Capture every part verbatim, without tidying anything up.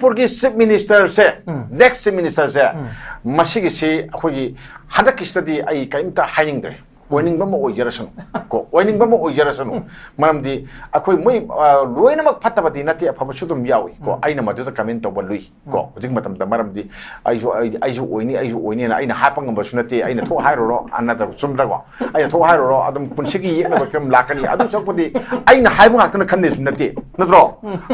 ꯃꯅꯤꯄꯨꯔꯒꯤ ꯆꯤꯐ ꯃꯤꯅꯤꯁꯇꯔꯁꯦ, ꯎꯝ. Next chief ꯃꯤꯅꯤꯁꯇꯔꯁꯦ, ꯎꯝ. ꯃꯁꯤꯒꯤꯁꯤ ꯑꯩꯈꯣꯏꯒꯤ ꯍꯟꯗꯛꯀꯤꯁꯤꯗꯗꯤ ꯑꯩ ꯀꯔꯤꯝꯇ ꯍꯥꯏꯅꯤꯡꯗ꯭ꯔꯦ꯫ ꯑꯣꯏꯅꯤꯡꯕ ꯑꯃ ꯑꯣꯏꯖꯔꯁꯅꯨ ꯀꯣ, ꯑꯣꯏꯅꯤꯡꯕ ꯑꯃ ꯑꯣꯏꯖꯔꯁꯅꯨ꯫ ꯃꯔꯝꯗꯤ ꯑꯩꯈꯣꯏ ꯃꯣꯏ, ꯑ, ꯂꯣꯏꯅꯃꯛ ꯐꯠꯇꯕꯗꯤ ꯅꯠꯇꯦ, ꯑꯐꯕꯁꯨ ꯑꯗꯨꯝ ꯌꯥꯎꯏ ꯀꯣ꯫ ꯎꯝ. ꯑꯩꯅ ꯃꯗꯨꯗ ꯀꯃꯦꯟ ꯇꯧꯕ ꯂꯨꯏ ꯀꯣ꯫ ꯍꯧꯖꯤꯛ ꯃꯇꯝꯗ, ꯃꯔꯝꯗꯤ ꯑꯩꯁꯨ, ꯑꯩ, ꯑꯩꯁꯨ ꯑꯣꯏꯅꯤ, ꯑꯩꯁꯨ ꯑꯣꯏꯅꯤꯅ ꯑꯩꯅ ꯍꯥꯏꯕ ꯉꯝꯕꯁꯨ ꯅꯠꯇꯦ꯫ ꯑꯩꯅ ꯊꯣꯛ ꯍꯥꯏꯔꯨꯔꯣ, ꯑ, ꯅꯠꯇ꯭ꯔꯒ ꯆꯨꯝꯗ꯭ꯔꯀꯣ? ꯑꯩꯅ ꯊꯣꯛ ꯍꯥꯏꯔꯨꯔꯣ, ꯑꯗꯨꯝ ꯄꯨꯟꯁꯤꯒꯤ ꯌꯦꯛꯅꯕ ꯐꯤꯕꯝ ꯂꯥꯛꯀꯅꯤ꯫ ꯑꯗꯨ ꯁꯔꯨꯛꯄꯨꯗꯤ ꯑꯩꯅ ꯍꯥꯏꯕ ꯉꯥꯛꯇꯅ ꯈꯟꯗꯦꯁꯨ ꯅꯠꯇꯦ, ꯅꯠꯇ꯭ꯔꯣ?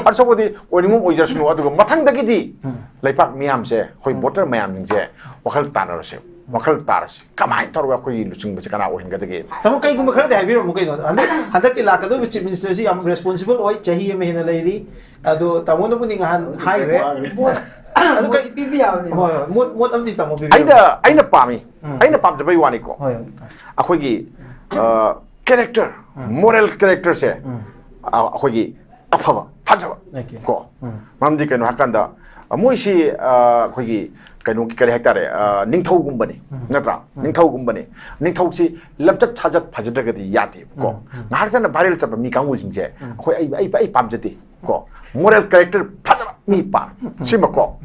ꯑꯗꯨ ꯁꯔꯨꯛꯄꯨꯗꯤ ꯑꯣꯏꯅꯤꯡꯕ ꯑꯣꯏꯖꯔꯁꯅꯨ꯫ ꯑꯗꯨꯒ ꯃꯊꯪꯗꯒꯤꯗꯤ ꯎꯝ. ꯂꯩꯕꯥꯛ ꯃꯤꯌꯥꯝꯁꯦ, ꯑꯩꯈꯣꯏ ꯚꯣꯇꯔ ꯃꯌꯥꯝꯁꯤꯡꯁꯦ ꯋꯥꯈꯜ ꯇꯥꯟꯅꯔꯁꯦ, ꯋꯥꯈꯜ ꯇꯥꯔꯁꯦ꯫ ꯀꯃꯥꯏꯅ ꯇꯧꯔꯒ ꯑꯩꯈꯣꯏꯒꯤ ꯂꯨꯆꯤꯡꯕꯁꯦ ꯀꯅꯥ ꯑꯣꯏꯍꯟꯒꯗꯒꯦ? ꯇꯥꯃꯣ, ꯀꯩꯒꯨꯝꯕ ꯈꯔꯗꯤ ꯍꯥꯏꯕꯤꯔꯝꯃꯨ ꯀꯩꯅꯣ꯫ ꯍꯟꯗꯛ, ꯍꯟꯗꯛꯀꯤ ꯂꯥꯛꯀꯗꯧꯔꯤꯕ ꯆꯤꯐ ꯃꯤꯅꯤꯁꯇꯔꯁꯤ ꯌꯥꯝ ꯔꯦꯁꯄꯣꯟꯁꯤꯕꯜ ꯑꯣꯏ, ꯆꯍꯤ ꯑꯃ ꯍꯦꯟꯅ ꯂꯩꯔꯤ꯫ ꯑꯗꯣ ꯇꯥꯃꯣꯅꯕꯨꯗꯤ ꯉꯍꯥꯟ ꯍꯥꯏꯈ꯭ꯔꯦ꯫ ꯃꯣꯠ ꯑꯗꯨ ꯀꯩ- ꯃꯣꯠ ꯄꯤꯕ ꯌꯥꯕꯅꯦ꯫ ꯍꯣꯏ, ꯍꯣꯏ, ꯃꯣꯠ, ꯃꯣꯠ ꯑꯃꯗꯤ ꯇꯥꯃꯣ ꯄꯤꯕꯤꯔꯝꯃꯨ꯫ ꯑꯩꯅ, ꯑꯩꯅ ꯄꯥꯝꯃꯤ, ꯎꯝ. ꯑꯩꯅ ꯄꯥꯝꯖꯕꯩ ꯋꯥꯅꯤꯀꯣ꯫ ꯍꯣꯏ. ꯑꯩꯈꯣꯏꯒꯤ ꯀꯦꯔꯦꯛꯇꯔ, ꯃꯣꯔꯦꯜ ꯀꯦꯔꯦꯛꯇꯔꯁꯦ, ꯎꯝ. ꯑ, ꯑꯩꯈꯣꯏꯒꯤ ꯑꯐꯕ, ꯐꯖꯕ Okay. ꯀꯣ꯫ ꯎꯝ. ꯃꯔꯝꯗꯤ ꯀꯩꯅꯣ ꯍꯥꯏꯀꯥꯟꯗ, ꯑ, ꯃꯣꯏꯁꯤ, ꯑ, ꯑꯩꯈꯣꯏꯒꯤ ꯀꯩꯅꯣꯒꯤ, ꯀꯔꯤ ꯍꯥꯏꯇꯥꯔꯦ, ꯑ, ꯅꯤꯡꯊꯧꯒꯨꯝꯕꯅꯤ, ꯎꯝ. ꯅꯠꯇ꯭ꯔꯥ? ꯎꯝ. ꯅꯤꯡꯊꯧꯒꯨꯝꯕꯅꯤ꯫ ꯅꯤꯡꯊꯧꯁꯤ ꯂꯝꯆꯠ ꯁꯥꯖꯠ ꯐꯖꯗ꯭ꯔꯒꯗꯤ ꯌꯥꯗꯦꯕ ꯀꯣ꯫ ꯎꯝ. ꯎꯝ. ꯉꯥꯏꯍꯥꯛ ꯆꯠꯅ ꯚꯥꯏꯔꯦꯜ ꯆꯠꯄ ꯃꯤ ꯀꯥꯡꯕꯨꯁꯤꯡꯁꯦ, ꯎꯝ. ꯑꯩꯈꯣꯏ, ꯑꯩ, ꯑꯩ, ꯑꯩ ꯄꯥꯝꯖꯗꯦ ꯀꯣ꯫ ꯃꯣꯔꯦꯜ ꯀꯦꯔꯦꯛꯇꯔ ꯐꯖꯕ ꯃꯤ ꯄꯥꯝꯃꯤ꯫ ꯁꯤꯃꯀꯣ꯫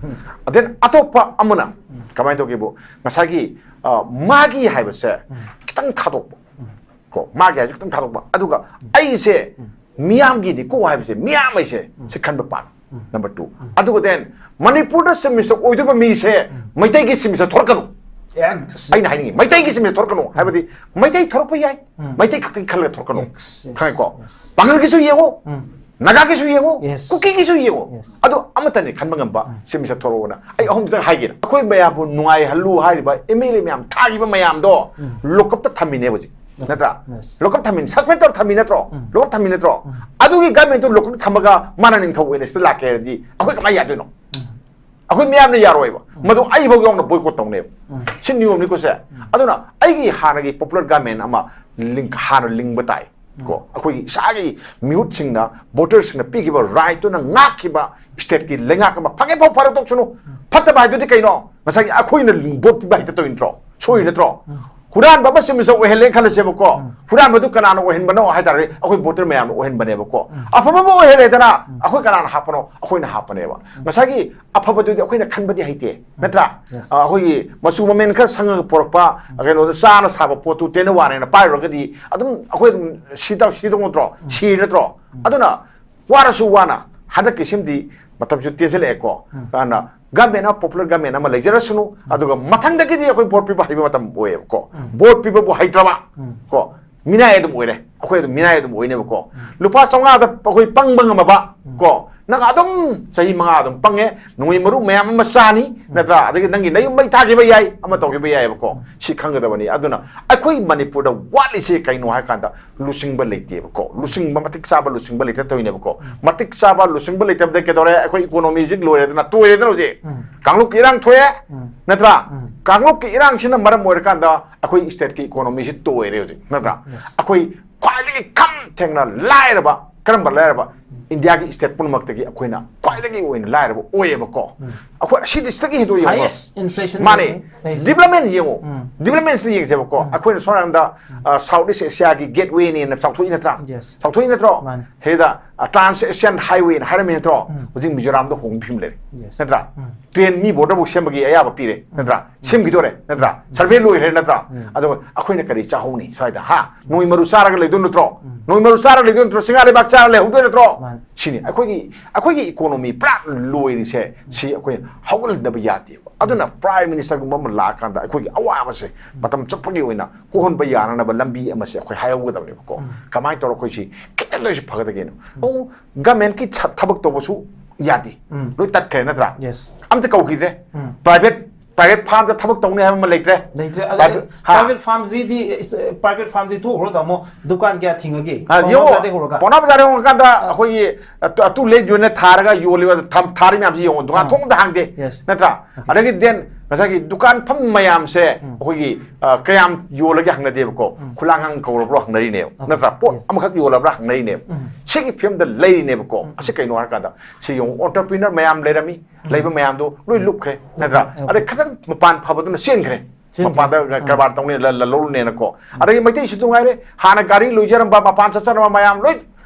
ꯑꯗꯦꯟ ꯑꯇꯣꯞꯄ ꯑꯃꯅ ꯀꯃꯥꯏꯅ ꯇꯧꯒꯦꯕꯨ, ꯉꯁꯥꯏꯒꯤ, ꯑ, ꯃꯥꯒꯤ ꯍꯥꯏꯕꯁꯦ ꯈꯤꯇꯪ ꯊꯥꯗꯣꯛꯄ ꯀꯣ, ꯃꯥꯒꯤ ꯍꯥꯏꯁꯦ ꯈꯤꯇꯪ ꯊꯥꯗꯣꯛꯄ꯫ ꯑꯗꯨꯒ ꯑꯩꯁꯦ ꯃꯤꯌꯥꯝꯒꯤꯅꯤꯀꯣ ꯍꯥꯏꯕꯁꯦ, ꯃꯤꯌꯥꯝ ꯑꯩꯁꯦ ꯁꯤ ꯈꯟꯕ ꯄꯥꯝꯃꯤ꯫ Number two. ꯑꯗꯨꯒ then ꯃꯅꯤꯄꯨꯔꯗ ꯆꯤꯐ ꯃꯤꯅꯤꯁꯇꯔ ꯑꯣꯏꯗꯣꯏꯕ ꯃꯤꯁꯦ ꯃꯩꯇꯩꯒꯤ ꯆꯤꯐ ꯃꯤꯅꯤꯁꯇꯔ ꯊꯣꯔꯛꯀꯅꯨ꯫ Yes. ꯑꯩꯅ ꯍꯥꯏꯅꯤꯡꯉꯤ, ꯃꯩꯇꯩꯒꯤ ꯆꯤꯐ ꯃꯤꯅꯤꯁꯇꯔ ꯊꯣꯔꯛꯀꯅꯨ ꯍꯥꯏꯕꯗꯤ ꯃꯩꯇꯩ ꯊꯣꯔꯛꯄ ꯌꯥꯏ, ꯎꯝ. ꯃꯩꯇꯩ ꯈꯛꯇꯒꯤ ꯈꯜꯂꯒ ꯊꯣꯔꯛꯀꯅꯨ꯫ Yes, yes, ꯈꯪꯉꯦꯀꯣ? yes. ꯄꯥꯉꯜꯒꯤꯁꯨ ꯌꯦꯡꯉꯨ, ꯎꯝ. ꯅꯥꯒꯥꯒꯤꯁꯨ ꯌꯦꯡꯉꯨ, Yes. ꯀꯨꯀꯤꯒꯤꯁꯨ ꯌꯦꯡꯉꯨ꯫ Yes. ꯑꯗꯨ ꯑꯃꯠꯇꯅꯤ ꯈꯟꯕ ꯉꯝꯕ ꯆꯤꯐ ꯃꯤꯅꯤꯁꯇꯔ ꯊꯣꯔꯛꯑꯣꯅ꯫ ꯑꯩ ꯑꯍꯨꯝꯗꯪ ꯍꯥꯏꯒꯦ꯫ ꯑꯩꯈꯣꯏ ꯃꯌꯥꯝꯕꯨ ꯅꯨꯡꯉꯥꯏꯍꯜꯂꯨ ꯍꯥꯏꯔꯤꯕ ꯑꯦꯝ ꯑꯦꯜ ꯑꯦ ꯃꯌꯥꯝ, ꯊꯥꯈꯤꯕ ꯃꯌꯥꯝꯗꯣ ꯂꯣꯀꯞꯇ ꯊꯝꯃꯤꯅꯦ ꯍꯧꯖꯤꯛ, ꯅꯠꯇ꯭ꯔꯥ? Yes. ꯂꯣꯀꯞ ꯊꯝꯃꯤꯅꯦ, ꯁꯁꯄꯦꯟ ꯇꯧꯔ ꯊꯝꯃꯤ ꯅꯠꯇ꯭ꯔꯣ? ꯎꯝ. ꯂꯣꯀꯞ ꯊꯝꯃꯤ ꯅꯠꯇ꯭ꯔꯣ? ꯑꯗꯨꯒꯤ ꯒꯃꯦꯟꯇꯨ ꯂꯣꯀꯞꯇ ꯊꯝꯃꯒ ꯃꯥꯅ ꯅꯤꯡꯊꯧ ꯑꯣꯏꯅ ꯁꯤꯗ ꯂꯥꯛꯀꯦ ꯍꯥꯏꯔꯗꯤ ꯑꯩꯈꯣꯏ ꯀꯃꯥꯏꯅ ꯌꯥꯗꯣꯏꯅꯣ? ꯑꯩꯈꯣꯏ ꯃꯤꯌꯥꯝꯅ ꯌꯥꯔꯣꯏꯕ꯫ ꯃꯗꯨ ꯑꯩꯐꯥꯎ ꯌꯥꯎꯅ ꯕꯣꯏꯀꯣꯠ ꯇꯧꯅꯦꯕ꯫ ꯁꯤ ꯅꯤꯌꯣꯝꯅꯤꯀꯣ ꯁꯦ꯫ ꯑꯗꯨꯅ ꯑꯩꯒꯤ ꯍꯥꯟꯅꯒꯤ ꯄꯣꯄꯨꯂꯔ ꯒꯃꯦꯟ ꯑꯃ ꯂꯤꯡ-, ꯍꯥꯟꯅ ꯂꯤꯡꯕ ꯇꯥꯏ꯫ ꯀꯣ, ꯑꯩꯈꯣꯏꯒꯤ ꯏꯁꯥꯒꯤ ꯃꯤꯍꯨꯠꯁꯤꯡꯅ, ꯚꯣꯇꯔꯁꯤꯡꯅ ꯄꯤꯈꯤꯕ ꯔꯥꯏꯠꯇꯨꯅ ꯉꯥꯛꯈꯤꯕ ꯁ꯭ꯇꯦꯠꯀꯤ ꯂꯩꯉꯥꯛ ꯑꯃ ꯐꯒꯦ ꯐꯥꯎ ꯐꯔꯦ ꯇꯣꯛꯁꯅꯨ꯫ ꯐꯠꯇꯕ ꯍꯥꯏꯗꯨꯗꯤ ꯀꯩꯅꯣ? ꯉꯁꯥꯏꯒꯤ ꯑꯩꯈꯣꯏꯅ ꯂꯤꯡ-, ꯚꯣꯠ ꯄꯤꯕ ꯍꯦꯛꯇ ꯇꯧꯔꯤ ꯅꯠꯇ꯭ꯔꯣ? ꯁꯣꯏꯔꯤ ꯅꯠꯇ꯭ꯔꯣ? ꯍꯨꯔꯥꯟꯕ ꯑꯃ ꯁꯤꯃꯁꯨ ꯑꯣꯏꯍꯜꯂꯦ ꯈꯜꯂꯁꯦꯕꯀꯣ꯫ ꯎꯝ꯫ ꯍꯨꯔꯥꯟꯕꯗꯨ ꯀꯅꯥꯅ ꯑꯣꯏꯍꯟꯕꯅꯣ ꯍꯥꯏ ꯇꯥꯔꯗꯤ ꯑꯩꯈꯣꯏ voter ꯃꯌꯥꯝꯅ ꯑꯣꯏꯍꯟꯕꯅꯦꯕꯀꯣ꯫ ꯎꯝ꯫ ꯑꯐꯕ ꯑꯃ ꯑꯣꯏꯍꯜꯂꯦꯗꯅ, ꯎꯝ꯫ ꯑꯩꯈꯣꯏ ꯀꯅꯥꯅ ꯍꯥꯞꯄꯅꯣ? ꯑꯩꯈꯣꯏꯅ ꯍꯥꯞꯄꯅꯦꯕ꯫ ꯎꯝ꯫ ꯉꯁꯥꯏꯒꯤ ꯑꯐꯕꯗꯨꯗꯤ ꯑꯩꯈꯣꯏꯅ ꯈꯟꯕꯗꯤ ꯍꯩꯇꯦ, ꯎꯝ꯫ ꯅꯠꯇ꯭ꯔꯥ? Yes꯫ ꯑ, ꯑꯩꯈꯣꯏꯒꯤ ꯃꯆꯨ ꯃꯃꯦꯟ ꯈꯔ ꯁꯪꯉꯒ ꯄꯨꯔꯛꯄ, ꯎꯝ꯫ ꯀꯩꯅꯣꯗꯣ ꯆꯥꯅ ꯁꯥꯕ ꯄꯣꯠꯇꯨ ꯇꯦꯟꯅ ꯋꯥꯅꯦꯅ ꯄꯥꯏꯔꯨꯔꯒꯗꯤ ꯑꯗꯨꯝ ꯑꯩꯈꯣꯏ ꯑꯗꯨꯝ ꯁꯤ ꯇꯧ-, ꯁꯤꯗꯧ ꯅꯠꯇ꯭ꯔꯣ? ꯎꯝ꯫ ꯁꯤꯔꯦ ꯅꯠꯇ꯭ꯔꯣ? ꯎꯝ꯫ ꯑꯗꯨꯅ ꯋꯥꯔꯁꯨ ꯋꯥꯅ ꯍꯟꯗꯛꯀꯤ ꯁꯤꯃꯗꯤ ꯃꯇꯝꯁꯨ ꯇꯦꯟꯁꯤꯜꯂꯛꯑꯦꯀꯣ꯫ ꯎꯝ꯫ ꯑꯗꯨꯅ government ꯑꯃ, popular government ꯑꯃ ꯂꯩꯖꯔꯁꯅꯨ, ꯎꯝ꯫ ꯑꯗꯨꯒ ꯃꯊꯪꯗꯒꯤꯗꯤ ꯑꯩꯈꯣꯏ vote ꯄꯤꯕ ꯍꯩꯕ ꯃꯇꯝ ꯑꯣꯏꯌꯦꯕꯀꯣ꯫ ꯎꯝ꯫ Vote ꯄꯤꯕꯕꯨ ꯍꯩꯇ꯭ꯔꯕ ꯎꯝ꯫ ꯀꯣ, ꯃꯤꯅꯥꯏ ꯑꯗꯨꯝ ꯑꯣꯏꯔꯦ, ꯑꯩꯈꯣꯏ ꯑꯗꯨꯝ ꯃꯤꯅꯥꯏ ꯑꯗꯨꯝ ꯑꯣꯏꯅꯦꯕꯀꯣ꯫ ꯎꯝ꯫ ꯂꯨꯄꯥ ꯆꯥꯝꯃꯉꯥꯗ ꯑꯩꯈꯣꯏ ꯄꯪꯕ ꯉꯝꯃꯕ ꯎꯝ꯫ ꯀꯣ, ꯅꯪ ꯑꯗꯨꯝ ꯆꯍꯤ ꯃꯉꯥ ꯑꯗꯨꯝ ꯄꯪꯉꯦ, ꯅꯣꯡꯃꯩ ꯃꯔꯨ ꯃꯌꯥꯝ ꯑꯃ ꯆꯥꯅꯤ, ꯎꯝ꯫ ꯅꯠꯇ꯭ꯔꯥ? ꯑꯗꯒꯤ ꯅꯪꯒꯤ ꯅꯌꯨꯝ ꯃꯩ ꯊꯥꯈꯤꯕ ꯌꯥꯏ, ꯑꯃ ꯎꯝ꯫ ꯇꯧꯈꯤꯕ ꯌꯥꯏꯑꯕꯀꯣ꯫ ꯎꯝ꯫ ꯁꯤ ꯈꯪꯒꯗꯕꯅꯤ꯫ ꯑꯗꯨꯅ ꯑꯩꯈꯣꯏ ꯃꯅꯤꯄꯨꯔꯗ ꯋꯥꯠꯂꯤꯁꯦ ꯀꯩꯅꯣ ꯍꯥꯏ ꯀꯥꯟꯗ, ꯂꯨꯆꯤꯡꯕ ꯂꯩꯇꯦꯕꯀꯣ꯫ ꯂꯨꯆꯤꯡꯕ, ꯃꯇꯤꯛ ꯆꯥꯕ ꯂꯨꯆꯤꯡꯕ ꯂꯩꯇ ꯇꯧꯔꯤꯅꯦꯕꯀꯣ꯫ ꯎꯝ꯫ ꯃꯇꯤꯛ ꯆꯥꯕ ꯂꯨꯆꯤꯡꯕ ꯂꯩꯇꯕꯗ ꯀꯩꯗꯧꯔꯦ? ꯑꯩꯈꯣꯏ economy ꯍꯧꯖꯤꯛ ꯂꯣꯏꯔꯦꯗꯅ, ꯇꯣꯏꯔꯦꯗꯅ ꯍꯧꯖꯤꯛ꯫ ꯎꯝ꯫ ꯀꯥꯡꯂꯨꯞꯀꯤ ꯏꯔꯥꯡ ꯊꯣꯛꯑꯦ, ꯎꯝ꯫ ꯅꯠꯇ꯭ꯔꯥ? ꯎꯝ꯫ ꯀꯥꯡꯂꯨꯞꯀꯤ ꯏꯔꯥꯡꯁꯤꯅ ꯃꯔꯝ ꯑꯣꯏꯔꯀꯥꯟꯗ ꯑꯩꯈꯣꯏ stateꯀꯤ economyꯁꯤ ꯇꯣꯏꯔꯦ ꯍꯧꯖꯤꯛ, ꯅꯠꯇ꯭ꯔꯥ? Yes꯫ ꯑꯩꯈꯣꯏ ꯈ꯭ꯋꯥꯏꯗꯒꯤ ꯈꯝ ꯊꯦꯡꯅ ꯂꯥꯏꯔꯕ, ꯀꯔꯝꯕ ꯂꯥꯏꯔꯕ? ꯎꯝ꯫ Indiaꯒꯤ state ꯄꯨꯝꯅꯃꯛꯇꯒꯤ ꯑꯩꯈꯣꯏꯅ ꯈ꯭ꯋꯥꯏꯗꯒꯤ ꯑꯣꯏꯅ ꯂꯥꯏꯔꯕ ꯑꯣꯏꯌꯦꯕꯀꯣ꯫ ꯎꯝ꯫ ꯑꯩꯈꯣꯏ ꯑꯁꯤꯗꯤ ꯁꯤꯗꯒꯤ ꯍꯦꯟꯗꯣꯛ ꯌꯦꯡꯉꯣ꯫ Highest inflation ꯃꯥꯅꯦ꯫ Rate ꯂꯩꯔꯤꯁꯦ꯫ Development ꯌꯦꯡꯉꯣ꯫ ꯎꯝ꯫ Developmentꯁꯤꯗ ꯌꯦꯡꯁꯦꯕꯀꯣ꯫ ꯎꯝ꯫ ꯑꯩꯈꯣꯏꯅ ꯁꯣꯝ ꯅꯥꯀꯟꯗ, ꯎꯝ꯫ ꯑ, South East Asiaꯒꯤ gatewayꯅꯦꯅ ꯆꯥꯎꯊꯣꯛꯏ ꯅꯠꯇ꯭ꯔꯥ? Yes꯫ ꯆꯥꯎꯊꯣꯛꯏ ꯅꯠꯇ꯭ꯔꯣ? ꯃꯥꯅꯦ꯫ ꯁꯤꯗ, ꯑ, Trans Asian Highwayꯅ ꯍꯥꯏꯔꯝꯃꯤ ꯅꯠꯇ꯭ꯔꯣ? ꯎꯝ꯫ ꯍꯧꯖꯤꯛ ꯃꯤꯖꯣꯔꯥꯝꯗ ꯍꯣꯡꯕ ꯐꯤꯕꯝ ꯂꯩꯔꯦ꯫ Yes꯫ ꯅꯠꯇ꯭ꯔꯥ? ꯎꯝ꯫ Train ꯃꯤ borderꯐꯥꯎ ꯁꯦꯝꯕꯒꯤ ꯑꯌꯥꯕ ꯄꯤꯔꯦ꯫ ꯎꯝ꯫ ꯅꯠꯇ꯭ꯔꯥ? ꯎꯝ꯫ ꯁꯦꯝꯈꯤꯗꯣꯔꯦ꯫ ꯅꯠꯇ꯭ꯔꯥ? ꯎꯝ꯫ Survey ꯂꯣꯏꯈ꯭ꯔꯦ꯫ ꯅꯠꯇ꯭ꯔꯥ? ꯎꯝ꯫ ꯑꯗꯣ ꯑꯩꯈꯣꯏꯅ ꯀꯔꯤ ꯆꯥꯍꯧꯅꯤ ꯁ꯭ꯋꯥꯏꯗ? ꯍꯥ? ꯅꯣꯡꯃꯩ ꯃꯔꯨ ꯆꯥꯔꯒ ꯂꯩꯗꯣꯏ ꯅꯠꯇ꯭ꯔꯣ? ꯎꯝ꯫ ꯅꯣꯡꯃꯩ ꯃꯔꯨ ꯆꯥꯔꯒ ꯂꯩꯗꯣꯏ ꯅꯠꯇ꯭ꯔꯣ? ꯆꯤꯡ ꯂꯩꯕꯥꯛ ꯆꯥꯔꯒ ꯂꯩꯍꯧꯗꯣꯏ ꯅꯠꯇ꯭ꯔꯣ? ꯃꯥꯅꯦ꯫ ꯁꯤꯅꯤ꯫ ꯑꯩꯈꯣꯏꯒꯤ, ꯑꯩꯈꯣꯏꯒꯤ economy ꯄꯨꯔꯥ ꯂꯣꯏꯔꯤꯁꯦ꯫ ꯁꯤ ꯑꯩꯈꯣꯏ ꯍꯧꯒꯠꯍꯟꯗꯕ ꯌꯥꯗꯦꯕ꯫ ꯑꯗꯨꯅ Prime Ministerꯒꯨꯝꯕ ꯑꯃ ꯂꯥꯛꯑꯀꯥꯟꯗ ꯑꯩꯈꯣꯏꯒꯤ ꯑꯋꯥꯕꯁꯦ ꯃꯇꯝ ꯆꯨꯞꯄꯒꯤ ꯑꯣꯏꯅ ꯀꯣꯛꯍꯟꯕ ꯌꯥꯅꯅꯕ ꯂꯝꯕꯤ ꯑꯃꯁꯦ ꯑꯩꯈꯣꯏ ꯍꯥꯏꯍꯧꯒꯗꯕꯅꯦꯕꯀꯣ꯫ ꯎꯝ꯫ ꯀꯃꯥꯏꯅ ꯇꯧꯔ ꯑꯩꯈꯣꯏ ꯁꯤ ꯈꯤꯇꯪꯗ ꯑꯣꯏꯁꯨ ꯐꯒꯗꯒꯦꯅꯣ? ꯎꯝ꯫ ꯑꯣ, governmentꯀꯤ ꯊ-, ꯊꯕꯛ ꯇꯧꯕꯁꯨ ꯌꯥꯗꯦ꯫ ꯎꯝ꯫ ꯂꯣꯏ ꯇꯠꯈ꯭ꯔꯦ ꯅꯠꯇ꯭ꯔꯥ? Yes꯫ ꯑꯝꯇ ꯀꯧꯈꯤꯗ꯭ꯔꯦ꯫ ꯎꯝ꯫ Private, private firmꯗ ꯊꯕꯛ ꯇꯧꯅꯤ ꯍꯥꯏꯕ ꯑꯃ ꯂꯩꯇ꯭ꯔꯦ꯫ ꯂꯩꯇ꯭ꯔꯦ꯫ ꯑꯗꯩ private, ꯍꯥ꯫ Private firmꯁꯤꯗꯤ, is-, private firmꯗꯤ ꯇꯣꯛꯈ꯭ꯔꯣ ꯇꯥꯃꯣ꯫ ꯗꯨꯀꯥꯟ ꯀꯌꯥ ꯊꯤꯡꯉꯒꯦ? ꯑ, ꯄꯥꯎꯅꯥ ꯌꯦꯡꯉꯣ, ꯕꯖꯥꯔꯗꯩ ꯍꯧꯔꯒ꯫ ꯄꯥꯎꯅꯥ ꯕꯖꯥꯔꯗꯩ ꯍꯧꯔꯀꯥꯟꯗ ꯑꯥ꯫ ꯑꯩꯈꯣꯏꯒꯤ ꯑꯇꯨ, ꯑꯇꯨ ꯂꯩ ꯌꯣꯟꯅ ꯊꯥꯔꯒ ꯌꯣꯜꯂꯤꯕ ꯊꯝ-, ꯊꯥꯔꯤ ꯃꯌꯥꯝꯁꯤ ꯌꯦꯡꯉꯣ꯫ ꯗꯨꯀꯥꯟ ꯑꯥ꯫ ꯊꯣꯡ ꯑꯝꯇ ꯍꯥꯡꯗꯦ꯫ Yes꯫ ꯅꯠꯇ꯭ꯔꯥ? Okay꯫ ꯑꯗꯒꯤ then ꯉꯁꯥꯏꯒꯤ ꯗꯨꯀꯥꯟ ꯐꯝ ꯃꯌꯥꯝꯁꯦ ꯎꯝ꯫ ꯑꯩꯈꯣꯏꯒꯤ, ꯑ, ꯀꯌꯥꯝ ꯌꯣꯜꯂꯒꯦ ꯍꯪꯅꯗꯦꯕꯀꯣ꯫ ꯎꯝ꯫ ꯈꯨꯂꯥꯡꯒꯥꯡ ꯀꯧꯔꯕ꯭ꯔꯣ ꯍꯪꯅꯔꯤꯅꯦꯕ꯫ Okay꯫ ꯅꯠꯇ꯭ꯔꯥ? ꯄꯣꯠ ꯌꯦꯁ꯫ ꯑꯃꯈꯛ ꯌꯣꯜꯂꯕ꯭ꯔꯥ ꯍꯪꯅꯔꯤꯅꯦꯕ꯫ ꯎꯝ꯫ ꯁꯤꯒꯤ ꯐꯤꯕꯝꯗ ꯂꯩꯔꯤꯅꯦꯕꯀꯣ꯫ ꯎꯝ꯫ ꯑꯁꯤ ꯀꯩꯅꯣ ꯍꯥꯏꯔꯀꯥꯟꯗ ꯁꯤ ꯌꯦꯡꯉꯨ, entrepreneur ꯃꯌꯥꯝ ꯂꯩꯔꯝꯃꯤ, ꯎꯝ꯫ ꯂꯩꯕ ꯃꯌꯥꯝꯗꯣ ꯂꯣꯏ ꯂꯨꯞꯈ꯭ꯔꯦ, ꯅꯠꯇ꯭ꯔꯥ? ꯎꯝ꯫ ꯑꯗꯩ ꯈꯤꯇꯪ ꯃꯄꯥꯟ ꯐꯕꯗꯨꯅ ꯆꯦꯟꯈ꯭ꯔꯦ꯫ ꯃꯄꯥꯟꯗ ꯀꯔꯕꯥꯔ ꯇꯧꯅꯤ, ꯂ- ꯂ- ꯂꯧꯔꯨꯅꯦꯅꯀꯣ꯫ ꯑꯗꯒꯤ ꯃꯩꯇꯩꯁꯨ ꯅꯨꯡꯉꯥꯏꯔꯦ, ꯍꯥꯟꯅ ꯒꯥꯔꯤ ꯂꯣꯏꯖꯔꯝꯕ, ꯃꯄꯥꯟ ꯆꯠꯆꯔꯝꯕ ꯃꯌꯥꯝ ꯂꯣꯏ,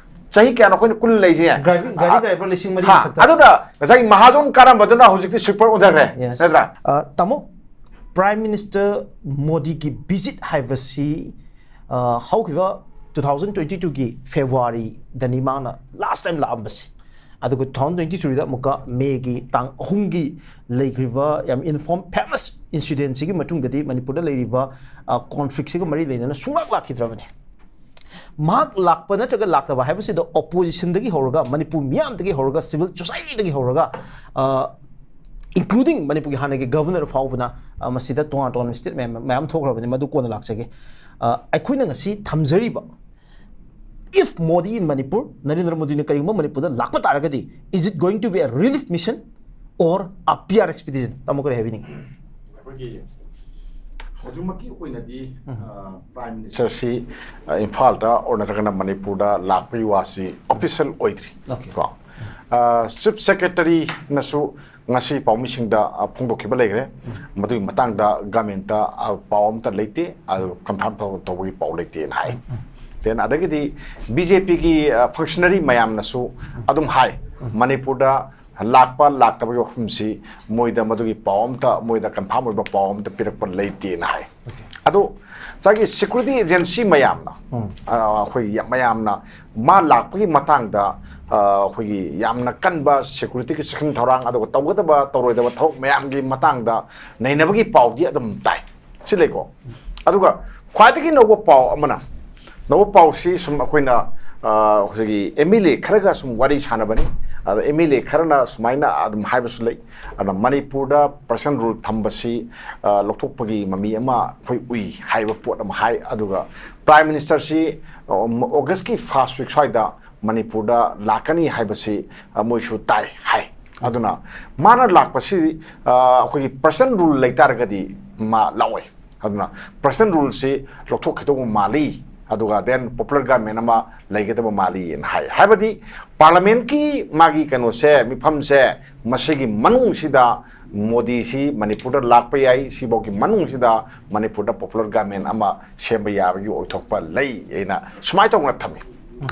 ꯆꯍꯤ ꯀꯌꯥꯅꯣ ꯑꯩꯈꯣꯏꯅ ꯀꯨꯜ ꯂꯩꯁꯦ? ꯒꯥꯔꯤ ꯒꯥꯔꯤ ꯗ꯭ꯔꯥꯏꯚꯔ ꯂꯤꯁꯤꯡ ꯃꯔꯤ ꯍꯥ, ꯃꯊꯛꯇ ꯑꯗꯨꯅ ꯉꯁꯥꯏ ꯃꯍꯥꯖꯣꯟ ꯀꯥꯔꯝꯕꯗꯨꯅ ꯍꯧꯖꯤꯛꯇꯤ ꯁ꯭ꯋꯤꯄꯔ ꯑꯣꯟꯊꯈ꯭ꯔꯦ, Yes. ꯅꯠꯇ꯭ꯔꯥ? ꯑ, ꯇꯥꯃꯣ, Prime Minister ꯃꯣꯗꯤꯒꯤ ꯚꯤꯖꯤꯠ ꯍꯥꯏꯕꯁꯤ, ꯑ, ꯍꯧꯈꯤꯕ two thousand twenty twoꯒꯤ Februaryꯗꯅꯤ ꯃꯥꯅ last time ꯂꯥꯛꯑꯝꯕꯁꯤ꯫ ꯑꯗꯨꯒ two thousand twenty threeꯗ ꯑꯃꯨꯛꯀ Mayꯒꯤ ꯇꯥꯡ ꯑꯍꯨꯝꯒꯤ ꯂꯩꯈ꯭ꯔꯤꯕ ꯌꯥꯝ ꯏꯟꯐꯣꯔꯝ ꯐꯦꯃꯁ ꯏꯟꯁꯤꯗꯦꯟꯁꯤꯒꯤ ꯃꯇꯨꯡꯗꯗꯤ ꯃꯅꯤꯄꯨꯔꯗ ꯂꯩꯔꯤꯕ ꯀꯣꯟꯐ꯭ꯂꯤꯛꯁꯤꯒ ꯃꯔꯤ ꯂꯩꯅꯅ ꯁꯨꯡꯂꯥꯛ ꯂꯥꯛꯈꯤꯗ꯭ꯔꯕꯅꯤ꯫ ꯃꯍꯥꯛ ꯂꯥꯛꯄ ꯅꯠꯇ꯭ꯔꯒ ꯂꯥꯛꯇꯕ ꯍꯥꯏꯕꯁꯤꯗ ꯑꯣꯄꯣꯖꯤꯁꯟꯗꯒꯤ ꯍꯧꯔꯒ, ꯃꯅꯤꯄꯨꯔ ꯃꯤꯌꯥꯝꯗꯒꯤ ꯍꯧꯔꯒ, ꯁꯤꯚꯤꯜ ꯁꯣꯁꯥꯏꯇꯤꯗꯒꯤ ꯍꯧꯔꯒ, ꯏꯟꯀ꯭ꯂꯨꯗꯤꯡ ꯃꯅꯤꯄꯨꯔꯒꯤ ꯍꯥꯟꯅꯒꯤ ꯒꯚꯔꯅꯔ ꯐꯥꯎꯕꯅ, ꯑ, ꯃꯁꯤꯗ ꯇꯣꯉꯥꯟ ꯇꯣꯉꯥꯟꯕ ꯁ꯭ꯇꯦꯠ ꯃꯌꯥꯝ ꯃꯌꯥꯝ ꯊꯣꯛꯈ꯭ꯔꯕꯅꯤ, ꯃꯗꯨ ꯀꯣꯟꯅ ꯂꯥꯛꯆꯒꯦ꯫ ꯑ, ꯑꯩꯈꯣꯏꯅ ꯉꯁꯤ ꯊꯝꯖꯔꯤꯕ, if Modi in Manipur, Narendra ꯃꯣꯗꯤꯅ ꯀꯔꯤꯒꯨꯝꯕ ꯃꯅꯤꯄꯨꯔꯗ ꯂꯥꯛꯄ ꯇꯥꯔꯒꯗꯤ, is it going to be a relief mission or a P R expedition? ꯇꯥꯃꯣ, ꯀꯔꯤ ꯍꯥꯏꯕꯤꯅꯤꯡꯉꯤ? ꯑꯩꯈꯣꯏꯒꯤ ꯍꯧꯖꯤꯛꯃꯛꯀꯤ ꯑꯣꯏꯅꯗꯤ ꯄ꯭ꯔꯥꯏꯝ ꯃꯤꯅꯤꯁꯇꯔꯁꯤ ꯏꯝꯐꯥꯜꯗ ꯑꯣꯔ ꯅꯠꯇ꯭ꯔꯒꯅ ꯃꯅꯤꯄꯨꯔꯗ ꯂꯥꯛꯄꯒꯤ ꯋꯥꯁꯤ ꯑꯣꯐꯤꯁꯤꯌꯦꯜ ꯑꯣꯏꯗ꯭ꯔꯤ꯫ Okay. ꯀꯣ ꯆꯤꯐ ꯁꯦꯀ꯭ꯔꯦꯇꯔꯤꯅꯁꯨ ꯉꯁꯤ ꯄꯥꯎꯃꯤꯁꯤꯡꯗ ꯑ, ꯐꯣꯡꯗꯣꯛꯈꯤꯕ ꯂꯩꯈ꯭ꯔꯦ꯫ ꯃꯗꯨꯒꯤ ꯃꯇꯥꯡꯗ ꯒꯃꯦꯟꯇ ꯑ, ꯄꯥꯎ ꯑꯃꯇ ꯂꯩꯇꯦ, ꯑꯗꯨ ꯀꯟꯐꯥꯔꯝ ꯇꯧꯕꯒꯤ ꯄꯥꯎ ꯂꯩꯇꯦꯅ ꯍꯥꯏ꯫ ꯗꯦꯟ ꯑꯗꯒꯤꯗꯤ ꯕꯤ ꯖꯦ ꯄꯤꯒꯤ ꯐꯪꯁꯅꯔꯤ ꯃꯌꯥꯝꯅꯁꯨ ꯑꯗꯨꯝ ꯍꯥꯏ, ꯃꯅꯤꯄꯨꯔꯗ ꯂꯥꯛꯄ ꯂꯥꯛꯇꯕꯒꯤ ꯋꯥꯐꯝꯁꯤ ꯃꯣꯏꯗ ꯃꯗꯨꯒꯤ ꯄꯥꯎ ꯑꯃꯇ, ꯃꯣꯏꯗ ꯀꯟꯐꯥꯔꯝ ꯑꯣꯏꯕ ꯄꯥꯎ ꯑꯃꯇ ꯄꯤꯔꯛꯄ ꯂꯩꯇꯦꯅ ꯍꯥꯏ꯫ ꯑꯗꯣ ꯉꯁꯥꯏꯒꯤ ꯁꯦꯀ꯭ꯌꯨꯔꯤꯇꯤ ꯑꯦꯖꯦꯟꯁꯤ ꯃꯌꯥꯝꯅ, ꯑ, ꯑꯩꯈꯣꯏꯒꯤ ꯃꯌꯥꯝꯅ ꯃꯥ ꯂꯥꯛꯄꯒꯤ ꯃꯇꯥꯡꯗ, ꯑ, ꯑꯩꯈꯣꯏꯒꯤ ꯌꯥꯝꯅ ꯀꯟꯕ ꯁꯦꯀ꯭ꯌꯨꯔꯤꯇꯤꯒꯤ ꯆꯦꯛꯁꯤꯟ ꯊꯧꯔꯥꯡ, ꯑꯗꯨꯒ ꯇꯧꯒꯗꯕ ꯇꯧꯔꯣꯏꯗꯕ ꯊꯕꯛ ꯃꯌꯥꯝꯒꯤ ꯃꯇꯥꯡꯗ ꯅꯩꯅꯕꯒꯤ ꯄꯥꯎꯗꯤ ꯑꯗꯨꯝ ꯇꯥꯏ꯫ ꯁꯤ ꯂꯩꯀꯣ꯫ ꯑꯗꯨꯒ ꯈ꯭ꯋꯥꯏꯗꯒꯤ ꯅꯧꯕ ꯄꯥꯎ ꯑꯃꯅ, ꯅꯧꯕ ꯄꯥꯎꯁꯤ ꯁꯨꯝ ꯑꯩꯈꯣꯏꯅ, ꯑ, ꯍꯧꯖꯤꯛꯀꯤ ꯑꯦꯝ ꯑꯦꯜ ꯑꯦ ꯈꯔꯒ ꯁꯨꯝ ꯋꯥꯔꯤ ꯁꯥꯟꯅꯕꯅꯤ꯫ ꯑꯗ ꯑꯦꯝ ꯑꯦꯜ ꯑꯦ ꯈꯔꯅ ꯁꯨꯃꯥꯏꯅ ꯑꯗꯨꯝ ꯍꯥꯏꯕꯁꯨ ꯂꯩ꯫ ꯑꯗ ꯃꯅꯤꯄꯨꯔꯗ ꯄ꯭ꯔꯦꯁꯟ ꯔꯨꯜ ꯊꯝꯕꯁꯤ, ꯑ, ꯂꯧꯊꯣꯛꯄꯒꯤ ꯃꯃꯤ ꯑꯃ ꯑꯩꯈꯣꯏ ꯎꯏ ꯍꯥꯏꯕ ꯄꯣꯠ ꯑꯃ ꯍꯥꯏ꯫ ꯑꯗꯨꯒ ꯄ꯭ꯔꯥꯏꯝ ꯃꯤꯅꯤꯁꯇꯔꯁꯤ, ꯑ, ꯑꯣꯒꯁꯀꯤ ꯐꯥꯔꯁ ꯋꯤꯛ ꯁ꯭ꯋꯥꯏꯗ ꯃꯅꯤꯄꯨꯔꯗ ꯂꯥꯛꯀꯅꯤ ꯍꯥꯏꯕꯁꯤ, ꯑ, ꯃꯣꯏꯁꯨ ꯇꯥꯏ ꯍꯥꯏ꯫ ꯑꯗꯨꯅ ꯃꯥꯅ ꯂꯥꯛꯄꯁꯤ, ꯑ, ꯑꯩꯈꯣꯏꯒꯤ ꯄ꯭ꯔꯦꯁꯟ ꯔꯨꯜ ꯂꯩꯇꯥꯔꯒꯗꯤ ꯃꯥ ꯂꯥꯛꯑꯣꯏ꯫ ꯑꯗꯨꯅ ꯄ꯭ꯔꯦꯁꯟ ꯔꯨꯜꯁꯤ ꯂꯧꯊꯣꯛꯈꯤꯗꯧꯕ ꯃꯥꯜꯂꯤ꯫ ꯑꯗꯨꯒ then popular government ꯑꯃ ꯂꯩꯒꯗꯕ ꯃꯥꯜꯂꯤꯅ ꯍꯥꯏ꯫ ꯍꯥꯏꯕꯗꯤ parliament ꯀꯤ ꯃꯥꯒꯤ ꯀꯩꯅꯣꯁꯦ, ꯃꯤꯐꯝꯁꯦ, ꯃꯁꯤꯒꯤ ꯃꯅꯨꯡꯁꯤꯗ ꯃꯣꯗꯤꯁꯤ ꯃꯅꯤꯄꯨꯔꯗ ꯂꯥꯛꯄ ꯌꯥꯏ, ꯁꯤꯐꯥꯎꯒꯤ ꯃꯅꯨꯡꯁꯤꯗ ꯃꯅꯤꯄꯨꯔꯗ popular government ꯑꯃ ꯁꯦꯝꯕ ꯌꯥꯕꯒꯤ ꯑꯣꯏꯊꯣꯛꯄ ꯂꯩ ꯍꯥꯏꯅ ꯁꯨꯃꯥꯏꯅ ꯇꯧꯅ ꯊꯝꯃꯤ꯫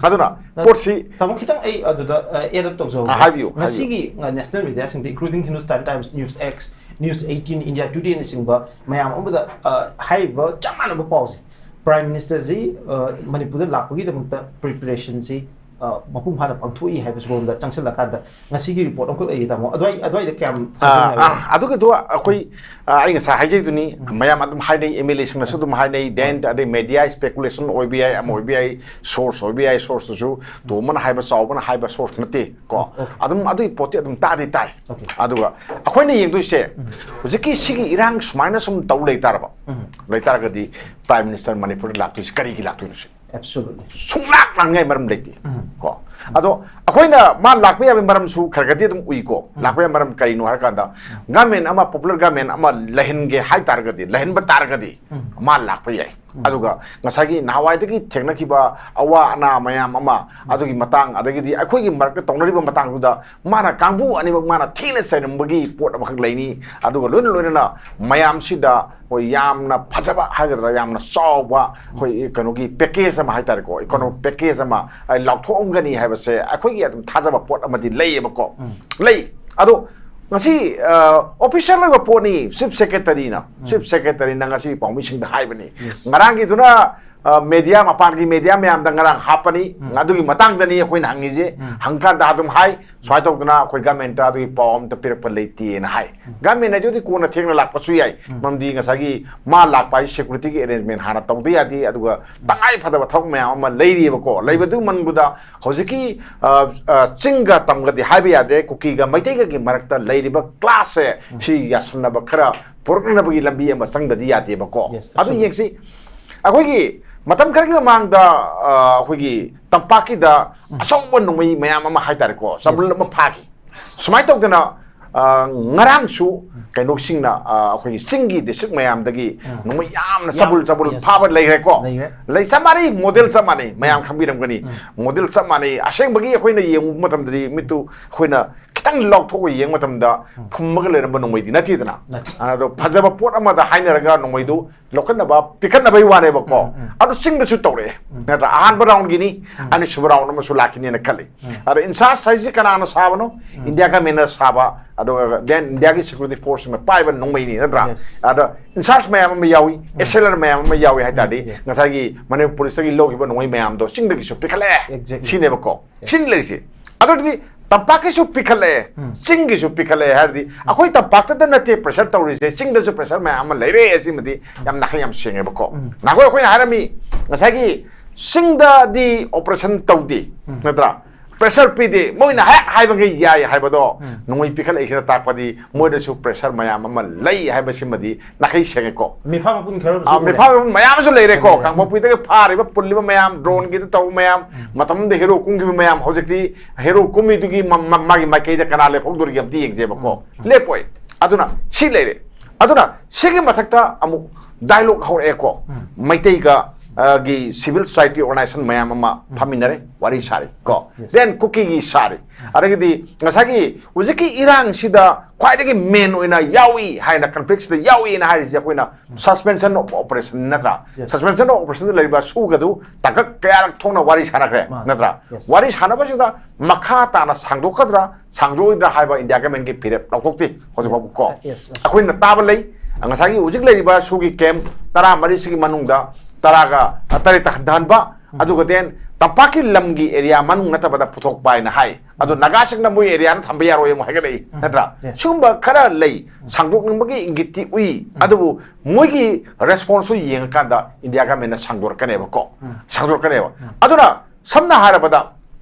ꯑꯗꯨꯅ ꯄꯣꯠꯁꯤ ꯇꯥꯃꯣ, ꯈꯤꯇꯪ ꯑꯩ ꯑꯗꯨꯗ ꯑꯦꯗ ꯑꯞ ꯇꯧꯖꯍꯧꯒꯦ꯫ ꯑ, ꯍꯥꯏꯕꯤꯌꯨ, ꯉꯁꯤꯒꯤ national ꯃꯤꯗꯤꯌꯥꯁꯤꯡꯗ, including Hindustan Times, News X, News eighteen, India Today ꯅꯆꯤꯡꯕ ꯃꯌꯥꯝ ꯑꯃꯗ, ꯑ, ꯍꯥꯏꯔꯤꯕ ꯆꯞ ꯃꯥꯟꯅꯕ ꯄꯥꯎꯁꯦ, Prime Minister ꯁꯤ, ꯑ, ꯃꯅꯤꯄꯨꯔꯗ ꯂꯥꯛꯄꯒꯤꯗꯃꯛꯇ preparation ꯁꯤ, ꯑ, ꯃꯄꯨꯡ ꯐꯥꯅ ꯄꯥꯡꯊꯣꯛꯏ ꯍꯥꯏꯕꯁꯤꯔꯣꯝꯗ ꯆꯪꯁꯤꯜꯂꯀꯥꯟꯗ ꯉꯁꯤꯒꯤ ꯔꯤꯄꯣꯔꯠ ꯑꯃꯈꯛ ꯂꯩꯔꯤ, ꯇꯥꯃꯣ꯫ ꯑꯗꯨꯋꯥꯏ-, ꯑꯗꯨꯋꯥꯏꯗ ꯀꯌꯥꯝ ꯊꯥꯖꯅꯤꯡꯉꯥꯏ ꯑꯥ, ꯑꯗꯨꯒꯤꯗꯣ ꯑꯩꯈꯣꯏ, ꯑꯥ, ꯑꯩ ꯉꯁꯥꯏ ꯍꯥꯏꯖꯩꯗꯨꯅꯤ, ꯎꯝ꯫ ꯃꯌꯥꯝ ꯑꯗꯨꯝ ꯍꯥꯏꯅꯩ, M L A ꯁꯤꯡꯅꯁꯨ ꯑꯗꯨꯝ ꯍꯥꯏꯅꯩ, then ꯑꯗꯩ media speculation ꯑꯣꯏꯕ ꯌꯥꯏ, ꯑꯃ ꯑꯣꯏꯕ ꯌꯥꯏ, source ꯑꯣꯏꯕ ꯌꯥꯏ, source ꯇꯨꯁꯨ ꯇꯣꯝꯕꯅ ꯍꯥꯏꯕ, ꯆꯥꯎꯕꯅ ꯍꯥꯏꯕ source ꯅꯠꯇꯦ ꯀꯣ꯫ Okay꯫ ꯑꯗꯨꯝ ꯑꯗꯨꯒꯤ ꯄꯣꯠꯇꯤ ꯑꯗꯨꯝ ꯇꯥꯗꯤ ꯇꯥꯏ꯫ Okay꯫ ꯑꯗꯨꯒ ꯑꯩꯈꯣꯏꯅ ꯌꯦꯡꯗꯣꯏꯁꯦ, ꯎꯝ꯫ ꯍꯧꯖꯤꯛꯀꯤ ꯁꯤꯒꯤ ꯏꯔꯥꯡ ꯁꯨꯃꯥꯏꯅ ꯁꯨꯝ ꯇꯧ ꯂꯩꯇꯥꯔꯕ, ꯎꯝ꯫ ꯂꯩꯇꯥꯔꯒꯗꯤ Prime Minister ꯃꯅꯤꯄꯨꯔꯗ ꯂꯥꯛꯇꯣꯏꯁꯦ ꯀꯔꯤꯒꯤ ꯂꯥꯛꯇꯣꯏꯅꯣ ꯁꯤ? Absolutely꯫ ꯁꯨꯡꯂꯥꯛ ꯂꯥꯛꯅꯤꯡꯉꯥꯏ ꯃꯔꯝ ꯂꯩꯇꯦ꯫ ꯎꯝ꯫ ꯀꯣ꯫ ꯑꯗꯣ ꯑꯩꯈꯣꯏꯅ ꯃꯥ ꯂꯥꯛꯄ ꯌꯥꯕꯒꯤ ꯃꯔꯝꯁꯨ ꯈꯔ ꯈꯔꯗꯤ ꯑꯗꯨꯝ ꯎꯏꯀꯣ꯫ ꯎꯝ꯫ ꯂꯥꯛꯄ ꯌꯥꯕ ꯃꯔꯝ ꯀꯔꯤꯅꯣ ꯍꯥꯏꯔꯀꯥꯟꯗ, ꯎꯝ꯫ Government ꯑꯃ, popular government ꯑꯃ ꯂꯩꯍꯟꯒꯦ ꯍꯥꯏ ꯇꯥꯔꯒꯗꯤ, ꯂꯩꯍꯟꯕ ꯇꯥꯔꯒꯗꯤ, ꯎꯝ꯫ ꯃꯥ ꯂꯥꯛꯄ ꯌꯥꯏ꯫ ꯎꯝ꯫ ꯑꯗꯨꯒ ꯉꯁꯥꯏꯒꯤ ꯅꯍꯥꯟꯋꯥꯏꯗꯒꯤ ꯊꯦꯡꯅꯈꯤꯕ ꯑꯋꯥ ꯑꯅꯥ ꯃꯌꯥꯝ ꯑꯃ, ꯎꯝ꯫ ꯑꯗꯨꯒꯤ ꯃꯇꯥꯡ, ꯑꯗꯒꯤꯗꯤ ꯑꯩꯈꯣꯏꯒꯤ ꯃꯔꯛꯇ ꯇꯧꯅꯔꯤꯕ ꯃꯇꯥꯡꯗꯨꯗ ꯃꯥꯅ ꯀꯥꯡꯕꯨ ꯑꯅꯤꯃꯛ ꯃꯥꯅ ꯊꯤꯅ ꯆꯩꯔꯝꯕꯒꯤ ꯄꯣꯠ ꯑꯃꯈꯛ ꯂꯩꯅꯤ꯫ ꯑꯗꯨꯒ ꯂꯣꯏꯅ ꯂꯣꯏꯅꯅ ꯃꯌꯥꯝꯁꯤꯗ ꯑꯩꯈꯣꯏ ꯌꯥꯝꯅ ꯐꯖꯕ ꯍꯥꯏꯒꯗ꯭ꯔꯥ, ꯌꯥꯝꯅ ꯆꯥꯎꯕ ꯑꯩꯈꯣꯏ ꯀꯩꯅꯣꯒꯤ package ꯑꯃ ꯍꯥꯏꯇꯥꯔꯦꯀꯣ, economic ꯎꯝ꯫ Package ꯑꯃ, ꯑ, ꯂꯥꯎꯊꯣꯛꯑꯝꯒꯅꯤ ꯍꯥꯏꯕꯁꯦ ꯑꯩꯈꯣꯏꯒꯤ ꯑꯗꯨꯝ ꯊꯥꯖꯕ ꯄꯣꯠ ꯑꯃꯗꯤ ꯂꯩꯌꯦꯕꯀꯣ꯫ ꯎꯝ꯫ ꯂꯩ꯫ ꯑꯗꯣ ꯉꯁꯤ, ꯑ, official ꯑꯣꯏꯕ ꯄꯣꯠꯅꯤ, Chief Secretary ꯅ, ꯎꯝ꯫ Chief Secretary ꯅ ꯉꯁꯤ ꯄꯥꯎꯃꯤꯁꯤꯡꯗ ꯍꯥꯏꯕꯅꯤ꯫ Yes꯫ ꯉꯔꯥꯡꯒꯤꯗꯨꯅ, ꯑ, media, ꯃꯄꯥꯟꯒꯤ media ꯃꯌꯥꯝꯗ ꯉꯔꯥꯡ ꯍꯥꯞꯄꯅꯤ꯫ ꯎꯝ꯫ ꯑꯗꯨꯒꯤ ꯃꯇꯥꯡꯗꯅꯤ ꯑꯩꯈꯣꯏꯅ ꯍꯪꯉꯤꯁꯦ꯫ ꯎꯝ꯫ ꯍꯪꯀꯥꯟꯗ ꯑꯗꯨꯝ ꯍꯥꯏ, ꯁꯨꯃꯥꯏꯅ ꯇꯧꯗꯅ ꯑꯩꯈꯣꯏ government ꯇ ꯑꯗꯨꯒꯤ ꯄꯥꯎ ꯑꯝꯇ ꯄꯤꯔꯛꯄ ꯂꯩꯇꯦꯅ ꯍꯥꯏ꯫ ꯎꯝ꯫ Government ꯍꯥꯏꯗꯨꯗꯤ ꯀꯣꯟꯅ ꯊꯦꯡꯅ ꯂꯥꯛꯄꯁꯨ ꯌꯥꯏ꯫ ꯎꯝ꯫ ꯃꯔꯝꯗꯤ ꯉꯁꯥꯏꯒꯤ ꯃꯥ ꯂꯥꯛꯄ ꯍꯥꯏꯁꯤ security ꯒꯤ arrangement ꯍꯥꯟꯅ ꯇꯧꯗ ꯌꯥꯗꯦ, ꯑꯗꯨꯒ ꯇꯉꯥꯏ ꯐꯗꯕ ꯊꯕꯛ ꯃꯌꯥꯝ ꯑꯃ ꯂꯩꯔꯤꯑꯕꯀꯣ꯫ ꯎꯝ꯫ ꯂꯩꯕꯗꯨ ꯃꯅꯨꯡꯗ ꯍꯧꯖꯤꯛꯀꯤ, ꯑ, ꯑ, ꯆꯤꯡꯒ ꯇꯝꯒꯗꯤ ꯍꯥꯏꯕ ꯌꯥꯗꯦ, ꯀꯨꯀꯤꯒ ꯃꯩꯇꯩꯒꯒꯤ ꯃꯔꯛꯇ ꯂꯩꯔꯤꯕ clash ꯁꯦ, ꯎꯝ꯫ ꯁꯤ ꯌꯥꯁꯟꯅꯕ ꯈꯔ ꯄꯨꯔꯛꯅꯅꯕꯒꯤ ꯂꯝꯕꯤ ꯑꯃ ꯆꯪꯗꯗꯤ ꯌꯥꯗꯦꯕꯀꯣ꯫ Yes, ꯑꯗꯨ absolutely꯫ ꯌꯦꯡꯁꯤ꯫ ꯑꯩꯈꯣꯏꯒꯤ ꯃꯇꯝ ꯈꯔꯒꯤ ꯃꯃꯥꯡꯗ, ꯑ, ꯑꯩꯈꯣꯏꯒꯤ ꯇꯝꯄꯥꯛꯀꯤꯗ ꯎꯝ꯫ ꯑꯆꯧꯕ ꯅꯣꯡꯃꯩ ꯃꯌꯥꯝ ꯑꯃ ꯍꯥꯏꯇꯥꯔꯦꯀꯣ, ꯆꯕꯨꯜ Yes꯫ ꯑꯃ ꯐꯥꯈꯤ꯫ ꯁꯨꯃꯥꯏꯅ ꯇꯧꯗꯅ ꯑ, ꯉꯔꯥꯡꯁꯨ ꯀꯩꯅꯣꯁꯤꯡꯅ, ꯑ, ꯑꯩꯈꯣꯏꯒꯤ ꯆꯤꯡꯒꯤ ꯗꯤꯁꯇ꯭ꯔꯤꯛ ꯃꯌꯥꯝꯗꯒꯤ ꯎꯝ. ꯅꯣꯡꯃꯩ ꯌꯥꯝꯅ ꯌꯥꯝ, ꯆꯕꯨꯜ ꯆꯕꯨꯜ yes. ꯐꯥꯕ ꯂꯩꯈ꯭ꯔꯦꯀꯣ꯫ ꯂꯩꯈ꯭ꯔꯦ. ꯂꯩ, ꯆꯞ ꯃꯥꯟꯅꯩ, ꯃꯣꯗꯦꯜ ꯆꯞ ꯃꯥꯟꯅꯩ, ꯃꯌꯥꯝ ꯈꯪꯕꯤꯔꯝꯒꯅꯤ꯫ ꯎꯝ. ꯃꯣꯗꯦꯜ ꯆꯞ ꯃꯥꯟꯅꯩ꯫ ꯑꯁꯦꯡꯕꯒꯤ ꯑꯩꯈꯣꯏꯅ ꯌꯦꯡꯕ ꯃꯇꯝꯗꯗꯤ ꯃꯤꯠꯇꯨ ꯑꯩꯈꯣꯏꯅ ꯈꯤꯇꯪ ꯂꯥꯎꯊꯣꯛꯑꯒ ꯌꯦꯡꯕ ꯃꯇꯝꯗ ꯎꯝ. ꯐꯨꯝꯃꯒ ꯂꯩꯔꯝꯕ ꯅꯣꯡꯃꯩꯗꯤ ꯅꯠꯇꯦꯗꯅ꯫ ꯅꯠꯇꯦ. ꯑꯗꯣ ꯐꯖꯕ ꯄꯣꯠ ꯑꯃꯗ ꯍꯥꯏꯅꯔꯒ ꯅꯣꯡꯃꯩꯗꯨ ꯂꯧꯈꯠꯅꯕ ꯄꯤꯈꯠꯅꯕꯒꯤ ꯋꯥꯅꯦꯕꯀꯣ꯫ ꯎꯝ, ꯎꯝ. ꯑꯗꯣ ꯆꯤꯡꯗꯁꯨ ꯇꯧꯔꯛꯑꯦ꯫ ꯎꯝ. ꯅꯠꯇ꯭ꯔꯥ? ꯑꯍꯥꯟꯕ ꯔꯥꯎꯟꯒꯤꯅꯤ, ꯎꯝ. ꯑꯅꯤꯁꯨꯕ ꯔꯥꯎꯟ ꯑꯃꯁꯨ ꯂꯥꯛꯈꯤꯅꯦꯅ ꯈꯜꯂꯤ꯫ ꯎꯝ. ꯑꯗꯣ ꯏꯟꯆꯥꯔꯖ ꯍꯥꯏꯁꯤ ꯀꯅꯥꯅ ꯁꯥꯕꯅꯣ? ꯎꯝ. ꯏꯟꯗꯤꯌꯥ ꯒꯃꯦꯟꯅ ꯁꯥꯕ, ꯑꯗꯨꯒ ꯗꯦꯟ ꯏꯟꯗꯤꯌꯥꯒꯤ ꯁꯦꯀ꯭ꯌꯨꯔꯤꯇꯤ ꯐꯣꯔꯁꯁꯤꯡꯅ ꯄꯥꯏꯕ ꯅꯣꯡꯃꯩꯅꯤ, ꯅꯠꯇ꯭ꯔꯥ? Yes. ꯑꯗ ꯏꯟꯆꯥꯔꯖ ꯃꯌꯥꯝ ꯑꯃ ꯌꯥꯎꯏ, ꯑꯦꯁ ꯑꯦꯜ ꯑꯥꯔ ꯃꯌꯥꯝ ꯑꯃ ꯌꯥꯎꯏ ꯍꯥꯏ ꯇꯥꯔꯗꯤ, ꯎꯝ, yes. ꯉꯁꯥꯏꯒꯤ ꯃꯅꯤꯄꯨꯔ ꯄꯨꯂꯤꯁꯇꯒꯤ ꯂꯧꯈꯤꯕ ꯅꯣꯡꯃꯩ ꯃꯌꯥꯝꯗꯣ ꯆꯤꯡꯗꯒꯤꯁꯨ ꯄꯤꯈꯠꯂꯛꯑꯦ꯫ Exactly. ꯁꯤꯅꯦꯕꯀꯣ꯫ Yes. ꯁꯤꯅ ꯂꯩꯔꯤꯁꯦ꯫ ꯑꯗꯨꯗꯤ ꯇꯝꯄꯥꯛꯀꯤꯁꯨ ꯄꯤꯈꯠꯂꯛꯑꯦ, ꯎꯝ. ꯆꯤꯡꯒꯤꯁꯨ ꯄꯤꯈꯠꯂꯛꯑꯦ ꯍꯥꯏꯔꯗꯤ, ꯑꯩꯈꯣꯏ ꯇꯝꯄꯥꯛꯇꯗ ꯅꯠꯇꯦ ꯄ꯭ꯔꯦꯁꯔ ꯇꯧꯔꯤꯁꯦ, ꯆꯤꯡꯗꯁꯨ ꯄ꯭ꯔꯦꯁꯔ ꯃꯌꯥꯝ ꯑꯃ ꯂꯩꯔꯦ꯫ ꯑꯁꯤꯃꯗꯤ ꯌꯥꯝ ꯅꯥꯈꯩ ꯌꯥꯝ ꯁꯦꯡꯉꯦꯕꯀꯣ꯫ ꯎꯝ. ꯅꯍꯥꯟꯋꯥꯏ ꯑꯩꯈꯣꯏꯅ ꯍꯥꯏꯔꯝꯃꯤ, ꯉꯁꯥꯏꯒꯤ ꯆꯤꯡꯗꯗꯤ ꯑꯣꯄꯔꯦꯁꯟ ꯇꯧꯗꯦ, ꯎꯝ. ꯅꯠꯇ꯭ꯔꯥ? ꯄ꯭ꯔꯦꯁꯔ ꯄꯤꯗꯦ, ꯃꯣꯏꯅ ꯍꯦꯛ ꯍꯥꯏꯕꯈꯩ ꯌꯥꯏ ꯍꯥꯏꯕꯗꯣ ꯎꯝ. ꯅꯣꯡꯃꯩ ꯄꯤꯈꯠꯂꯛꯏꯁꯤꯅ ꯇꯥꯛꯄꯗꯤ ꯃꯣꯏꯗꯁꯨ ꯄ꯭ꯔꯦꯁꯔ ꯃꯌꯥꯝ ꯑꯃ ꯂꯩ ꯍꯥꯏꯕꯁꯤꯃꯗꯤ ꯅꯥꯈꯩ ꯁꯦꯡꯉꯦꯀꯣ꯫ ꯃꯤꯐꯥ ꯃꯄꯨꯟ ꯈꯔ ꯑꯃꯁꯨ ꯑꯥ, ꯎꯔꯦ꯫ ꯃꯤꯐꯥ ꯃꯌꯥꯝ ꯑꯃꯁꯨ ꯂꯩꯔꯦꯀꯣ꯫ ꯂꯩꯔꯦ꯫ ꯀꯥꯡꯄꯣꯛꯄꯤꯗꯒꯤ ꯐꯥꯔꯤꯕ, ꯄꯨꯜꯂꯤꯕ ꯃꯌꯥꯝ, ꯗ꯭ꯔꯣꯟꯒꯤꯗ ꯇꯧꯕ ꯃꯌꯥꯝ, ꯎꯝ. ꯃꯇꯝꯗ ꯍꯦꯔꯣ ꯀꯨꯝꯈꯤꯕ ꯃꯌꯥꯝ, ꯍꯧꯖꯤꯛꯇꯤ ꯍꯦꯔꯣ ꯀꯨꯝꯃꯤꯗꯨꯒꯤ ꯃ-, ꯃ-, ꯃꯥꯒꯤ ꯃꯥꯏꯀꯩꯗ ꯀꯅꯥ ꯂꯦꯞꯍꯧꯗꯣꯔꯤꯒꯦ ꯑꯝꯇ ꯌꯦꯡꯖꯦꯕꯀꯣ꯫ ꯎꯝ. ꯂꯦꯞꯄꯣꯏ꯫ ꯑꯗꯨꯅ ꯁꯤ ꯂꯩꯔꯦ꯫ ꯑꯗꯨꯅ ꯁꯤꯒꯤ ꯃꯊꯛꯇ ꯑꯃꯨꯛ ꯗꯥꯏꯂꯣꯛ ꯍꯧꯔꯛꯑꯦꯀꯣ꯫ ꯎꯝ. ꯃꯩꯇꯩꯒ, ꯑ, ꯒꯤ ꯁꯤꯚꯤꯜ ꯁꯣꯁꯥꯏꯇꯤ ꯑꯣꯔꯒꯅꯥꯏꯖꯦꯁꯟ ꯃꯌꯥꯝ ꯑꯃ ꯎꯝ. ꯐꯝꯃꯤꯟꯅꯔꯦ, ꯋꯥꯔꯤ ꯁꯥꯔꯤ ꯀꯣ꯫ Yes. ꯗꯦꯟ ꯀꯨꯀꯤꯒꯤ ꯁꯥꯔꯤ꯫ ꯑꯗꯒꯤꯗꯤ ꯉꯁꯥꯏꯒꯤ ꯍꯧꯖꯤꯛꯀꯤ ꯏꯔꯥꯡꯁꯤꯗ ꯈ꯭ꯋꯥꯏꯗꯒꯤ ꯃꯦꯟ ꯑꯣꯏꯅ ꯌꯥꯎꯏ ꯍꯥꯏꯅ, ꯀꯟꯐ꯭ꯂꯤꯛꯁꯤꯗ ꯌꯥꯎꯏꯅ ꯍꯥꯏꯔꯤꯁꯦ ꯑꯩꯈꯣꯏꯅ ꯁꯁꯄꯦꯟꯁꯟ ꯑꯣꯐ ꯑꯣꯄꯔꯦꯁꯟ ꯅꯠꯇ꯭ꯔꯥ? Yes. ꯁꯁꯄꯦꯟꯁꯟ ꯑꯣꯐ ꯑꯣꯄꯔꯦꯁꯟꯗ ꯂꯩꯔꯤꯕ ꯁꯨꯒꯗꯨ ꯇꯥꯡꯀꯛ ꯀꯌꯥꯔꯛ ꯊꯣꯛꯅ ꯋꯥꯔꯤ ꯁꯥꯟꯅꯈ꯭ꯔꯦ, ꯃꯥꯅꯤ. ꯅꯠꯇ꯭ꯔꯥ? Yes. ꯋꯥꯔꯤ ꯁꯥꯟꯅꯕꯁꯤꯗ ꯃꯈꯥ ꯇꯥꯅ ꯁꯥꯡꯗꯣꯛꯀꯗ꯭ꯔꯥ, ꯁꯥꯡꯗꯣꯛꯑꯣꯏꯗ꯭ꯔꯥ ꯍꯥꯏꯕ ꯏꯟꯗꯤꯌꯥ ꯒꯃꯦꯟꯒꯤ ꯐꯤꯔꯦꯞ ꯂꯧꯊꯣꯛꯇꯦ ꯍꯧꯖꯤꯛ ꯐꯥꯎꯕ ꯀꯣ꯫ Yes, yes. ꯑꯩꯈꯣꯏꯅ ꯇꯥꯕ ꯂꯩ, ꯉꯁꯥꯏꯒꯤ ꯍꯧꯖꯤꯛ ꯂꯩꯔꯤꯕ ꯁꯨꯒꯤ ꯀꯦꯝ ꯇꯔꯥꯃꯔꯤꯁꯤꯒꯤ ꯃꯅꯨꯡꯗ ꯇꯔꯥꯒ ꯇꯔꯦꯠꯇ ꯍꯟꯊꯍꯟꯕ, ꯑꯗꯨꯒ ꯗꯦꯟ ꯇꯝꯄꯥꯛꯀꯤ ꯂꯝꯒꯤ ꯑꯦꯔꯤꯌꯥ ꯃꯅꯨꯡ ꯅꯠꯇꯕꯗ ꯄꯨꯊꯣꯛꯄ ꯍꯥꯏꯅ ꯍꯥꯏ꯫ ꯑꯗꯣ ꯅꯥꯒꯥꯁꯤꯡꯅ ꯃꯣꯏ ꯑꯦꯔꯤꯌꯥꯗ ꯊꯝꯕ ꯌꯥꯔꯣꯏ ꯑꯃꯨꯛ ꯍꯥꯏꯒꯠꯂꯛꯏ, ꯅꯠꯇ꯭ꯔꯥ? Yes. ꯁꯤꯒꯨꯝꯕ ꯈꯔ ꯂꯩ, ꯁꯥꯡꯗꯣꯛꯅꯤꯡꯕꯒꯤ ꯏꯪꯒꯤꯠꯇꯤ ꯎꯏ, ꯑꯗꯨꯕꯨ ꯃꯣꯏꯒꯤ ꯔꯦꯁꯄꯣꯟꯁꯇꯨ ꯌꯦꯡꯉꯀꯥꯟꯗ ꯏꯟꯗꯤꯌꯥ ꯒꯃꯦꯟꯅ ꯁꯥꯡꯗꯣꯔꯛꯀꯅꯦꯕꯀꯣ꯫ ꯁꯥꯡꯗꯣꯔꯛꯀꯅꯦꯕ꯫ ꯑꯗꯨꯅ ꯁꯝꯅ ꯍꯥꯏꯔꯕꯗ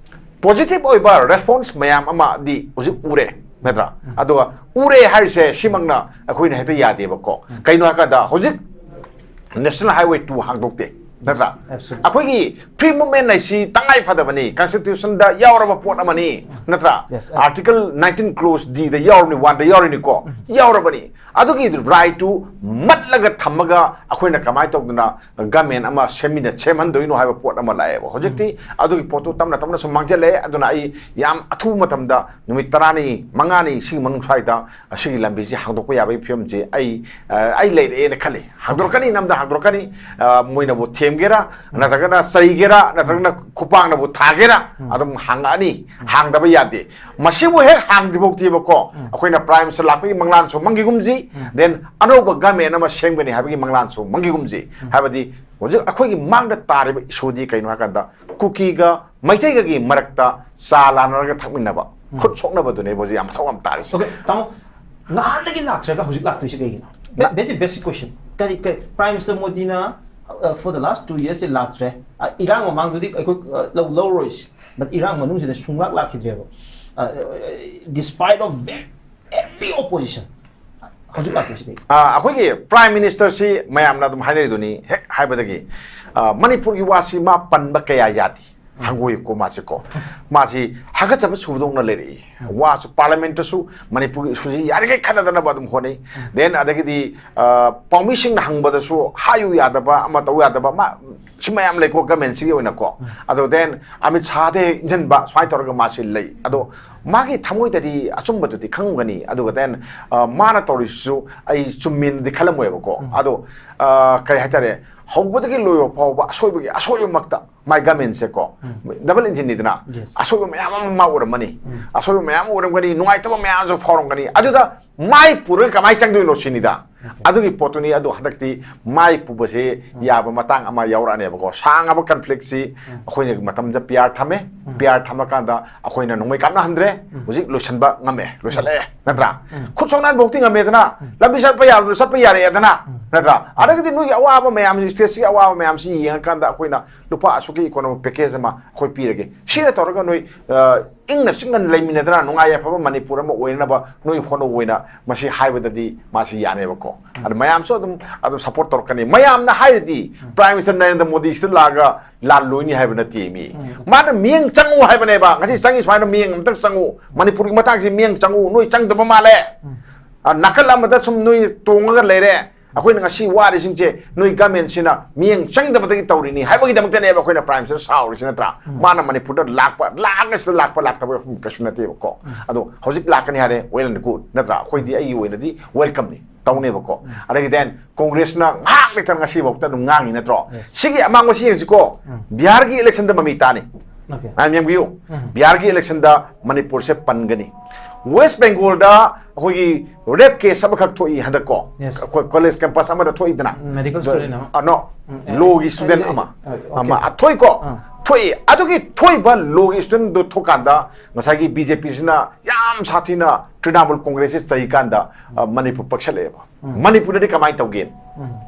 ꯄꯣꯖꯤꯇꯤꯚ ꯑꯣꯏꯕ ꯔꯦꯁꯄꯣꯟꯁ ꯃꯌꯥꯝ ꯑꯃꯗꯤ ꯍꯧꯖꯤꯛ ꯎꯔꯦ, ꯅꯠꯇ꯭ꯔꯥ? ꯑꯗꯨꯒ ꯎꯔꯦ ꯍꯥꯏꯔꯤꯁꯦ ꯁꯤꯃꯛꯅ ꯑꯩꯈꯣꯏꯅ ꯍꯦꯛꯇ ꯌꯥꯗꯦꯕꯀꯣ꯫ ꯀꯩꯅꯣ ꯍꯥꯏꯀꯥꯟꯗ ꯍꯧꯖꯤꯛ ꯅꯦꯁꯅꯦꯜ ꯍꯥꯏꯋꯦ ꯇꯨ ꯍꯥꯡꯗꯣꯛꯇꯦ, ꯅꯠꯇ꯭ꯔꯥ? Absolutely. ꯑꯩꯈꯣꯏꯒꯤ free movement ꯍꯥꯏꯁꯤ ꯇꯉꯥꯏ ꯐꯗꯕꯅꯤ, constitution ꯗ ꯌꯥꯎꯔꯕ ꯄꯣꯠ ꯑꯃꯅꯤ, ꯅꯠꯇ꯭ꯔꯥ? Yes. Article nineteen clause D ꯗ ꯌꯥꯎꯔꯕꯅꯤ, one ꯗ ꯌꯥꯎꯔꯤꯅꯤꯀꯣ, ꯌꯥꯎꯔꯕꯅꯤ꯫ ꯑꯗꯨꯒꯤ right ꯇꯨ ꯃꯠꯂꯒ ꯊꯝꯃꯒ ꯑꯩꯈꯣꯏꯅ ꯀꯃꯥꯏꯅ ꯇꯧꯗꯅ government ꯑꯃ ꯁꯦꯝꯃꯤꯟꯅ ꯁꯦꯝꯍꯟꯗꯣꯏꯅꯣ ꯍꯥꯏꯕ ꯄꯣꯠ ꯑꯃ ꯂꯥꯛꯑꯦꯕ꯫ ꯍꯧꯖꯤꯛꯇꯤ ꯑꯗꯨꯒꯤ ꯄꯣꯠꯇꯨ ꯇꯞꯅ ꯇꯞꯅ ꯁꯨꯝ ꯃꯥꯡꯁꯤꯜꯂꯛꯑꯦ꯫ ꯑꯗꯨꯅ ꯑꯩ ꯌꯥꯝ ꯑꯊꯨꯕ ꯃꯇꯝꯗ, ꯅꯨꯃꯤꯠ ꯇꯔꯥꯅꯤ, ꯃꯉꯥꯅꯤ ꯁꯤꯒꯤ ꯃꯅꯨꯡ ꯁ꯭ꯋꯥꯏꯗ ꯑꯁꯤꯒꯤ ꯂꯝꯕꯤꯁꯤ ꯍꯥꯡꯗꯣꯛꯄ ꯌꯥꯕꯒꯤ ꯐꯤꯕꯝꯁꯤ ꯑꯩ, ꯑ, ꯑꯩ ꯂꯩꯔꯛꯑꯦꯅ ꯈꯜꯂꯤ꯫ ꯍꯥꯡꯗꯣꯔꯛꯀꯅꯤ, ꯅꯝꯗ ꯍꯥꯡꯗꯣꯔꯛꯀꯅꯤ꯫ ꯑ, ꯃꯣꯏꯅꯕꯨ ꯊꯦꯝꯒꯦꯔꯥ, ꯅꯠꯇ꯭ꯔꯒꯅ ꯆꯩꯒꯦꯔꯥ, ꯅꯠꯇ꯭ꯔꯒꯅ ꯈꯨꯄꯥꯛꯅꯕꯨ ꯊꯥꯒꯦꯔꯥ, ꯑꯗꯨꯝ ꯍꯥꯡꯉꯛꯑꯅꯤ꯫ ꯍꯥꯡꯗꯕ ꯌꯥꯗꯦ꯫ ꯃꯁꯤꯕꯨ ꯍꯦꯛ ꯍꯥꯡꯗ꯭ꯔꯤꯐꯥꯎꯗꯤꯕꯀꯣ, ꯑꯩꯈꯣꯏꯅ Prime Minister ꯂꯥꯛꯄꯒꯤ ꯃꯪꯂꯥꯟꯁꯨ ꯃꯪꯒꯤꯒꯨꯝꯁꯤ, then ꯑꯅꯧꯕ government ꯑꯃ ꯁꯦꯝꯒꯅꯤ ꯍꯥꯏꯕꯒꯤ ꯃꯪꯂꯥꯟꯁꯨ ꯃꯪꯒꯤꯒꯨꯝꯁꯤ꯫ ꯍꯥꯏꯕꯗꯤ ꯍꯧꯖꯤꯛ ꯑꯩꯈꯣꯏꯒꯤ ꯃꯥꯡꯗ ꯇꯥꯔꯤꯕ issue ꯗꯤ ꯀꯩꯅꯣ ꯍꯥꯏꯀꯥꯟꯗ, ꯀꯨꯀꯤꯒ ꯃꯩꯇꯩꯒꯒꯤ ꯃꯔꯛꯇ ꯆꯥ ꯂꯥꯟꯅꯔꯒ ꯊꯛꯃꯤꯟꯅꯕ, ꯈꯨꯠ ꯁꯣꯛꯅꯕꯗꯨꯅꯦꯕ ꯍꯧꯖꯤꯛ ꯌꯥꯝ ꯃꯊꯧ ꯌꯥꯝ ꯇꯥꯔꯤꯁꯦ꯫ Okay, ꯇꯥꯃꯣ, ꯉꯍꯥꯟꯗꯒꯤ ꯂꯥꯛꯇ꯭ꯔꯒ ꯍꯧꯖꯤꯛ ꯂꯥꯛꯇꯣꯏꯁꯤ ꯀꯩꯒꯤꯅꯣ? Basic, basic question. ꯀꯔꯤ, ꯀꯔꯤ, Prime Minister ꯃꯣꯗꯤꯅ, uh, for the last two years ꯁꯦ ꯂꯥꯛꯇ꯭ꯔꯦ꯫ ꯑ, ꯏꯔꯥꯡ ꯃꯃꯥꯡꯗꯨꯗꯤ ꯑꯩꯈꯣꯏ, ꯑ, ꯂꯧ-, ꯂꯧꯔꯣꯏꯁꯤ꯫ But ꯏꯔꯥꯡ ꯃꯅꯨꯡꯁꯤꯗ ꯁꯨꯡꯂꯥꯛ ꯂꯥꯛꯈꯤꯗ꯭ꯔꯦꯕ꯫ ꯑ, despite of very heavy opposition. ꯍꯧꯖꯤꯛ ꯂꯥꯛꯇꯣꯏꯁꯤ ꯀꯩꯒꯤꯅꯣ? ꯑ, ꯑꯩꯈꯣꯏꯒꯤ Prime Minister ꯁꯤ ꯃꯌꯥꯝꯅ ꯑꯗꯨꯝ ꯍꯥꯏꯅꯔꯤꯗꯨꯅꯤ, ꯍꯦꯛ ꯍꯥꯏꯕꯗꯒꯤ, ꯑ, ꯃꯅꯤꯄꯨꯔꯒꯤ ꯋꯥꯁꯤ ꯃꯥ ꯄꯟꯕ ꯀꯌꯥ ꯌꯥꯗꯦ꯫ ꯍꯪꯒꯣꯏꯀꯣ ꯃꯥꯁꯦꯀꯣ꯫ ꯃꯥꯁꯤ ꯍꯥꯀꯠꯆꯕ ꯁꯨꯕꯗꯧꯅ ꯂꯩꯔꯛꯏ꯫ ꯋꯥꯁꯨ Parliament ꯇꯁꯨ ꯃꯅꯤꯄꯨꯔꯒꯤ issue ꯁꯤ ꯌꯥꯔꯤꯈꯩ ꯈꯟꯅꯗꯅꯕ ꯑꯗꯨꯝ ꯍꯣꯠꯅꯩ꯫ Then ꯑꯗꯒꯤꯗꯤ, ꯑ, ꯄꯥꯎꯃꯤꯁꯤꯡꯅ ꯍꯪꯕꯗꯁꯨ ꯍꯥꯏꯌꯨ ꯌꯥꯗꯕ, ꯑꯃ ꯇꯧ ꯌꯥꯗꯕ, ꯃꯥ, ꯁꯤ ꯃꯌꯥꯝ ꯂꯩꯀꯣ government ꯁꯤꯒꯤ ꯑꯣꯏꯅꯀꯣ꯫ ꯑꯗꯣ then ꯑꯃꯤꯠ ꯁꯥꯍꯗ ꯍꯦꯛ ꯏꯟꯁꯤꯟꯕ, ꯁꯨꯃꯥꯏꯅ ꯇꯧꯔꯒ ꯃꯥꯁꯤ ꯂꯩ꯫ ꯑꯗꯣ ꯃꯥꯒꯤ ꯊꯃꯣꯏꯗꯗꯤ ꯑꯆꯨꯝꯕꯗꯨꯗꯤ ꯈꯪꯉꯝꯒꯅꯤ꯫ ꯑꯗꯨꯒ then, ꯑ, ꯃꯥꯅ ꯇꯧꯔꯤꯁꯤꯁꯨ ꯑꯩ ꯆꯨꯝꯃꯦꯅꯗꯤ ꯈꯜꯂꯝꯃꯣꯏꯕꯀꯣ꯫ ꯑꯗꯣ, ꯑ, ꯀꯩ ꯍꯥꯏꯇꯥꯔꯦ, ꯍꯧꯕꯗꯒꯤ ꯂꯣꯏꯕ ꯐꯥꯎꯕ ꯑꯁꯣꯏꯕꯒꯤ ꯑꯁꯣꯏꯕꯃꯛꯇ꯫ My government ꯁꯦꯀꯣ, double engine ꯅꯤꯗꯅ, Yes. ꯑꯁꯣꯏꯕ ꯃꯌꯥꯝ ꯑꯃ ꯃꯥ ꯎꯔꯝꯃꯅꯤ, ꯑꯁꯣꯏꯕ ꯃꯌꯥꯝ ꯑꯃ ꯎꯔꯝꯒꯅꯤ, ꯅꯨꯡꯉꯥꯏꯇꯕ ꯃꯌꯥꯝ ꯑꯃꯁꯨ ꯐꯥꯎꯔꯝꯒꯅꯤ꯫ ꯑꯗꯨꯗ ꯃꯥꯏ ꯄꯨꯔꯒ ꯀꯃꯥꯏꯅ ꯆꯪꯗꯣꯏꯅꯣ ꯁꯤꯅꯤꯗ꯫ ꯑꯗꯨꯒꯤ ꯄꯣꯠꯇꯨꯅꯤ꯫ ꯑꯗꯣ ꯍꯟꯗꯛꯇꯤ ꯃꯥꯏ ꯄꯨꯕꯁꯦ ꯌꯥꯕ ꯃꯇꯥꯡ ꯑꯃ ꯌꯥꯎꯔꯛꯑꯅꯦꯕꯀꯣ꯫ ꯁꯥꯡꯉꯕ conflict ꯁꯤ ꯑꯩꯈꯣꯏꯅ ꯃꯇꯝꯗ P R ꯊꯝꯃꯦ꯫ P R ꯊꯝꯃꯀꯥꯟꯗ ꯑꯩꯈꯣꯏꯅ ꯅꯣꯡꯃꯩ ꯀꯥꯞꯅꯍꯟꯗ꯭ꯔꯦ꯫ ꯍꯧꯖꯤꯛ ꯂꯣꯏꯁꯤꯟꯕ ꯉꯝꯃꯦ, ꯂꯣꯏꯁꯤꯜꯂꯛꯑꯦ, ꯅꯠꯇ꯭ꯔꯥ? ꯈꯨꯠ ꯁꯣꯛꯅꯍꯟꯕ ꯐꯥꯎꯗꯤ ꯉꯝꯃꯦꯗꯅ, ꯂꯝꯕꯤ ꯆꯠꯄ ꯌꯥꯕꯗꯨ ꯆꯠꯄ ꯌꯥꯔꯛꯑꯦꯗꯅ꯫ ꯅꯠꯇ꯭ꯔꯥ? ꯑꯗꯒꯤꯗꯤ ꯅꯣꯏꯒꯤ ꯑꯋꯥꯕ ꯃꯌꯥꯝꯁꯤ, ꯁ꯭ꯇꯦꯠꯁꯤꯒꯤ ꯑꯋꯥꯕ ꯃꯌꯥꯝꯁꯤ ꯌꯦꯡꯉꯀꯥꯟꯗ ꯑꯩꯈꯣꯏꯅ ꯂꯨꯄꯥ ꯑꯁꯨꯛꯀꯤ ꯏꯀꯣꯅꯣꯃꯤꯛ ꯄꯦꯀꯦꯖ ꯑꯃ ꯑꯩꯈꯣꯏ ꯄꯤꯔꯒꯦ, ꯁꯤꯅ ꯇꯧꯔꯒ ꯅꯣꯏ ꯑ, ꯏꯪꯅ ꯆꯤꯛꯅ ꯂꯩꯃꯤꯟꯅꯗꯅ ꯅꯨꯡꯉꯥꯏ ꯌꯥꯏꯐꯕ ꯃꯅꯤꯄꯨꯔ ꯑꯃ ꯑꯣꯏꯅꯅꯕ ꯅꯣꯏ ꯍꯣꯠꯅꯧ ꯑꯣꯏꯅ ꯃꯁꯤ ꯍꯥꯏꯕꯗꯗꯤ ꯃꯥꯁꯤ ꯌꯥꯅꯦꯕꯀꯣ꯫ ꯑꯗ ꯃꯌꯥꯝꯁꯨ ꯑꯗꯨꯝ ꯑꯗꯨꯝ ꯁꯄꯣꯔꯠ ꯇꯧꯔꯛꯀꯅꯤ꯫ ꯃꯌꯥꯝꯅ ꯍꯥꯏꯔꯗꯤ ꯄ꯭ꯔꯥꯏꯝ ꯃꯤꯅꯤꯁꯇꯔ ꯅꯔꯦꯟꯗ꯭ꯔ ꯃꯣꯗꯤ ꯁꯤꯗ ꯂꯥꯛꯑꯒ ꯂꯥꯜꯂꯣꯏꯅꯤ ꯍꯥꯏꯕ ꯅꯠꯇꯦ ꯃꯤ꯫ ꯃꯥꯅ ꯃꯤꯠꯌꯦꯡ ꯆꯪꯉꯨ ꯍꯥꯏꯕꯅꯦꯕ꯫ ꯉꯁꯤ ꯆꯪꯉꯤ ꯁꯨꯃꯥꯏꯅ ꯃꯤꯠꯌꯦꯡ ꯑꯝꯇꯪ ꯆꯪꯉꯨ꯫ ꯃꯅꯤꯄꯨꯔꯒꯤ ꯃꯇꯥꯡꯁꯤ ꯃꯤꯠꯌꯦꯡ ꯆꯪꯉꯨ꯫ ꯅꯣꯏ ꯆꯪꯗꯕ ꯃꯥꯜꯂꯦ꯫ ꯑ, ꯅꯥꯀꯜ ꯑꯃꯗ ꯁꯨꯝ ꯅꯣꯏ ꯇꯣꯡꯉꯒ ꯂꯩꯔꯦ꯫ ꯑꯩꯈꯣꯏꯅ ꯉꯁꯤ ꯋꯥꯔꯤꯁꯤꯡꯁꯦ ꯅꯣꯏ ꯒꯃꯦꯟꯁꯤꯅ ꯃꯤꯠꯌꯦꯡ ꯆꯪꯗꯕꯗꯒꯤ ꯇꯧꯔꯤꯅꯤ ꯍꯥꯏꯕꯒꯤꯗꯃꯛꯇꯅꯦꯕ ꯑꯩꯈꯣꯏꯅ ꯄ꯭ꯔꯥꯏꯝ ꯃꯤꯅꯤꯁꯇꯔ ꯁꯥꯎꯔꯤꯁꯤ, ꯅꯠꯇ꯭ꯔꯥ? ꯃꯥꯅ ꯃꯅꯤꯄꯨꯔꯗ ꯂꯥꯛꯄ, ꯂꯥꯛꯑꯒ ꯁꯤꯗ ꯂꯥꯛꯄ, ꯂꯥꯛꯇꯕ ꯀꯩꯁꯨ ꯅꯠꯇꯦꯕꯀꯣ꯫ ꯑꯗꯣ ꯍꯧꯖꯤꯛ ꯂꯥꯛꯀꯅꯤ ꯍꯥꯏꯔꯦ, well and good, ꯅꯠꯇ꯭ꯔꯥ? ꯑꯩꯈꯣꯏꯗꯤ, ꯑꯩꯒꯤ ꯑꯣꯏꯅꯗꯤ welcome ꯅꯤ, ꯇꯧꯅꯦꯕꯀꯣ꯫ ꯑꯗꯒꯤ then ꯀꯣꯡꯒ꯭ꯔꯦꯁꯅ ꯉꯥꯏꯍꯥꯛ ꯂꯩꯇꯅ ꯉꯁꯤꯐꯥꯎꯗ ꯑꯗꯨꯝ ꯉꯥꯡꯉꯤ, ꯅꯠꯇ꯭ꯔꯣ? ꯁꯤꯒꯤ ꯑꯃꯥꯡꯕꯁꯤ ꯌꯦꯡꯁꯤꯀꯣ꯫ ꯕꯤꯍꯥꯔꯒꯤ ꯏꯂꯦꯛꯁꯟꯗ ꯃꯃꯤ ꯇꯥꯅꯤ꯫ Okay. ꯃꯌꯥꯝ ꯌꯦꯡꯕꯤꯌꯨ, ꯕꯤꯍꯥꯔꯒꯤ ꯏꯂꯦꯛꯁꯟꯗ ꯃꯅꯤꯄꯨꯔꯁꯦ ꯄꯟꯒꯅꯤ꯫ ꯋꯦꯁ ꯕꯦꯡꯒꯣꯜꯗ ꯑꯩꯈꯣꯏꯒꯤ ꯔꯦꯞ ꯀꯦꯁ ꯑꯃꯈꯛ ꯊꯣꯛꯏ ꯍꯟꯗꯛꯀꯣ꯫ Yes. ꯑꯩꯈꯣꯏ ꯀꯣꯂꯦꯖ ꯀꯦꯝꯄꯁ ꯑꯃꯗ ꯊꯣꯛꯏꯗꯅ꯫ Medical student ꯑꯃ꯫ ꯑ, no. ꯑꯦ, ꯂꯣꯒꯤ ꯁ꯭ꯇꯨꯗꯦꯟ ꯑꯦ, ꯑꯃ꯫ ꯑꯦ, okay. ꯑꯃ, ꯑ, ꯊꯣꯛꯏꯀꯣ꯫ ꯑꯥ. ꯊꯣꯛꯏ꯫ ꯑꯗꯨꯒꯤ ꯊꯣꯛꯏꯕ ꯂꯣꯒꯤ ꯁ꯭ꯇꯨꯗꯦꯟꯗꯣ ꯊꯣꯛꯀꯥꯟꯗ ꯉꯁꯥꯏꯒꯤ ꯕꯤ ꯖꯦ ꯄꯤꯁꯤꯅ ꯌꯥꯝ ꯁꯥꯊꯤꯅ ꯇ꯭ꯔꯤꯅꯥꯃꯨꯜ ꯀꯣꯡꯒ꯭ꯔꯦꯁꯁꯤ ꯆꯩꯀꯥꯟꯗ, ꯑ, ꯃꯅꯤꯄꯨꯔ ꯄꯛꯁꯜꯂꯛꯑꯦꯕ꯫ ꯃꯅꯤꯄꯨꯔꯗꯗꯤ ꯀꯃꯥꯏꯅ ꯇꯧꯒꯦ?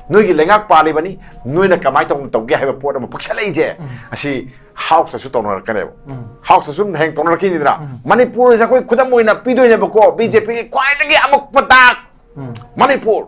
ꯅꯣꯏꯒꯤ ꯂꯩꯉꯥꯛ ꯄꯥꯜꯂꯤꯕꯅꯤ, ꯅꯣꯏꯅ ꯀꯃꯥꯏꯅ ꯇꯧꯅ ꯇꯧꯒꯦ ꯍꯥꯏꯕ ꯄꯣꯠ ꯑꯃ ꯄꯛꯁꯜꯂꯛꯏꯁꯦ꯫ ꯑꯁꯤ ꯍꯥꯎꯁꯇꯁꯨ ꯇꯧꯅꯔꯛꯀꯅꯦꯕ꯫ ꯍꯥꯎꯁꯇꯁꯨ ꯑꯗꯨꯝ ꯍꯌꯦꯡ ꯇꯧꯅꯔꯛꯈꯤꯅꯤꯗꯅ꯫ ꯃꯅꯤꯄꯨꯔꯁꯦ ꯑꯩꯈꯣꯏ ꯈꯨꯗꯝ ꯑꯣꯏꯅ ꯄꯤꯗꯣꯏꯅꯦꯕꯀꯣ, ꯕꯤ ꯖꯦ ꯄꯤꯒꯤ ꯈ꯭ꯋꯥꯏꯗꯒꯤ ꯑꯃꯨꯛꯄ ꯗꯥꯛ ꯃꯅꯤꯄꯨꯔ꯫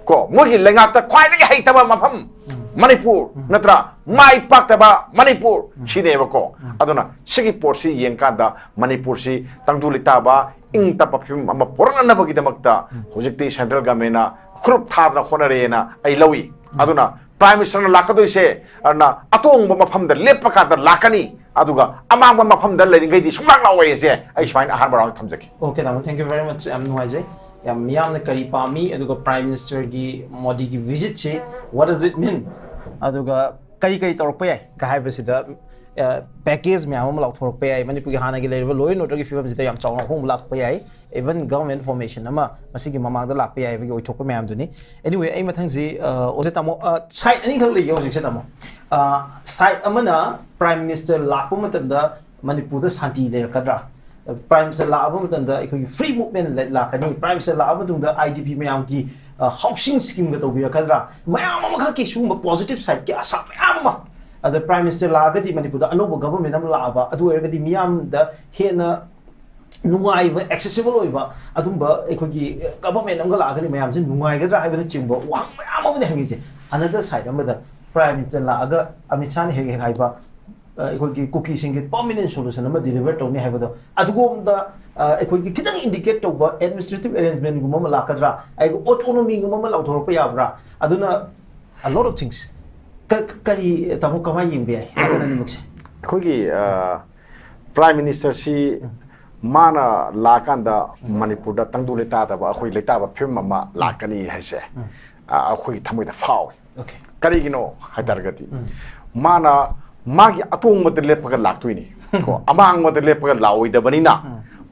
ꯀꯣ, ꯃꯣꯏꯒꯤ ꯂꯩꯉꯥꯛꯇ ꯈ꯭ꯋꯥꯏꯗꯒꯤ ꯍꯩꯇꯕ ꯃꯐꯝ ꯃꯅꯤꯄꯨꯔ, ꯅꯠꯇ꯭ꯔꯥ? ꯃꯥꯏ ꯄꯥꯛꯇꯕ ꯃꯅꯤꯄꯨꯔ, ꯁꯤꯅꯦꯕꯀꯣ꯫ ꯑꯗꯨꯅ ꯁꯤꯒꯤ ꯄꯣꯠꯁꯤ ꯌꯦꯡꯀꯥꯟꯗ ꯃꯅꯤꯄꯨꯔꯁꯤ ꯇꯪꯗꯨ ꯂꯩꯇꯥꯕ, ꯏꯪ ꯇꯞꯄ ꯐꯤꯕꯝ ꯑꯃ ꯄꯨꯔꯛꯅꯅꯕꯒꯤꯗꯃꯛꯇ ꯍꯧꯖꯤꯛꯇꯤ ꯁꯦꯟꯇ꯭ꯔꯦꯜ ꯒꯃꯦꯟꯅ ꯈꯨꯔꯨꯞ ꯊꯥꯗꯅ ꯍꯣꯠꯅꯔꯦꯅ ꯑꯩ ꯂꯧꯏ꯫ ꯑꯗꯨꯅ ꯄ꯭ꯔꯥꯏꯝ ꯃꯤꯅꯤꯁꯇꯔꯅ ꯂꯥꯛꯀꯗꯣꯏꯁꯦ, ꯑꯗꯨꯅ ꯑꯇꯣꯡꯕ ꯃꯐꯝꯗ ꯂꯦꯞꯄ ꯀꯥꯟꯗ ꯂꯥꯛꯀꯅꯤ, ꯑꯗꯨꯒ ꯑꯃꯥꯡꯕ ꯃꯐꯝꯗ ꯂꯩꯔꯤꯈꯩꯗꯤ ꯁꯨꯡꯂꯥꯛ ꯂꯥꯛꯑꯣꯏꯁꯦ꯫ ꯑꯩ ꯁꯨꯃꯥꯏꯅ ꯑꯍꯥꯟꯕ ꯔꯥꯎꯟ ꯊꯝꯖꯒꯦ꯫ Okay, ꯇꯥꯃꯣ, thank you very much. ꯌꯥꯝ ꯅꯨꯡꯉꯥꯏꯖꯩ꯫ ꯌꯥꯝ ꯃꯤꯌꯥꯝꯅ ꯀꯔꯤ ꯄꯥꯝꯃꯤ, ꯑꯗꯨꯒ ꯄ꯭ꯔꯥꯏꯝ ꯃꯤꯅꯤꯁꯇꯔꯒꯤ ꯃꯣꯗꯤꯒꯤ ꯚꯤꯖꯤꯠꯁꯤ what does it mean, ꯑꯗꯨꯒ ꯀꯔꯤ ꯀꯔꯤ ꯇꯧꯔꯛꯄ ꯌꯥꯏ ꯀ ꯍꯥꯏꯕꯁꯤꯗ, ꯄꯦꯀꯦꯖ ꯃꯌꯥꯝ ꯑꯃ ꯂꯥꯎꯊꯣꯔꯛꯄ ꯌꯥꯏ꯫ ꯃꯅꯤꯄꯨꯔꯒꯤ ꯍꯥꯟꯅꯒꯤ ꯂꯩꯔꯤꯕ law and orderꯒꯤ ꯐꯤꯕꯝꯁꯤꯗ ꯌꯥꯝ ꯆꯥꯎꯅ ꯑꯍꯣꯡꯕ ꯂꯥꯛꯄ ꯌꯥꯏ꯫ Even government formation ꯑꯃ ꯃꯁꯤꯒꯤ ꯃꯃꯥꯡꯗ ꯂꯥꯛꯄ ꯌꯥꯏ ꯍꯥꯏꯕꯒꯤ ꯑꯣꯏꯊꯣꯛꯄ ꯃꯌꯥꯝꯗꯨꯅꯤ꯫ Anyway, ꯑꯩ ꯃꯊꯪꯁꯤ, ꯑ, ꯑꯣꯖꯥ ꯇꯥꯃꯣ, ꯑ, ꯁꯥꯏꯠ ꯑꯅꯤꯈꯛ ꯂꯩꯌꯦ ꯍꯧꯖꯤꯛꯁꯦ, ꯇꯥꯃꯣ꯫ ꯑ, ꯁꯥꯏꯠ ꯑꯃꯅ ꯄ꯭ꯔꯥꯏꯝ ꯃꯤꯅꯤꯁꯇꯔ ꯂꯥꯛꯄ ꯃꯇꯝꯗ ꯃꯅꯤꯄꯨꯔꯗ ꯁꯥꯟꯇꯤ ꯂꯩꯔꯛꯀꯗ꯭ꯔꯥ? Prime Minister ꯂꯥꯛꯑꯕ ꯃꯇꯝꯗ ꯑꯩꯈꯣꯏꯒꯤ free movement ꯂꯥꯛꯀꯅꯤ, Prime Minister ꯂꯥꯛꯑꯕ ꯃꯇꯨꯡꯗ I D P ꯃꯌꯥꯝꯒꯤ housing schemeꯒ ꯇꯧꯕꯤꯔꯛꯀꯗ꯭ꯔꯥ, ꯃꯌꯥꯝ ꯑꯃꯈꯛꯀꯤ ꯁꯤꯒꯨꯝꯕ positive sideꯀꯤ ꯑꯁꯥ ꯃꯌꯥꯝ ꯑꯃ, ꯑꯗ Prime Minister ꯂꯥꯛꯑꯒꯗꯤ ꯃꯅꯤꯄꯨꯔꯗ ꯑꯅꯧꯕ government ꯑꯃ ꯂꯥꯛꯑꯕ, ꯑꯗꯨ ꯑꯣꯏꯔꯒꯗꯤ ꯃꯤꯌꯥꯝꯗ ꯍꯦꯟꯅ ꯅꯨꯡꯉꯥꯏꯕ, accessible ꯑꯣꯏꯕ ꯑꯗꯨꯝꯕ ꯑꯩꯈꯣꯏꯒꯤ government ꯑꯃꯒ ꯂꯥꯛꯑꯒꯗꯤ ꯃꯌꯥꯝꯁꯦ ꯅꯨꯡꯉꯥꯏꯒꯗ꯭ꯔꯥ ꯍꯥꯏꯕꯅꯆꯤꯡꯕ ꯋꯥꯍꯪ ꯃꯌꯥꯝ ꯑꯃꯅꯤ ꯍꯪꯉꯤꯁꯦ꯫ Another side ꯑꯃꯗ Prime Minister ꯂꯥꯛꯑꯒ ꯑꯃꯤꯠ ꯁꯥꯍꯅ ꯍꯦꯛ ꯍꯦꯛ ꯍꯥꯏꯕ, ꯑ, ꯑꯩꯈꯣꯏꯒꯤ ꯀꯨꯀꯤꯁꯤꯡꯒꯤ permanent solution ꯑꯃ deliver ꯇꯧꯅꯤ ꯍꯥꯏꯕꯗꯣ, ꯑꯗꯨꯒꯨꯝꯕ, ꯑ, ꯑꯩꯈꯣꯏꯒꯤ ꯈꯤꯇꯪ indicate ꯇꯧꯕ administrative arrangementꯒꯨꯝꯕ ꯑꯃ ꯂꯥꯛꯀꯗ꯭ꯔꯥ, ꯑꯩꯒꯤ autonomyꯒꯨꯝꯕ ꯑꯃ ꯂꯥꯎꯊꯣꯔꯛꯄ ꯌꯥꯕ꯭ꯔꯥ, ꯑꯗꯨꯅ a lot of things꯫ ꯀ-, ꯀꯔꯤ, ꯇꯥꯃꯣ, ꯀꯃꯥꯏꯅ ꯌꯦꯡꯕ ꯌꯥꯏ ꯍꯥꯏꯗꯅ ꯑꯅꯤꯃꯛꯁꯦ? ꯑꯩꯈꯣꯏꯒꯤ Prime Ministerꯁꯤ ꯃꯥꯅ ꯂꯥꯛꯑꯀꯥꯟꯗ ꯃꯅꯤꯄꯨꯔꯗ ꯇꯪꯗꯨ ꯂꯩꯇꯥꯗꯕ, ꯑꯩꯈꯣꯏ ꯂꯩꯇꯥꯕ ꯐꯤꯕꯝ ꯑꯃ ꯂꯥꯛꯀꯅꯤ ꯍꯥꯏꯁꯦ, ꯑ, ꯑꯩꯈꯣꯏꯒꯤ ꯊꯃꯣꯏꯗ ꯐꯥꯎꯏ꯫ Okay. ꯀꯔꯤꯒꯤꯅꯣ ꯍꯥꯏꯇꯥꯔꯒꯗꯤ ꯃꯥꯅ ꯃꯥꯒꯤ ꯑꯇꯣꯡꯕꯗ ꯂꯦꯞꯄꯒ ꯂꯥꯛꯇꯣꯏꯅꯤ ꯀꯣ, ꯑꯃꯥꯡꯕꯗ ꯂꯦꯞꯄꯒ ꯂꯥꯛꯑꯣꯏꯗꯕꯅꯤꯅ,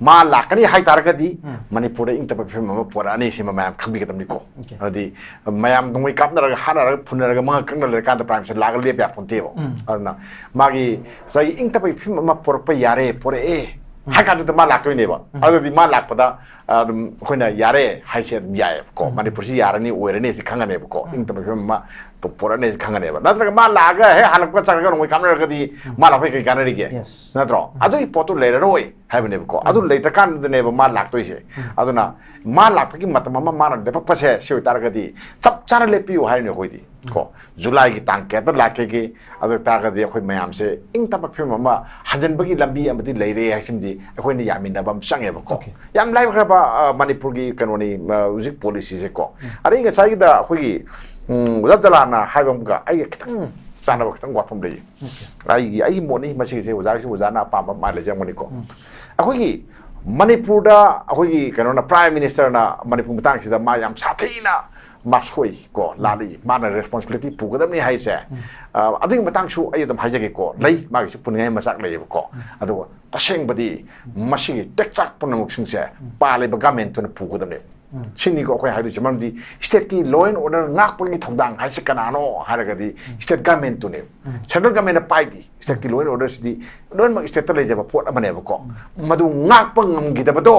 ꯃꯥ ꯂꯥꯛꯀꯅꯤ ꯍꯥꯏꯇꯥꯔꯒꯗꯤ ꯃꯅꯤꯄꯨꯔꯗ ꯏꯪ ꯇꯞꯄ ꯐꯤꯕꯝ ꯑꯃ ꯄꯨꯔꯛꯑꯅꯤ, ꯁꯤꯃ ꯃꯌꯥꯝ ꯈꯪꯕꯤꯒꯗꯕꯅꯤꯀꯣ꯫ Okay. ꯍꯥꯏꯗꯤ ꯃꯌꯥꯝ ꯅꯣꯡꯃꯩ ꯀꯥꯞꯅꯔꯒ, ꯍꯥꯠꯅꯔꯒ, ꯐꯨꯅꯔꯒ, ꯃꯉꯛ ꯀꯛꯅ ꯂꯩꯔꯀꯥꯟꯗ Prime Minister ꯂꯥꯛꯑꯒ ꯂꯦꯞꯄ ꯌꯥꯄꯣꯟꯇꯦꯕ꯫ ꯑꯗꯨꯅ ꯃꯥꯒꯤ ꯉꯁꯥꯏꯒꯤ ꯏꯪ ꯇꯞꯄꯒꯤ ꯐꯤꯕꯝ ꯑꯃ ꯄꯨꯔꯛꯄ ꯌꯥꯔꯦ, ꯄꯨꯔꯛꯑꯦ ꯍꯥꯏ ꯀꯥꯟꯗꯨꯗ ꯃꯥ ꯂꯥꯛꯇꯣꯏꯅꯦꯕ꯫ ꯑꯗꯨꯗꯤ ꯃꯥ ꯂꯥꯛꯄꯗ, ꯑ, ꯑꯗꯨꯝ ꯑꯩꯈꯣꯏꯅ ꯌꯥꯔꯦ ꯍꯥꯏꯁꯦ ꯑꯗꯨꯝ ꯌꯥꯏꯑꯕꯀꯣ꯫ ꯃꯅꯤꯄꯨꯔꯁꯤ ꯌꯥꯔꯅꯤ, ꯑꯣꯏꯔꯅꯤ ꯁꯤ ꯈꯪꯉꯅꯦꯕꯀꯣ꯫ ꯏꯪ ꯇꯞꯄ ꯐꯤꯕꯝ ꯑꯃ ꯄꯨꯔꯛꯑꯅꯤ ꯁꯤ ꯈꯪꯉꯅꯦꯕ꯫ ꯅꯠꯇ꯭ꯔꯒ ꯃꯥ ꯂꯥꯛꯑꯒ ꯍꯦꯛ ꯍꯜꯂꯛꯄꯒ ꯆꯠꯈ꯭ꯔꯒ ꯅꯣꯡꯃꯩ ꯀꯥꯞꯅꯔꯒꯗꯤ ꯃꯥ ꯂꯥꯛꯄꯩ ꯀꯩ ꯀꯥꯟꯅꯔꯤꯒꯦ? Yes. ꯅꯠꯇ꯭ꯔꯣ? ꯑꯗꯨꯒꯤ ꯄꯣꯠꯇꯨ ꯂꯩꯔꯔꯣꯏ ꯍꯥꯏꯕꯅꯦꯕꯀꯣ꯫ ꯑꯗꯨ ꯂꯩꯇ꯭ꯔꯀꯥꯟꯗꯨꯗꯅꯦꯕ ꯃꯥ ꯂꯥꯛꯇꯣꯏꯁꯦ꯫ ꯑꯗꯨꯅ ꯃꯥ ꯂꯥꯛꯄꯒꯤ ꯃꯇꯝ ꯑꯃ ꯃꯥꯅ ꯂꯦꯞꯄꯛꯄꯁꯦ, ꯁꯤ ꯑꯣꯏꯇꯥꯔꯒꯗꯤ ꯆꯞ ꯆꯥꯅ ꯂꯦꯞꯄꯤꯌꯨ ꯍꯥꯏꯔꯤꯅꯦ ꯑꯩꯈꯣꯏꯗꯤ ꯀꯣ꯫ ꯖꯨꯂꯥꯏꯒꯤ ꯇꯥꯡ ꯀꯌꯥꯗ ꯂꯥꯛꯀꯦꯒꯦ? ꯑꯗꯨ ꯑꯣꯏꯇꯥꯔꯒꯗꯤ ꯑꯩꯈꯣꯏ ꯃꯌꯥꯝꯁꯦ ꯏꯪ ꯇꯞꯄ ꯐꯤꯕꯝ ꯑꯃ ꯍꯟꯖꯤꯟꯕꯒꯤ ꯂꯝꯕꯤ ꯑꯃꯗꯤ ꯂꯩꯔꯦ ꯍꯥꯏꯁꯤꯃꯗꯤ ꯑꯩꯈꯣꯏꯅ ꯌꯥꯃꯤꯟꯅꯕ ꯑꯃ ꯆꯪꯉꯦꯕꯀꯣ꯫ Okay. ꯌꯥꯝ ꯂꯥꯏꯈ꯭ꯔꯕ, ꯑ, ꯃꯅꯤꯄꯨꯔꯒꯤ ꯀꯩꯅꯣꯅꯤ, ꯑ, ꯍꯧꯖꯤꯛ policyꯁꯦꯀꯣ꯫ ꯑꯗꯩ ꯉꯁꯥꯏꯒꯤꯗ ꯑꯩꯈꯣꯏꯒꯤ, ꯎꯝ, ꯑꯣꯖꯥ ꯖꯂꯥꯟꯅ ꯍꯥꯏꯕ ꯑꯃꯒ ꯑꯩꯒ ꯈꯤꯇꯪ ꯆꯥꯟꯅꯕ ꯈꯤꯇꯪ ꯋꯥꯐꯝ ꯂꯩꯌꯦ꯫ ꯑꯩꯒꯤ, ꯑꯩꯒꯤ ꯃꯣꯠꯅꯤ ꯃꯁꯤꯒꯤꯁꯦ, ꯑꯣꯖꯥꯒꯤꯁꯨ ꯑꯣꯖꯥꯅ ꯑꯄꯥꯝꯕ ꯃꯥ ꯂꯩꯖꯔꯝꯒꯅꯤꯀꯣ꯫ ꯑꯩꯈꯣꯏꯒꯤ ꯃꯅꯤꯄꯨꯔꯗ ꯑꯩꯈꯣꯏꯒꯤ ꯀꯩꯅꯣꯅ, Prime Ministerꯅ ꯃꯅꯤꯄꯨꯔ ꯃꯇꯥꯡꯁꯤꯗ ꯃꯥ ꯌꯥꯝ ꯁꯥꯊꯤꯅ ꯃꯥ ꯁꯣꯏ ꯀꯣ, ꯂꯥꯜꯂꯤ, ꯃꯥꯅ responsibility ꯄꯨꯒꯗꯕꯅꯤ ꯍꯥꯏꯁꯦ, ꯑ, ꯑꯗꯨꯒꯤ ꯃꯇꯥꯡꯁꯨ ꯑꯩ ꯑꯗꯨꯝ ꯍꯥꯏꯖꯒꯦꯀꯣ꯫ ꯂꯩ, ꯃꯥꯒꯤꯁꯨ ꯄꯨꯅꯤꯡꯉꯥꯏ ꯃꯆꯥꯛ ꯂꯩꯌꯦꯕꯀꯣ꯫ ꯑꯗꯨꯒ ꯇꯁꯦꯡꯕꯗꯤ ꯃꯁꯤꯒꯤ ꯇꯦꯛꯆꯥꯛ ꯄꯨꯝꯅꯃꯛꯁꯤꯡꯁꯦ ꯄꯥꯜꯂꯤꯕ governmentꯇꯨꯅ ꯄꯨꯒꯗꯕꯅꯦ꯫ ꯁꯤꯅꯤꯀꯣ ꯑꯩꯈꯣꯏ ꯍꯥꯏꯗꯣꯏꯁꯦ꯫ ꯃꯔꯝꯗꯤ stateꯀꯤ law and order ꯉꯥꯛꯄꯒꯤ ꯊꯧꯗꯥꯡ ꯍꯥꯏꯁꯦ ꯀꯅꯥꯅꯣ ꯍꯥꯏꯔꯒꯗꯤ state governmentꯇꯨꯅꯦꯕ꯫ Central governmentꯅ ꯄꯥꯏꯗꯦ stateꯀꯤ law and orderꯁꯤꯗꯤ꯫ ꯂꯣꯏꯅꯃꯛ stateꯇ ꯂꯩꯖꯕ ꯄꯣꯠ ꯑꯃꯅꯦꯕꯀꯣ꯫ ꯃꯗꯨ ꯉꯥꯛꯄ ꯉꯝꯈꯤꯗꯕꯗꯣ,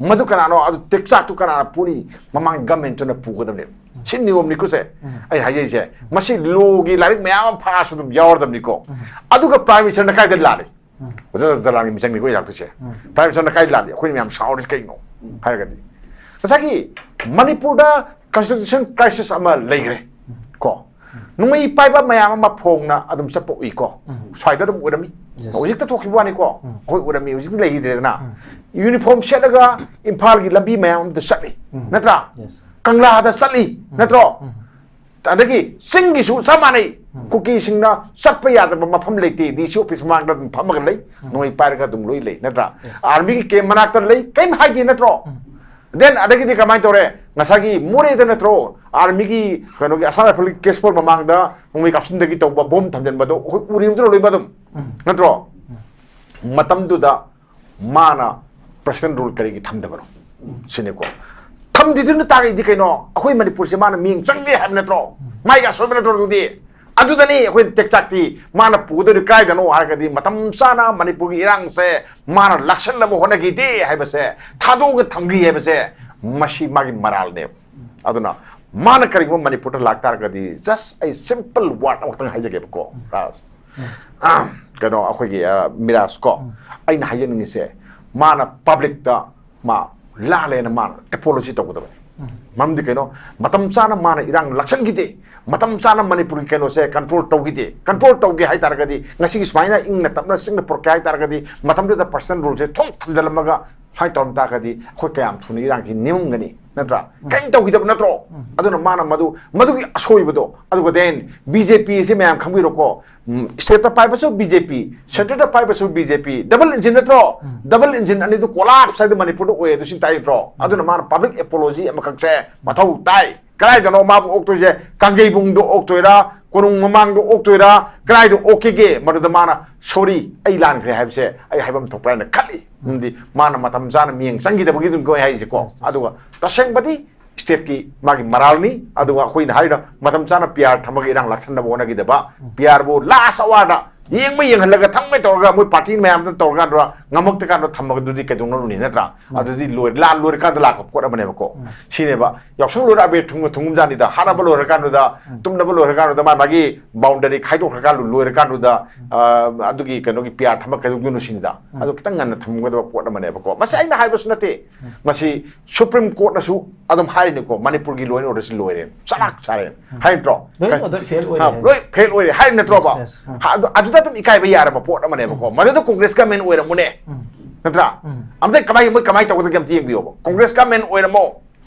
ꯃꯗꯨ ꯀꯅꯥꯅꯣ? ꯑꯗꯨ ꯇꯦꯛꯆꯥꯛꯇꯨ ꯀꯅꯥꯅ ꯄꯨꯅꯤ? ꯃꯃꯥꯡ governmentꯇꯨꯅ ꯄꯨꯒꯗꯕꯅꯦꯕ꯫ ꯁꯤ ꯅꯤꯌꯣꯝꯅꯤꯀꯣ ꯁꯦ꯫ ꯑꯩꯅ ꯍꯥꯏꯖꯩꯁꯦ, ꯃꯁꯤ lawꯒꯤ ꯂꯥꯏꯔꯤꯛ ꯃꯌꯥꯝ ꯑꯃ ꯐꯥꯛꯑꯁꯨ ꯑꯗꯨꯝ ꯌꯥꯎꯔꯗꯕꯅꯤꯀꯣ꯫ ꯑꯗꯨꯒ Prime Ministerꯅ ꯀꯥꯏꯗ ꯂꯥꯜꯂꯤ? ꯑꯣꯖꯥ ꯖꯂꯥꯟꯒꯤ ꯃꯤꯆꯪꯅꯤꯀꯣ ꯑꯩ ꯂꯥꯛꯇꯣꯏꯁꯦ꯫ Prime Ministerꯅ ꯀꯥꯏ ꯂꯥꯜꯂꯤ? ꯑꯩꯈꯣꯏꯅ ꯃꯌꯥꯝ ꯁꯥꯎꯔꯤꯁꯤ ꯀꯩꯅꯣ ꯍꯥꯏꯔꯒꯗꯤ, ꯉꯁꯥꯏꯒꯤ ꯃꯅꯤꯄꯨꯔꯗ constitution crisis ꯑꯃ ꯂꯩꯈ꯭ꯔꯦ ꯀꯣ꯫ ꯅꯣꯡꯃꯩ ꯄꯥꯏꯕ ꯃꯌꯥꯝ ꯑꯃ ꯐꯣꯡꯅ ꯑꯗꯨꯝ ꯆꯠꯄ ꯎꯏꯀꯣ꯫ ꯁ꯭ꯋꯥꯏꯗ ꯑꯗꯨꯝ ꯑꯣꯏꯔꯝꯃꯤ꯫ ꯍꯧꯖꯤꯛꯇ ꯊꯣꯛꯈꯤꯕ ꯋꯥꯅꯤꯀꯣ꯫ ꯑꯩꯈꯣꯏ ꯎꯔꯝꯃꯤ, ꯍꯧꯖꯤꯛꯇꯤ ꯂꯩꯈꯤꯗ꯭ꯔꯦꯗꯅ꯫ Uniform ꯁꯦꯠꯂꯒ ꯏꯝꯐꯥꯜꯒꯤ ꯂꯝꯕꯤ ꯃꯌꯥꯝ ꯑꯃꯗ ꯆꯠꯂꯤ, ꯅꯠꯇ꯭ꯔꯥ? ꯀꯪꯂꯥꯗ ꯆꯠꯂꯤ, ꯅꯠꯇ꯭ꯔꯣ? ꯑꯗꯒꯤ ꯆꯤꯡꯒꯤꯁꯨ ꯆꯞ ꯃꯥꯟꯅꯩ꯫ ꯀꯨꯀꯤꯁꯤꯡꯅ ꯆꯠꯄ ꯌꯥꯗꯕ ꯃꯐꯝ ꯂꯩꯇꯦ, DC office ꯃꯃꯥꯡꯗ ꯑꯗꯨꯝ ꯐꯝꯃꯒ ꯂꯩ, ꯅꯣꯡꯃꯩ ꯄꯥꯏꯔꯒ ꯑꯗꯨꯝ ꯂꯣꯏ ꯂꯩ, ꯅꯠꯇ꯭ꯔꯥ? Armyꯒꯤ camp ꯃꯅꯥꯛꯇ ꯂꯩ, ꯀꯔꯤꯝ ꯍꯥꯏꯗꯦ, ꯅꯠꯇ꯭ꯔꯣ? Then ꯑꯗꯒꯤꯗꯤ ꯀꯃꯥꯏꯅ ꯇꯧꯔꯦ? ꯉꯁꯥꯏꯒꯤ ꯃꯣꯔꯦꯗ ꯅꯠꯇ꯭ꯔꯣ Armyꯒꯤ ꯀꯩꯅꯣꯒꯤ Assam Riflesꯀꯤ cash post ꯃꯃꯥꯡꯗ ꯅꯣꯡꯃꯩ ꯀꯥꯞꯁꯤꯟꯗꯒꯤ ꯇꯧꯕ, bomb ꯊꯝꯖꯤꯟꯕꯗꯣ ꯑꯩꯈꯣꯏ ꯎꯔꯤꯕ ꯅꯠꯇ꯭ꯔꯣ ꯂꯣꯏꯕ ꯑꯗꯨꯝ? ꯅꯠꯇ꯭ꯔꯣ? ꯃꯇꯝꯗꯨꯗ ꯃꯥꯅ President rule ꯀꯔꯤꯒꯤ ꯊꯝꯗꯕꯅꯣ ꯁꯤꯅꯤꯀꯣ꯫ ꯊꯝꯗꯤꯗꯨꯅ ꯇꯥꯔꯛꯏꯗꯤ ꯀꯩꯅꯣ? ꯑꯩꯈꯣꯏ ꯃꯅꯤꯄꯨꯔꯁꯦ ꯃꯥꯅ ꯃꯤꯠꯌꯦꯡ ꯆꯪꯗꯦ ꯍꯥꯏꯕ ꯅꯠꯇ꯭ꯔꯣ? ꯃꯥꯒꯤ ꯑꯁꯣꯏꯕ ꯅꯠꯇ꯭ꯔꯣ ꯑꯗꯨꯗꯤ? ꯑꯗꯨꯗꯅꯤ ꯑꯩꯈꯣꯏꯅ ꯇꯦꯛꯆꯥꯛꯇꯤ ꯃꯥꯅ ꯄꯨꯒꯗꯧꯔꯤ ꯀꯥꯏꯗꯅꯣ ꯍꯥꯏꯔꯒꯗꯤ, ꯃꯇꯝ ꯆꯥꯅ ꯃꯅꯤꯄꯨꯔꯒꯤ ꯏꯔꯥꯡꯁꯦ ꯃꯥꯅ ꯂꯥꯛꯁꯟꯅꯕ ꯍꯣꯠꯅꯈꯤꯗꯦ ꯍꯥꯏꯕꯁꯦ, ꯊꯥꯗꯣꯛꯑꯒ ꯊꯝꯈꯤ ꯍꯥꯏꯕꯁꯦ, ꯃꯁꯤ ꯃꯥꯒꯤ ꯃꯔꯥꯜꯅꯦꯕ꯫ ꯑꯗꯨꯅ ꯃꯥꯅ ꯀꯔꯤꯒꯨꯝꯕ ꯃꯅꯤꯄꯨꯔꯗ ꯂꯥꯛꯇꯥꯔꯒꯗꯤ, just ꯑꯩ simple word ꯑꯃꯈꯛꯇꯪ ꯍꯥꯏꯖꯒꯦꯕꯀꯣ, ꯔꯥꯖ꯫ ꯑ, ꯀꯩꯅꯣ, ꯑꯩꯈꯣꯏꯒꯤ, ꯑ, ꯃꯤꯔꯥꯖ ꯀꯣ, ꯑꯩꯅ ꯍꯥꯏꯖꯅꯤꯡꯉꯤꯁꯦ, ꯃꯥꯅ publicꯇ ꯃꯥ ꯂꯥꯜꯂꯦꯅ ꯃꯥꯅ apology ꯇꯧꯒꯗꯕꯅꯤ꯫ ꯃꯔꯝꯗꯤ ꯀꯩꯅꯣ? ꯃꯇꯝ ꯆꯥꯅ ꯃꯥꯅ ꯏꯔꯥꯡ ꯂꯥꯛꯁꯟꯈꯤꯗꯦ, ꯃꯇꯝ ꯆꯥꯅ ꯃꯅꯤꯄꯨꯔꯒꯤ ꯀꯩꯅꯣꯁꯦ control ꯇꯧꯈꯤꯗꯦ꯫ Control ꯇꯧꯒꯦ ꯍꯥꯏ ꯇꯥꯔꯒꯗꯤ, ꯉꯁꯤꯒꯤ ꯁꯨꯃꯥꯏꯅ ꯏꯪꯅ ꯇꯞꯅ ꯆꯤꯡꯅ ꯄꯨꯔꯛꯀꯦ ꯍꯥꯏ ꯇꯥꯔꯒꯗꯤ, ꯃꯇꯝꯗꯨꯗ President ruleꯁꯦ ꯊꯣꯛ ꯊꯝꯖꯤꯜꯂꯝꯃꯒ ꯁꯨꯃꯥꯏꯅ ꯇꯧꯔꯝ ꯇꯥꯔꯒꯗꯤ, ꯑꯩꯈꯣꯏ ꯀꯌꯥꯝ ꯊꯨꯅ ꯏꯔꯥꯡꯁꯤ ꯅꯤꯃꯝꯒꯅꯤ, ꯅꯠꯇ꯭ꯔꯥ? ꯀꯔꯤꯝ ꯇꯧꯈꯤꯗꯕ ꯅꯠꯇ꯭ꯔꯣ? ꯑꯗꯨꯅ ꯃꯥꯅ ꯃꯗꯨ, ꯃꯗꯨꯒꯤ ꯑꯁꯣꯏꯕꯗꯣ, ꯑꯗꯨꯒ then BJP ꯑꯁꯤ ꯃꯌꯥꯝ ꯈꯪꯕꯤꯔꯣꯀꯣ, stateꯇ ꯄꯥꯏꯕꯁꯨ BJP, centreꯗ ꯄꯥꯏꯕꯁꯨ BJP, double engine ꯅꯠꯇ꯭ꯔꯣ? Double engine ꯑꯅꯤꯗꯨ collapse ꯍꯥꯏꯗꯨ ꯃꯅꯤꯄꯨꯔꯗ ꯑꯣꯏ, ꯑꯗꯨ ꯁꯤ ꯇꯥꯏ ꯅꯠꯇ꯭ꯔꯣ? ꯑꯗꯨꯅ ꯃꯥꯅ public apology ꯑꯃꯈꯛꯁꯦ ꯃꯊꯧ ꯇꯥꯏ꯫ ꯀꯗꯥꯏꯗꯅꯣ ꯃꯥꯕꯨ ꯑꯣꯛꯇꯣꯏꯁꯦ? ꯀꯥꯡꯖꯩꯕꯨꯡꯗ ꯑꯣꯛꯇꯣꯏꯔꯥ, ꯀꯣꯅꯨꯡ ꯃꯃꯥꯡꯗ ꯑꯣꯛꯇꯣꯏꯔꯥ, ꯀꯗꯥꯏꯗ ꯑꯣꯛꯈꯤꯒꯦ? ꯃꯗꯨꯗ ꯃꯥꯅ "ꯁꯣꯔꯤ, ꯑꯩ ꯂꯥꯟꯈ꯭ꯔꯦ" ꯍꯥꯏꯕꯁꯦ ꯑꯩ ꯍꯥꯏꯐꯝ ꯊꯣꯛꯄ꯭ꯔꯥ ꯍꯥꯏꯅ ꯈꯜꯂꯤ꯫ ꯃꯔꯝꯗꯤ ꯃꯥꯅ ꯃꯇꯝ ꯆꯥꯅ ꯃꯤꯠꯌꯦꯡ ꯆꯪꯈꯤꯗꯕꯒꯤ ꯑꯗꯨꯝ ꯑꯩ ꯍꯥꯏꯁꯦꯀꯣ꯫ Yes, yes. ꯑꯗꯨꯒ ꯇꯁꯦꯡꯕꯗꯤ ꯁ꯭ꯇꯦꯠꯀꯤ ꯃꯥꯒꯤ ꯃꯔꯥꯜꯅꯤ꯫ ꯑꯗꯨꯒ ꯑꯩꯈꯣꯏꯅ ꯍꯥꯏꯔꯤꯅ ꯃꯇꯝ ꯆꯥꯅ ꯄꯤ ꯑꯥꯔ ꯊꯝꯃꯒ ꯏꯔꯥꯡ ꯂꯥꯛꯁꯟꯅꯕ ꯍꯣꯠꯅꯈꯤꯗꯕ, ꯄꯤ ꯑꯥꯔꯕꯨ ꯂꯥꯁ ꯑꯋꯥꯔꯗ ꯌꯦꯡꯕ ꯌꯦꯡꯍꯜꯂꯒ ꯊꯝꯃꯦ ꯇꯧꯔꯒ ꯃꯣꯏ ꯄꯥꯔꯇꯤ ꯃꯌꯥꯝꯗꯨꯅ ꯇꯧꯔꯀꯥꯟꯗ ꯉꯝꯃꯛꯇ꯭ꯔꯀꯥꯟꯗ ꯊꯝꯃꯒꯗꯨꯗꯤ ꯀꯩꯗꯧꯅꯔꯨꯅꯤ, ꯅꯠꯇ꯭ꯔꯥ? ꯑꯗꯨꯗꯤ ꯂꯣꯏ, ꯂꯥꯟ ꯂꯣꯏꯔꯀꯥꯟꯗ ꯂꯥꯛꯄ ꯄꯣꯠ ꯑꯃꯅꯦꯕꯀꯣ꯫ ꯁꯤꯅꯦꯕ ꯌꯥꯎꯁꯪ ꯂꯣꯏꯔ ꯑꯕꯦꯔ ꯊꯨꯡ-, ꯊꯨꯡꯒꯨꯝꯖꯥꯅꯤꯗ, ꯍꯥꯠꯅꯕ ꯂꯣꯏꯔꯀꯥꯟꯗꯨꯗ, ꯇꯨꯝꯅꯕ ꯂꯣꯏꯔꯀꯥꯟꯗꯨꯗ, ꯃꯥ ꯃꯥꯒꯤ ꯕꯥꯎꯟꯗꯔꯤ ꯈꯥꯏꯗꯣꯛꯈ꯭ꯔꯀꯥꯟꯗ ꯂꯣꯏꯔꯀꯥꯟꯗꯨꯗ, ꯑ, ꯑꯗꯨꯒꯤ ꯀꯩꯅꯣꯒꯤ ꯄꯤ ꯑꯥꯔ ꯊꯝꯃ ꯀꯩꯗꯧꯗꯣꯏꯅꯣ ꯁꯤꯅꯤꯗ꯫ ꯑꯗꯨ ꯈꯤꯇꯪ ꯉꯟꯅ ꯊꯝꯒꯗꯕ ꯄꯣꯠ ꯑꯃꯅꯦꯕꯀꯣ꯫ ꯃꯁꯤ ꯑꯩꯅ ꯍꯥꯏꯕꯁꯨ ꯅꯠꯇꯦ, ꯃꯁꯤ ꯁꯨꯄ꯭ꯔꯤꯝ ꯀꯣꯔꯠꯅꯁꯨ ꯑꯗꯨꯝ ꯍꯥꯏꯔꯤꯅꯤꯀꯣ, ꯃꯅꯤꯄꯨꯔꯒꯤ ꯂꯣ ꯑꯦꯟ ꯑꯣꯔꯗꯔꯁꯤ ꯂꯣꯏꯔꯦ, ꯆꯂꯥꯛ ꯁꯥꯔꯦ ꯍꯥꯏ ꯅꯠꯇ꯭ꯔꯣ? ꯂꯣꯏ ꯑꯣꯔꯗꯔ ꯐꯦꯜ ꯑꯣꯏꯔꯦ ꯑ, ꯍꯥꯏ꯫ ꯂꯣꯏ ꯐꯦꯜ ꯑꯣꯏꯔꯦ ꯍꯥꯏ ꯅꯠꯇ꯭ꯔꯣꯕ? Yes, yes. ꯍꯥ, ꯑꯗꯨ, ꯑꯗꯨꯗ ꯑꯗꯨꯝ ꯏꯀꯥꯏꯕ ꯌꯥꯔꯕ ꯄꯣꯠ ꯑꯃꯅꯦꯕꯀꯣ꯫ ꯃꯗꯨꯗ ꯀꯣꯡꯒ꯭ꯔꯦꯁ ꯒꯃꯦꯟ ꯑꯣꯏꯔꯝꯃꯨꯅꯦ, ꯅꯠꯇ꯭ꯔꯥ? ꯑꯝꯇ ꯀꯃꯥꯏ, ꯃꯣꯏ ꯀꯃꯥꯏꯅ ꯇꯧꯒꯗꯒꯦ ꯑꯝꯇ ꯌꯦꯡꯕꯤꯌꯣꯕ꯫ ꯀꯣꯡꯒ꯭ꯔꯦꯁ ꯒꯃꯦꯟ ꯑꯣꯏꯔꯝꯃꯣ,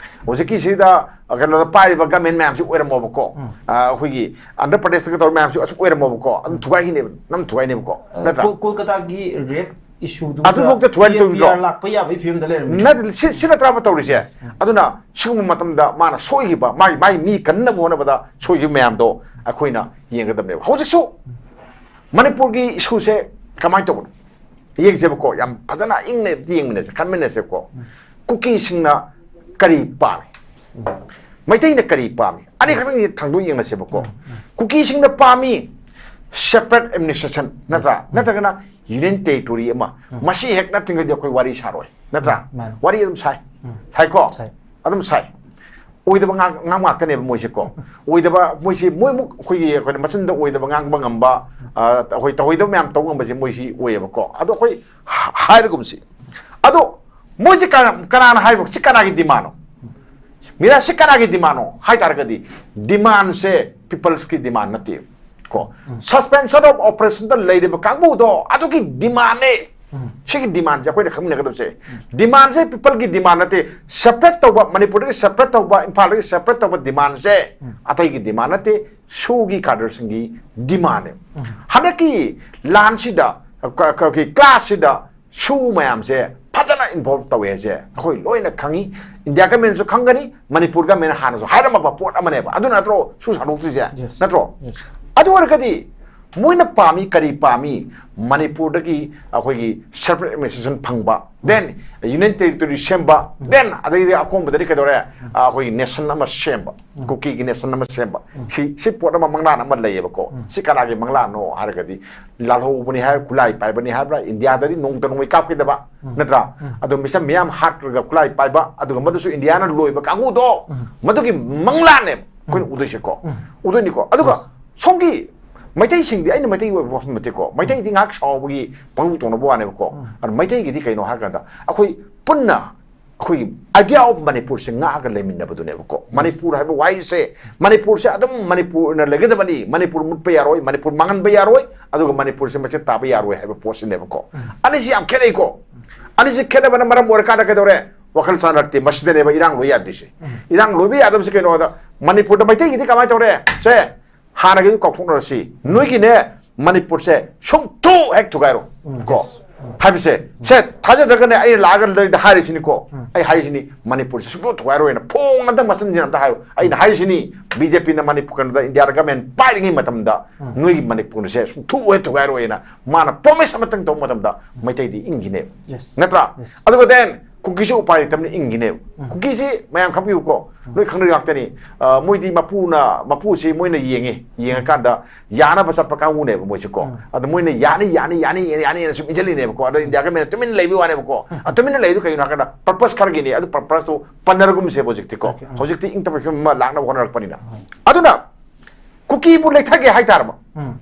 ꯍꯧꯖꯤꯛꯀꯤꯁꯤꯗ, ꯑ, ꯀꯩꯅꯣꯗ ꯄꯥꯏꯔꯤꯕ ꯒꯃꯦꯟ ꯃꯌꯥꯝꯁꯤ ꯑꯣꯏꯔꯝꯃꯣꯕꯀꯣ꯫ ꯑ, ꯑꯩꯈꯣꯏꯒꯤ ꯑꯟꯙ꯭ꯔ ꯄ꯭ꯔꯗꯦꯁꯇꯒ ꯇꯧꯔꯤ ꯃꯌꯥꯝꯁꯤ ꯑꯁꯨꯛ ꯑꯣꯏꯔꯝꯃꯣꯕꯀꯣ꯫ ꯑꯗꯨꯝ ꯊꯨꯒꯥꯏꯈꯤꯅꯦꯕ, ꯅꯝ ꯊꯨꯒꯥꯏꯅꯦꯕꯀꯣ, ꯅꯠꯇ꯭ꯔꯥ? ꯀꯣ-, ꯀꯣꯜꯀꯇꯥꯒꯤ ꯔꯦꯞ ꯏꯁꯨꯗꯨ ꯑꯗꯨꯐꯥꯎꯗ ꯊꯨꯒꯥꯏ ꯇꯧꯔꯤꯗꯣ꯫ ꯂꯥꯛꯄ ꯌꯥꯕꯒꯤ ꯐꯤꯕꯝꯗ ꯂꯩꯔꯝꯃꯤ꯫ ꯅꯠꯇꯦ, ꯁꯤ, ꯁꯤ ꯅꯠꯇ꯭ꯔꯕ ꯇꯧꯔꯤꯁꯦ? ꯑꯗꯨꯅ ꯁꯤꯒꯨꯝꯕ ꯃꯇꯝꯗ ꯃꯥꯅ ꯁꯣꯏꯈꯤꯕ, ꯃꯥꯒꯤ, ꯃꯥꯒꯤ ꯃꯤ ꯀꯟꯅꯕ ꯍꯣꯠꯅꯕꯗ ꯁꯣꯏꯈꯤꯕ ꯃꯌꯥꯝꯗꯣ ꯑꯩꯈꯣꯏꯅ ꯌꯦꯡꯒꯗꯕꯅꯦꯕ꯫ ꯍꯧꯖꯤꯛꯁꯨ ꯃꯅꯤꯄꯨꯔꯒꯤ ꯏꯁꯨꯁꯦ ꯀꯃꯥꯏꯅ ꯇꯧꯕꯅꯣ? ꯌꯦꯡꯁꯦꯕꯀꯣ, ꯌꯥꯝ ꯐꯖꯅ ꯏꯪꯅ ꯑꯝꯇ ꯌꯦꯡꯃꯤꯟꯅꯁꯦ, ꯈꯟꯃꯤꯟꯅꯁꯦꯕꯀꯣ꯫ ꯀꯨꯀꯤꯁꯤꯡꯅ ꯀꯔꯤ ꯄꯥꯝꯃꯤ? ꯃꯩꯇꯩꯅ ꯀꯔꯤ ꯄꯥꯝꯃꯤ? ꯑꯅꯤꯈꯛꯇꯪ ꯊꯥꯡꯗꯣꯛ ꯌꯦꯡꯅꯁꯦꯕꯀꯣ꯫ ꯀꯨꯀꯤꯁꯤꯡꯅ ꯄꯥꯝꯃꯤ separate administration, ꯅꯠꯇ꯭ꯔꯥ? ꯅꯠꯇ꯭ꯔꯒꯅ union territory ꯑꯃ꯫ ꯃꯁꯤ ꯍꯦꯛ ꯅꯠꯇ꯭ꯔꯤꯉꯩꯗꯤ ꯑꯩꯈꯣꯏ ꯋꯥꯔꯤ ꯁꯥꯔꯣꯏ, ꯅꯠꯇ꯭ꯔꯥ? ꯃꯥꯅꯤ꯫ ꯋꯥꯔꯤ ꯑꯗꯨꯝ ꯁꯥꯏ꯫ ꯁꯥꯏꯀꯣ? ꯁꯥꯏ꯫ ꯑꯗꯨꯝ ꯁꯥꯏ꯫ ꯑꯣꯏꯗꯕ ꯉꯥꯡ-, ꯉꯥꯡꯕ ꯉꯥꯛꯇꯅꯦꯕ ꯃꯣꯏꯁꯦꯀꯣ꯫ ꯑꯣꯏꯗꯕ, ꯃꯣꯏꯁꯦ ꯃꯣꯏꯃꯨꯛ ꯑꯩꯈꯣꯏꯒꯤ, ꯑꯩꯈꯣꯏꯅ ꯃꯆꯤꯟꯗ ꯑꯣꯏꯗꯕ ꯉꯥꯡꯕ ꯉꯝꯕ, ꯑ, ꯑꯩꯈꯣꯏ ꯇꯧꯍꯩꯗꯕ ꯃꯌꯥꯝ ꯇꯧ ꯉꯝꯕꯁꯦ ꯃꯣꯏꯁꯤ ꯑꯣꯏꯌꯦꯕꯀꯣ꯫ ꯑꯗꯣ ꯑꯩꯈꯣꯏ ꯍꯥ-, ꯍꯥꯏꯔꯒꯨꯝꯁꯤ꯫ ꯑꯗꯣ ꯃꯣꯏꯁꯦ ꯀꯅꯥ-, ꯀꯅꯥꯅ ꯍꯥꯏꯕ? ꯁꯤ ꯀꯅꯥꯒꯤ demandꯅꯣ? ꯃꯤꯔꯥ, ꯁꯤ ꯀꯅꯥꯒꯤ demandꯅꯣ ꯍꯥꯏ ꯇꯥꯔꯒꯗꯤ, demandꯁꯦ peopleꯁꯀꯤ demand ꯅꯠꯇꯦ꯫ ꯀꯣ, suspension of operationꯗ ꯂꯩꯔꯤꯕ ꯀꯥꯡꯕꯨꯗꯣ ꯑꯗꯨꯒꯤ demandꯅꯦ꯫ ꯁꯤꯒꯤ demandꯁꯦ ꯑꯩꯈꯣꯏꯅ ꯈꯪꯃꯤꯟꯅꯒꯗꯕꯁꯦ꯫ Demandꯁꯦ peopleꯒꯤ demand ꯅꯠꯇꯦ꯫ Separate ꯇꯧꯕ, ꯃꯅꯤꯄꯨꯔꯗꯒꯤ separate ꯇꯧꯕ, ꯏꯝꯐꯥꯜꯗꯒꯤ separate ꯇꯧꯕ demandꯁꯦ ꯑꯇꯩꯒꯤ demand ꯅꯠꯇꯦ, ꯁꯨꯒꯤ cadreꯁꯤꯡꯒꯤ demandꯅꯦ꯫ ꯍꯟꯗꯛꯀꯤ ꯂꯥꯟꯁꯤꯗ, ꯀ-, ꯀ-, clashꯁꯤꯗ ꯁꯨ ꯃꯌꯥꯝꯁꯦ ꯐꯖꯅ involve ꯇꯧꯋꯦ ꯍꯥꯏꯁꯦ ꯑꯩꯈꯣꯏ ꯂꯣꯏꯅ ꯈꯪꯉꯤ꯫ ꯏꯟꯗꯤꯌꯥ ꯒꯃꯦꯟꯁꯨ ꯈꯪꯒꯅꯤ, ꯃꯅꯤꯄꯨꯔ ꯒꯃꯦꯟ ꯍꯥꯟꯅꯁꯨ ꯍꯥꯏꯔꯝꯃꯕ ꯄꯣꯠ ꯑꯃꯅꯦꯕ꯫ ꯑꯗꯨ ꯅꯠꯇ꯭ꯔꯣ ꯁꯨ ꯁꯟꯗꯣꯛꯇ꯭ꯔꯤꯁꯦ? Yes. ꯅꯠꯇ꯭ꯔꯣ? Yes. ꯑꯗꯨ ꯑꯣꯏꯔꯒꯗꯤ ꯃꯣꯏꯅ ꯄꯥꯝꯃꯤ, ꯀꯔꯤ ꯄꯥꯝꯃꯤ? ꯃꯅꯤꯄꯨꯔꯗꯒꯤ ꯑꯩꯈꯣꯏꯒꯤ separate administration ꯐꯪꯕ, then union territory ꯁꯦꯝꯕ, then ꯑꯗꯩꯗꯤ ꯑꯀꯣꯟꯕꯗꯗꯤ ꯀꯩꯗꯧꯔꯦ? ꯑꯩꯈꯣꯏꯒꯤ nation ꯑꯃ ꯁꯦꯝꯕ, ꯀꯨꯀꯤꯒꯤ nation ꯑꯃ ꯁꯦꯝꯕ꯫ ꯁꯤ, ꯁꯤ ꯄꯣꯠ ꯑꯃ, ꯃꯪꯂꯥꯟ ꯑꯃ ꯂꯩꯌꯦꯕꯀꯣ꯫ ꯁꯤ ꯀꯅꯥꯒꯤ ꯃꯪꯂꯥꯟꯅꯣ ꯍꯥꯏꯔꯒꯗꯤ, ꯂꯥꯜꯍꯧꯕꯅꯤ ꯍꯥꯏ, ꯈꯨꯠꯂꯥꯏ ꯄꯥꯏꯕꯅꯤ ꯍꯥꯏꯕ꯭ꯔꯥ, ꯏꯟꯗꯤꯌꯥꯗꯗꯤ ꯅꯣꯡꯃꯇ ꯅꯣꯡꯃꯩ ꯀꯥꯞꯈꯤꯗꯕ, ꯅꯠꯇ꯭ꯔꯥ? ꯑꯗꯣ ꯃꯤꯆꯝ ꯃꯤꯌꯥꯝ ꯍꯥꯠꯂꯒ ꯈꯨꯠꯂꯥꯏ ꯄꯥꯏꯕ, ꯑꯗꯨꯒ ꯃꯗꯨꯁꯨ ꯏꯟꯗꯤꯌꯥꯅ ꯂꯣꯏꯕ ꯀꯥꯡꯕꯨꯗꯣ, ꯃꯗꯨꯒꯤ ꯃꯪꯂꯥꯟꯅꯦꯕ ꯑꯩꯈꯣꯏꯅ ꯎꯗꯣꯏꯁꯦꯀꯣ꯫ ꯎꯗꯣꯏꯅꯤꯀꯣ꯫ ꯑꯗꯨꯒ Yes. ꯁꯣꯝꯒꯤ ꯃꯩꯇꯩꯁꯤꯡꯗꯤ, ꯑꯩꯅ ꯃꯩꯇꯩꯒꯤ ꯑꯣꯏꯕ ꯋꯥꯐꯝ ꯅꯠꯇꯦꯀꯣ, ꯃꯩꯇꯩꯗꯤ ꯉꯥꯏꯍꯥꯛ ꯁꯥꯎꯕꯒꯤ ꯄꯪꯇꯧ ꯇꯧꯅꯕ ꯋꯥꯅꯦꯕꯀꯣ꯫ ꯑꯗꯣ ꯃꯩꯇꯩꯒꯤꯗꯤ ꯀꯩꯅꯣ ꯍꯥꯏꯔꯀꯥꯟꯗ, ꯑꯩꯈꯣꯏ ꯄꯨꯟꯅ ꯑꯩꯈꯣꯏꯒꯤ idea of ꯃꯅꯤꯄꯨꯔꯁꯦ ꯉꯥꯛꯑꯒ ꯂꯩꯃꯤꯟꯅꯕꯗꯨꯅꯦꯕꯀꯣ꯫ ꯃꯅꯤꯄꯨꯔ ꯍꯥꯏꯕ ꯋꯥꯍꯩꯁꯦ, ꯃꯅꯤꯄꯨꯔꯁꯦ ꯑꯗꯨꯝ ꯃꯅꯤꯄꯨꯔꯅ ꯂꯩꯒꯗꯕꯅꯤ, ꯃꯅꯤꯄꯨꯔ ꯃꯨꯠꯄ ꯌꯥꯔꯣꯏ, ꯃꯅꯤꯄꯨꯔ ꯃꯥꯡꯍꯟꯕ ꯌꯥꯔꯣꯏ, ꯑꯗꯨꯒ ꯃꯅꯤꯄꯨꯔꯁꯦ ꯃꯆꯦꯠ ꯇꯥꯕ ꯌꯥꯔꯣꯏ ꯍꯥꯏꯕ ꯄꯣꯠꯁꯤꯅꯦꯕꯀꯣ꯫ ꯑꯅꯤꯁꯤ ꯌꯥꯝ ꯈꯦꯠꯅꯩꯀꯣ꯫ ꯑꯅꯤꯁꯤ ꯈꯦꯠꯅꯕꯅ ꯃꯔꯝ ꯑꯣꯏꯔꯀꯥꯟꯗ ꯀꯩꯗꯧꯔꯦ? ꯋꯥꯈꯜ ꯆꯥꯟꯅꯔꯛꯇꯦ꯫ ꯃꯁꯤꯗꯅꯦꯕ ꯏꯔꯥꯡ ꯂꯣꯏ ꯌꯥꯗ꯭ꯔꯤꯁꯦ꯫ ꯏꯔꯥꯡ ꯂꯣꯏꯕ ꯌꯥꯗꯕꯁꯦ ꯀꯩꯅꯣꯗ, ꯃꯅꯤꯄꯨꯔꯗ ꯃꯩꯇꯩꯒꯤꯗꯤ ꯀꯃꯥꯏꯅ ꯇꯧꯔꯦ? ꯁꯦ, ꯍꯥꯟꯅꯒꯤꯗꯨ ꯀꯥꯎꯊꯣꯛꯅꯔꯁꯤ꯫ ꯅꯣꯏꯒꯤꯅꯦ, ꯃꯅꯤꯄꯨꯔꯁꯦ ꯁꯨꯡꯊꯨ ꯍꯦꯛ ꯊꯨꯒꯥꯏꯔꯣ꯫ ꯀꯣ? Yes. ꯍꯥꯏꯕꯁꯦ, ꯁꯦ, ꯊꯥꯖꯗ꯭ꯔꯒꯅꯦ, ꯑꯩꯅ ꯂꯥꯛꯑꯒ ꯅꯣꯏꯗ ꯍꯥꯏꯔꯤꯁꯤꯅꯤꯀꯣ꯫ ꯑꯩ ꯍꯥꯏꯔꯤꯁꯤꯅꯤ, ꯃꯅꯤꯄꯨꯔꯁꯦ ꯁꯨꯡꯊꯨ ꯊꯨꯒꯥꯏꯔꯣꯏꯅ꯫ ꯐꯣꯡ ꯑꯝꯇꯪ ꯃꯆꯤꯟꯁꯤꯅ ꯑꯝꯇ ꯍꯥꯏꯌꯨ꯫ ꯑꯩꯅ ꯍꯥꯏꯔꯤꯁꯤꯅꯤ, ꯕꯤ ꯖꯦ ꯄꯤꯅ ꯃꯅꯤꯄꯨꯔ, ꯀꯩꯅꯣꯗ, ꯏꯟꯗꯤꯌꯥꯗ ꯒꯃꯦꯟ ꯄꯥꯏꯔꯤꯉꯩ ꯃꯇꯝꯗ ꯅꯣꯏꯒꯤ ꯃꯅꯤꯄꯨꯔꯁꯦ ꯁꯨꯡꯊꯨ ꯍꯦꯛ ꯊꯨꯒꯥꯏꯔꯣꯏꯅ ꯃꯥꯅ promise ꯑꯃꯇꯪ ꯇꯧꯕ ꯃꯇꯝꯗ ꯃꯩꯇꯩꯗꯤ ꯏꯪꯈꯤꯅꯦꯕ꯫ Yes. ꯅꯠꯇ꯭ꯔꯥ? Yes. ꯑꯗꯨꯒ then ꯀꯨꯀꯤꯁꯨ ꯎꯄꯥꯏ ꯂꯩꯇꯕꯅꯤ, ꯏꯪꯈꯤꯅꯦꯕ꯫ ꯀꯨꯀꯤꯁꯤ ꯃꯌꯥꯝ ꯈꯪꯕꯤꯌꯨꯀꯣ, ꯅꯣꯏ ꯈꯪꯅꯔꯤ ꯉꯥꯛꯇꯅꯤ꯫ ꯑ, ꯃꯣꯏꯗꯤ ꯃꯄꯨꯅ, ꯃꯄꯨꯁꯤ ꯃꯣꯏꯅ ꯌꯦꯡꯉꯤ, ꯌꯦꯡꯉꯀꯥꯟꯗ ꯌꯥꯅꯕ ꯆꯠꯄ ꯀꯥꯡꯕꯨꯅꯦꯕ ꯃꯣꯏꯁꯦꯀꯣ꯫ ꯑꯗꯣ ꯃꯣꯏꯅ ꯌꯥꯅꯤ, ꯌꯥꯅꯤ, ꯌꯥꯅꯤ, ꯌꯥꯅꯤ, ꯌꯥꯅꯤꯅ ꯁꯨꯝ ꯏꯟꯁꯤꯜꯂꯤꯅꯦꯕꯀꯣ꯫ ꯑꯗꯣ ꯏꯟꯗꯤꯌꯥ ꯒꯃꯦꯟꯅ ꯇꯨꯃꯤꯟꯅ ꯂꯩꯕ ꯋꯥꯅꯦꯕꯀꯣ꯫ ꯑ, ꯇꯨꯃꯤꯟꯅ ꯂꯩꯗꯨ ꯀꯩꯒꯤꯅꯣ ꯍꯥꯏꯔꯀꯥꯟꯗ purpose ꯈꯔꯒꯤꯅꯤ꯫ ꯑꯗꯨ purposeꯇꯨ ꯄꯟꯅꯔꯒꯨꯝꯁꯦꯕ ꯍꯧꯖꯤꯛꯇꯤꯀꯣ꯫ Okay, ꯎꯝ. ꯍꯧꯖꯤꯛꯇꯤ ꯏꯪ ꯇꯞꯄ ꯐꯤꯕꯝ ꯑꯃ ꯂꯥꯛꯅꯕ ꯍꯣꯠꯅꯔꯛꯄꯅꯤꯅ꯫ ꯑꯗꯨꯅ ꯀꯨꯀꯤꯕꯨ ꯂꯩꯊꯒꯦ ꯍꯥꯏꯇꯥꯔꯕ, ꯎꯝ.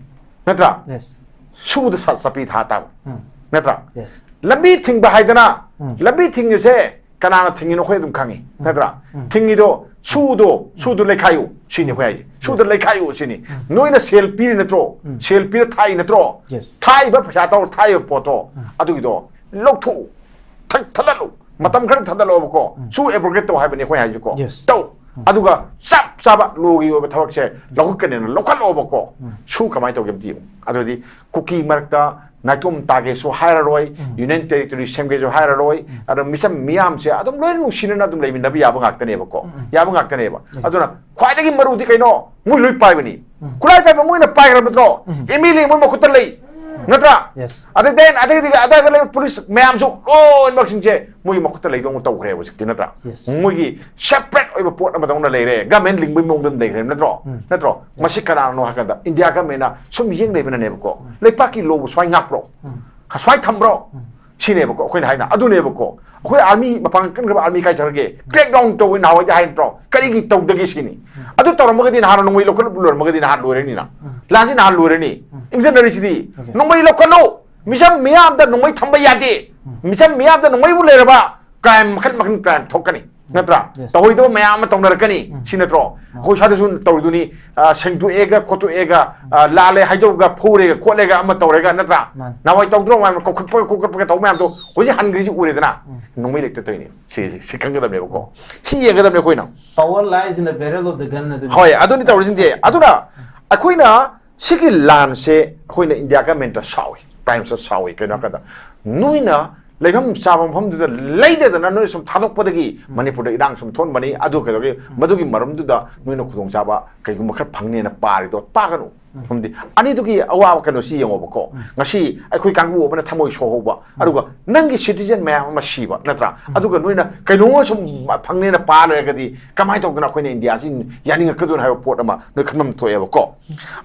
ꯅꯠꯇ꯭ꯔꯥ? Yes. ꯁꯨꯗ ꯁ-, ꯆꯄꯤ ꯊꯥ ꯇꯥꯕ, ꯎꯝ. ꯅꯠꯇ꯭ꯔꯥ? Yes. ꯂꯝꯕꯤ ꯊꯤꯡꯕ ꯍꯥꯏꯗꯅ, ꯎꯝ. ꯂꯝꯕꯤ ꯊꯤꯡꯉꯤꯁꯦ ꯀꯅꯥꯅ ꯊꯤꯡꯉꯤꯅꯣ ꯑꯩꯈꯣꯏ ꯑꯗꯨꯝ ꯈꯪꯉꯤ, ꯅꯠꯇ꯭ꯔꯥ? ꯎꯝ. ꯊꯤꯡꯉꯤꯗꯣ ꯁꯨꯗꯣ, ꯁꯨꯗꯣ ꯂꯩꯈꯥꯏꯌꯨ ꯁꯤꯅꯤ ꯑꯩꯈꯣꯏ ꯍꯥꯏꯁꯦ꯫ ꯁꯨꯗ ꯂꯩꯈꯥꯏꯌꯨ ꯁꯤꯅꯤ꯫ ꯅꯣꯏꯅ ꯁꯦꯜ ꯄꯤꯔꯤ ꯅꯠꯇ꯭ꯔꯣ? ꯎꯝ. ꯁꯦꯜ ꯄꯤꯔ ꯊꯥꯏ ꯅꯠꯇ꯭ꯔꯣ? Yes. ꯊꯥꯏꯕ ꯄꯩꯁꯥ ꯇꯧꯔ ꯊꯥꯏꯕ ꯄꯣꯠꯇꯣ, ꯎꯝ. ꯑꯗꯨꯒꯤꯗꯣ ꯂꯧꯊꯣꯛꯎ, ꯊ-, ꯊꯥꯗꯠꯂꯨ, ꯃꯇꯝ ꯈꯔ ꯊꯥꯗꯠꯂꯛꯑꯣꯕꯀꯣ꯫ ꯎꯝ. ꯁꯨ abrogate ꯇꯧ ꯍꯥꯏꯕꯅꯤ ꯑꯩꯈꯣꯏ ꯍꯥꯏꯁꯦꯀꯣ꯫ Yes. ꯇꯧ꯫ ꯑꯗꯨꯒ ꯆꯞ ꯆꯥꯕ ꯂꯣꯒꯤ ꯑꯣꯏꯕ ꯊꯕꯛꯁꯦ ꯂꯧꯈꯠꯀꯅꯦꯅ ꯂꯧꯈꯠꯂꯛꯑꯣꯕꯀꯣ꯫ ꯁꯨ ꯀꯃꯥꯏꯅ ꯇꯧꯒꯦ ꯑꯝꯇ ꯌꯦꯡꯉꯨ꯫ ꯑꯗꯨꯗꯤ ꯀꯨꯀꯤ ꯃꯔꯛꯇ ꯅꯥꯏꯇꯣꯝ ꯇꯥꯒꯦꯁꯨ ꯍꯥꯏꯔꯔꯣꯏ, ꯌꯨꯅꯤꯌꯟ ꯇꯦꯔꯤꯇꯣꯔꯤ ꯁꯦꯝꯒꯦꯁꯨ ꯍꯥꯏꯔꯔꯣꯏ꯫ ꯑꯗꯣ ꯃꯤꯆꯝ ꯃꯤꯌꯥꯝꯁꯦ ꯑꯗꯨꯝ ꯂꯣꯏꯅ ꯅꯨꯡꯁꯤꯅꯅ ꯑꯗꯨꯝ ꯂꯩꯃꯤꯟꯅꯕ ꯌꯥꯕ ꯉꯥꯛꯇꯅꯦꯕꯀꯣ꯫ ꯌꯥꯕ ꯉꯥꯛꯇꯅꯦꯕ꯫ ꯑꯗꯨꯅ ꯈ꯭ꯋꯥꯏꯗꯒꯤ ꯃꯔꯨꯗꯤ ꯀꯩꯅꯣ? ꯃꯣꯏ ꯂꯣꯏ ꯄꯥꯏꯕꯅꯤ꯫ ꯈꯨꯠꯂꯥꯏ ꯄꯥꯏꯕ ꯃꯣꯏꯅ ꯄꯥꯏꯈ꯭ꯔꯕ ꯅꯠꯇ꯭ꯔꯣ? ꯑꯦꯝ ꯑꯦꯜ ꯑꯦ ꯃꯣꯏ ꯃꯈꯨꯠꯇ ꯂꯩ꯫ ꯅꯠꯇ꯭ꯔꯥ? Yes. ꯑꯗꯩ then ꯑꯗꯩꯗꯤ ꯑꯗꯥꯏꯗ ꯂꯩꯕ ꯄꯨꯂꯤꯁ ꯃꯌꯥꯝꯁꯨ ꯂꯣꯏꯅꯃꯛꯁꯤꯡꯁꯦ ꯃꯣꯏꯒꯤ ꯃꯈꯨꯠꯇ ꯂꯩꯗꯧꯅ ꯇꯧꯈ꯭ꯔꯦ ꯍꯧꯖꯤꯛꯇꯤ, ꯅꯠꯇ꯭ꯔꯥ? Yes. ꯃꯣꯏꯒꯤ separate ꯑꯣꯏꯕ ꯄꯣꯠ ꯑꯃꯗꯧꯅ ꯂꯩꯔꯦ, ꯒꯃꯦꯟ ꯂꯤꯡꯕꯒꯤ ꯃꯑꯣꯡꯗ ꯑꯗꯨꯝ ꯂꯩꯈ꯭ꯔꯦ, ꯅꯠꯇ꯭ꯔꯣ? ꯅꯠꯇ꯭ꯔꯣ? ꯃꯁꯤ ꯀꯅꯥꯅꯣ ꯍꯥꯏ ꯀꯥꯟꯗ ꯏꯟꯗꯤꯌꯥ ꯒꯃꯦꯟꯅ ꯁꯨꯝ ꯌꯦꯡ ꯂꯩꯕꯅꯅꯦꯕꯀꯣ꯫ ꯂꯩꯄꯥꯛꯀꯤ ꯂꯣꯕꯨ ꯁꯨꯃꯥꯏꯅ ꯉꯥꯛꯄ꯭ꯔꯣ? ꯁꯨꯃꯥꯏꯅ ꯊꯝꯕ꯭ꯔꯣ? ꯁꯤꯅꯦꯕꯀꯣ ꯑꯩꯈꯣꯏꯅ ꯍꯥꯏꯅ ꯑꯗꯨꯅꯦꯕꯀꯣ꯫ ꯑꯩꯈꯣꯏ ꯑꯥꯔꯃꯤ ꯃꯄꯥꯡꯒꯜ ꯀꯟꯈ꯭ꯔꯕ ꯑꯥꯔꯃꯤ ꯀꯥꯏ ꯆꯠꯈ꯭ꯔꯒꯦ? Crackdown ꯇꯧꯋꯦ ꯅꯍꯥꯟꯋꯥꯏꯗꯤ ꯍꯥꯏ ꯅꯠꯇ꯭ꯔꯣ? ꯀꯔꯤꯒꯤ ꯇꯧꯗꯒꯦ ꯁꯤꯅꯤ꯫ ꯑꯗꯨ ꯇꯧꯔꯝꯃꯒꯗꯤ ꯅꯍꯥꯟ ꯅꯣꯡꯃꯩ ꯂꯧꯈꯠꯂ ꯂꯣꯏꯔꯝꯃꯒꯗꯤ ꯅꯍꯥꯟ ꯂꯣꯏꯔꯅꯤꯅ꯫ ꯂꯥꯟꯁꯤ ꯅꯍꯥꯟ ꯂꯣꯏꯔꯅꯤ꯫ ꯏꯪꯊꯅꯔꯤꯁꯤꯗꯤ Okay. ꯅꯣꯡꯃꯩ ꯂꯧꯈꯠꯂꯨ꯫ ꯃꯤꯆꯝ ꯃꯤꯌꯥꯝꯗ ꯅꯣꯡꯃꯩ ꯊꯝꯕ ꯌꯥꯗꯦ꯫ ꯃꯤꯆꯝ ꯃꯤꯌꯥꯝꯗ ꯅꯣꯡꯃꯩꯕꯨ ꯂꯩꯔꯕ crime ꯃꯈꯜ ꯃꯈꯜ crime ꯊꯣꯛꯀꯅꯤ, ꯅꯠꯇ꯭ꯔꯥ? Yes. ꯇꯧꯍꯣꯏꯗꯕ ꯃꯌꯥꯝ ꯑꯃ ꯇꯧꯅꯔꯛꯀꯅꯤ꯫ ꯁꯤ ꯅꯠꯇ꯭ꯔꯣ? ꯑꯩꯈꯣꯏ ꯁ꯭ꯋꯥꯏꯗꯁꯨ ꯇꯧꯔꯤꯗꯨꯅꯤ, ꯑ, ꯁꯦꯡꯗꯣꯛꯑꯦꯒ ꯈꯣꯠꯇꯣꯛꯑꯦꯒ, ꯑ, ꯂꯥꯜꯂꯦ ꯍꯥꯏꯖꯧꯒ ꯐꯨꯔꯦꯒ ꯈꯣꯠꯂꯦꯒ ꯑꯃ ꯇꯧꯔꯦꯒ, ꯅꯠꯇ꯭ꯔꯥ? ꯃꯥꯅꯤ. ꯅꯍꯥꯟꯋꯥꯏ ꯇꯧꯗ꯭ꯔꯣ ꯃꯌꯥꯝ ꯀꯧꯈꯠꯄꯒ ꯈꯣꯠꯀꯠꯄꯒ ꯇꯧꯕ ꯃꯌꯥꯝꯗꯣ ꯍꯧꯖꯤꯛ ꯍꯟꯈ꯭ꯔꯤꯁꯤ ꯎꯔꯦꯗꯅ? ꯅꯣꯡꯃꯩ ꯂꯩꯇ ꯇꯧꯔꯤꯅꯤ꯫ ꯁꯤ, ꯁꯤ, ꯁꯤ ꯈꯪꯒꯗꯕꯅꯦꯕꯀꯣ꯫ ꯁꯤ ꯌꯦꯡꯒꯗꯕꯅꯦ ꯑꯩꯈꯣꯏꯅ꯫ Power lies in the barrel of the gun ꯑꯗꯨꯅꯤ. ꯍꯣꯏ, ꯑꯗꯨꯅꯤ ꯇꯧꯔꯤꯁꯤꯡꯁꯦ꯫ ꯑꯗꯨꯅ ꯑꯩꯈꯣꯏꯅ ꯁꯤꯒꯤ ꯂꯥꯟꯁꯦ ꯑꯩꯈꯣꯏꯅ ꯏꯟꯗꯤꯌꯥ ꯒꯃꯦꯟꯇ ꯁꯥꯎꯏ, ꯄ꯭ꯔꯥꯏꯝ ꯃꯤꯅꯤꯁꯇꯔ ꯁꯥꯎꯏ꯫ ꯀꯩꯅꯣ ꯍꯥꯏ ꯀꯥꯟꯗ ꯅꯣꯏꯅ ꯂꯩꯐꯝ ꯆꯥꯐꯝ ꯃꯐꯝꯗꯨꯗ ꯂꯩꯇꯗꯅ ꯅꯣꯏ ꯁꯨꯝ ꯊꯥꯗꯣꯛꯄꯗꯒꯤ ꯃꯅꯤꯄꯨꯔꯗ ꯏꯔꯥꯡ ꯁꯨꯝ ꯊꯣꯛꯍꯟꯕꯅꯤ꯫ ꯑꯗꯨ ꯀꯩꯗꯧꯒꯦ? ꯃꯗꯨꯒꯤ ꯃꯔꯝꯗꯨꯗ ꯅꯣꯏꯅ ꯈꯨꯗꯣꯡꯆꯥꯕ ꯀꯩꯒꯨꯝꯕ ꯈꯔ ꯐꯪꯅꯦꯅ ꯄꯥꯔꯤꯗꯣ ꯄꯥꯒꯅꯨ꯫ ꯃꯔꯝꯗꯤ ꯑꯅꯤꯗꯨꯒꯤ ꯑꯋꯥꯕ ꯀꯩꯅꯣꯁꯤ ꯌꯦꯡꯉꯣꯕꯀꯣ꯫ ꯉꯁꯤ ꯑꯩꯈꯣꯏ ꯀꯥꯡꯕꯨ ꯑꯃꯅ ꯊꯃꯣꯏ ꯁꯣꯛꯍꯧꯕ, ꯑꯗꯨꯒ ꯅꯪꯒꯤ citizen ꯃꯌꯥꯝ ꯑꯃ ꯁꯤꯕ, ꯅꯠꯇ꯭ꯔꯥ? ꯑꯗꯨꯒ ꯅꯣꯏꯅ ꯀꯩꯅꯣꯝꯃ ꯁꯨꯝ ꯐꯪꯅꯦꯅ ꯄꯥ ꯂꯩꯔꯒꯗꯤ ꯀꯃꯥꯏꯅ ꯇꯧꯗꯅ ꯑꯩꯈꯣꯏꯅ ꯏꯟꯗꯤꯌꯥꯁꯤ ꯌꯥꯅꯤꯡꯉꯛꯀꯗꯣꯏꯅꯣ ꯍꯥꯏꯕ ꯄꯣꯠ ꯑꯃ ꯅꯣꯏ ꯈꯟꯐꯝ ꯊꯣꯛꯑꯦꯕꯀꯣ꯫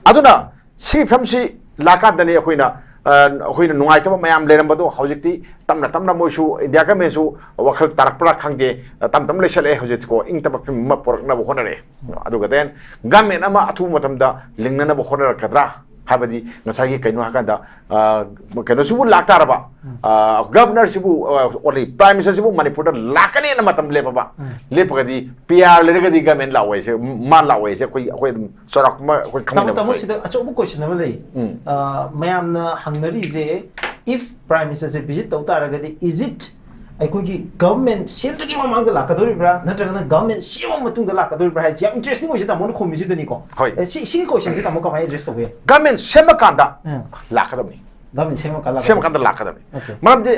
ꯑꯗꯨꯅ ꯁꯤ ꯐꯤꯕꯝꯁꯤ ꯂꯥꯛꯀꯥꯟꯗꯅꯤ ꯑꯩꯈꯣꯏꯅ, ꯑ, ꯑꯩꯈꯣꯏꯅ ꯅꯨꯡꯉꯥꯏꯇꯕ ꯃꯌꯥꯝ ꯂꯩꯔꯝꯕꯗꯣ ꯍꯧꯖꯤꯛꯇꯤ ꯇꯞꯅ ꯇꯞꯅ ꯃꯣꯏꯁꯨ ꯏꯟꯗꯤꯌꯥ ꯒꯃꯦꯟꯁꯨ ꯋꯥꯈꯜ ꯇꯥꯔꯛꯄ꯭ꯔꯥ ꯈꯪꯗꯦ, ꯇꯞꯅ ꯇꯞꯅ ꯂꯩꯁꯜꯂꯛꯑꯦ ꯍꯧꯖꯤꯛꯇꯤꯀꯣ꯫ ꯏꯪ ꯇꯞꯄ ꯐꯤꯕꯝ ꯑꯃ ꯄꯨꯔꯛꯅꯕ ꯍꯣꯠꯅꯔꯛꯑꯦ꯫ ꯑꯗꯨꯒ then ꯒꯃꯦꯟ ꯑꯃ ꯑꯊꯨꯕ ꯃꯇꯝꯗ ꯂꯤꯡꯅꯅꯕ ꯍꯣꯠꯅꯔꯛꯀꯗ꯭ꯔꯥ ꯍꯥꯏꯕꯗꯤ ꯉꯁꯥꯏꯒꯤ ꯀꯩꯅꯣ ꯍꯥꯏꯀꯥꯟꯗ, ꯑ, ꯀꯩꯅꯣꯁꯤꯕꯨ ꯂꯥꯛꯇꯥꯔꯕ, ꯑ, ꯒꯕꯅꯔꯁꯤꯕꯨ, ꯑ, ꯑꯣꯟꯂꯤ ꯄ꯭ꯔꯥꯏꯝ ꯃꯤꯅꯤꯁꯇꯔꯁꯤꯕꯨ ꯃꯅꯤꯄꯨꯔꯗ ꯂꯥꯛꯀꯅꯦꯅ ꯃꯇꯝ ꯂꯦꯞꯄꯕ, ꯂꯦꯞꯄꯒꯗꯤ ꯄꯤ ꯑꯥꯔ ꯂꯩꯔꯒꯗꯤ ꯒꯃꯦꯟ ꯂꯥꯛꯑꯣꯏꯁꯦ, ꯃꯥ ꯂꯥꯛꯑꯣꯏꯁꯦ ꯑꯩꯈꯣꯏ, ꯑꯩꯈꯣꯏ ꯑꯗꯨꯝ ꯆꯥꯎꯔꯥꯛꯄ ꯑꯩꯈꯣꯏ ꯇꯥꯃꯣ, ꯈꯪꯃꯤꯟꯅꯕ ꯇꯥꯃꯣ, ꯑꯣꯏ꯫ ꯁꯤꯗ ꯑꯆꯧꯕ question ꯑꯃ ꯂꯩ꯫ ꯎꯝ. ꯑ, ꯃꯌꯥꯝꯅ ꯍꯪꯅꯔꯤꯁꯦ, if prime minister say visit ꯇꯧ ꯇꯥꯔꯒꯗꯤ, is it ꯑꯩꯈꯣꯏꯒꯤ ꯒꯚꯔꯟꯃꯦꯟ ꯁꯦꯝꯗ꯭ꯔꯤꯉꯩ ꯃꯃꯥꯡꯗ ꯂꯥꯛꯀꯗꯧꯔꯤꯕ꯭ꯔꯥ, ꯅꯠꯇ꯭ꯔꯒꯅ ꯒꯚꯔꯟꯃꯦꯟ ꯁꯦꯝꯃ ꯃꯇꯨꯡꯗ ꯂꯥꯛꯀꯗꯧꯔꯤꯕ꯭ꯔꯥ ꯍꯥꯏꯁꯦ ꯌꯥꯝ ꯏꯟꯇꯔꯦꯁꯇꯤꯡ ꯑꯣꯏꯁꯦ ꯇꯥꯃꯣꯅ ꯈꯨꯝꯃꯤꯁꯤꯗꯅꯤꯀꯣ꯫ ꯍꯣꯏ꯫ ꯑꯦ, ꯁꯤ, ꯁꯤꯒꯤ ꯀꯣꯏꯁꯟꯁꯦ ꯇꯥꯃꯣ ꯀꯃꯥꯏꯅ ꯑꯦꯗ꯭ꯔꯦꯁ ꯇꯧꯕ ꯌꯥꯏ? ꯒꯚꯔꯟꯃꯦꯟ ꯁꯦꯝꯃꯀꯥꯟꯗ ꯎꯝ꯫ ꯂꯥꯛꯀꯗꯕꯅꯤ꯫ ꯒꯚꯔꯟꯃꯦꯟ ꯁꯦꯝꯃꯀꯥꯟꯗ ꯁꯦꯝꯃꯀꯥꯟꯗ ꯂꯥꯛꯀꯗꯕꯅꯤ꯫ Okay. ꯃꯔꯝꯗꯤ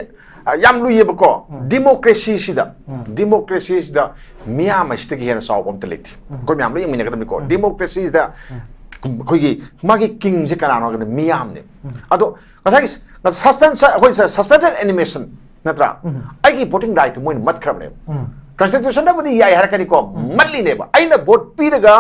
ꯑ, ꯌꯥꯝ ꯂꯨꯏꯌꯦꯕꯀꯣ꯫ ꯎꯝ꯫ ꯗꯤꯃꯣꯀ꯭ꯔꯦꯁꯤꯁꯤꯗ ꯎꯝ꯫ ꯗꯤꯃꯣꯀ꯭ꯔꯦꯁꯤꯁꯤꯗ ꯃꯤꯌꯥꯝ ꯑꯁꯤꯗꯒꯤ ꯍꯦꯟꯅ ꯆꯥꯎꯕ ꯑꯝꯇ ꯂꯩꯇꯦ꯫ ꯎꯝ꯫ ꯑꯩꯈꯣꯏ ꯃꯌꯥꯝ ꯂꯣꯏ ꯌꯦꯡꯃꯤꯟꯅꯒꯗꯕꯅꯤꯀꯣ꯫ ꯎꯝ꯫ ꯗꯤꯃꯣꯀ꯭ꯔꯦꯁꯤꯁꯤꯗ ꯎꯝ꯫ ꯑꯩꯈꯣꯏꯒꯤ ꯃꯥꯒꯤ ꯀꯤꯡꯁꯦ ꯀꯅꯥꯅꯣ ꯍꯥꯏꯔꯒꯗꯤ ꯃꯤꯌꯥꯝꯅꯦ꯫ ꯎꯝ꯫ ꯑꯗꯣ ꯉꯁꯥꯏꯒꯤ ꯁꯁꯄꯦꯟꯁ ꯑꯩꯈꯣꯏ ꯁꯁꯄꯦꯟꯗꯦꯠ ꯑꯦꯅꯤꯃꯦꯁꯟ ꯅꯠꯇ꯭ꯔꯥ? ꯎꯝ꯫ ꯑꯩꯒꯤ ꯚꯣꯇꯤꯡ ꯔꯥꯏꯠꯇꯨ ꯃꯣꯏꯅ ꯃꯠꯈ꯭ꯔꯕꯅꯦꯕ꯫ ꯎꯝ꯫ ꯀꯟꯁꯇꯤꯇ꯭ꯌꯨꯁꯟꯗꯕꯨꯗꯤ ꯌꯥꯏ ꯍꯥꯏꯔꯛꯀꯅꯤꯀꯣ꯫ ꯎꯝ꯫ ꯃꯠꯂꯤꯅꯦꯕ꯫ ꯑꯩꯅ ꯚꯣꯠ ꯄꯤꯔꯒ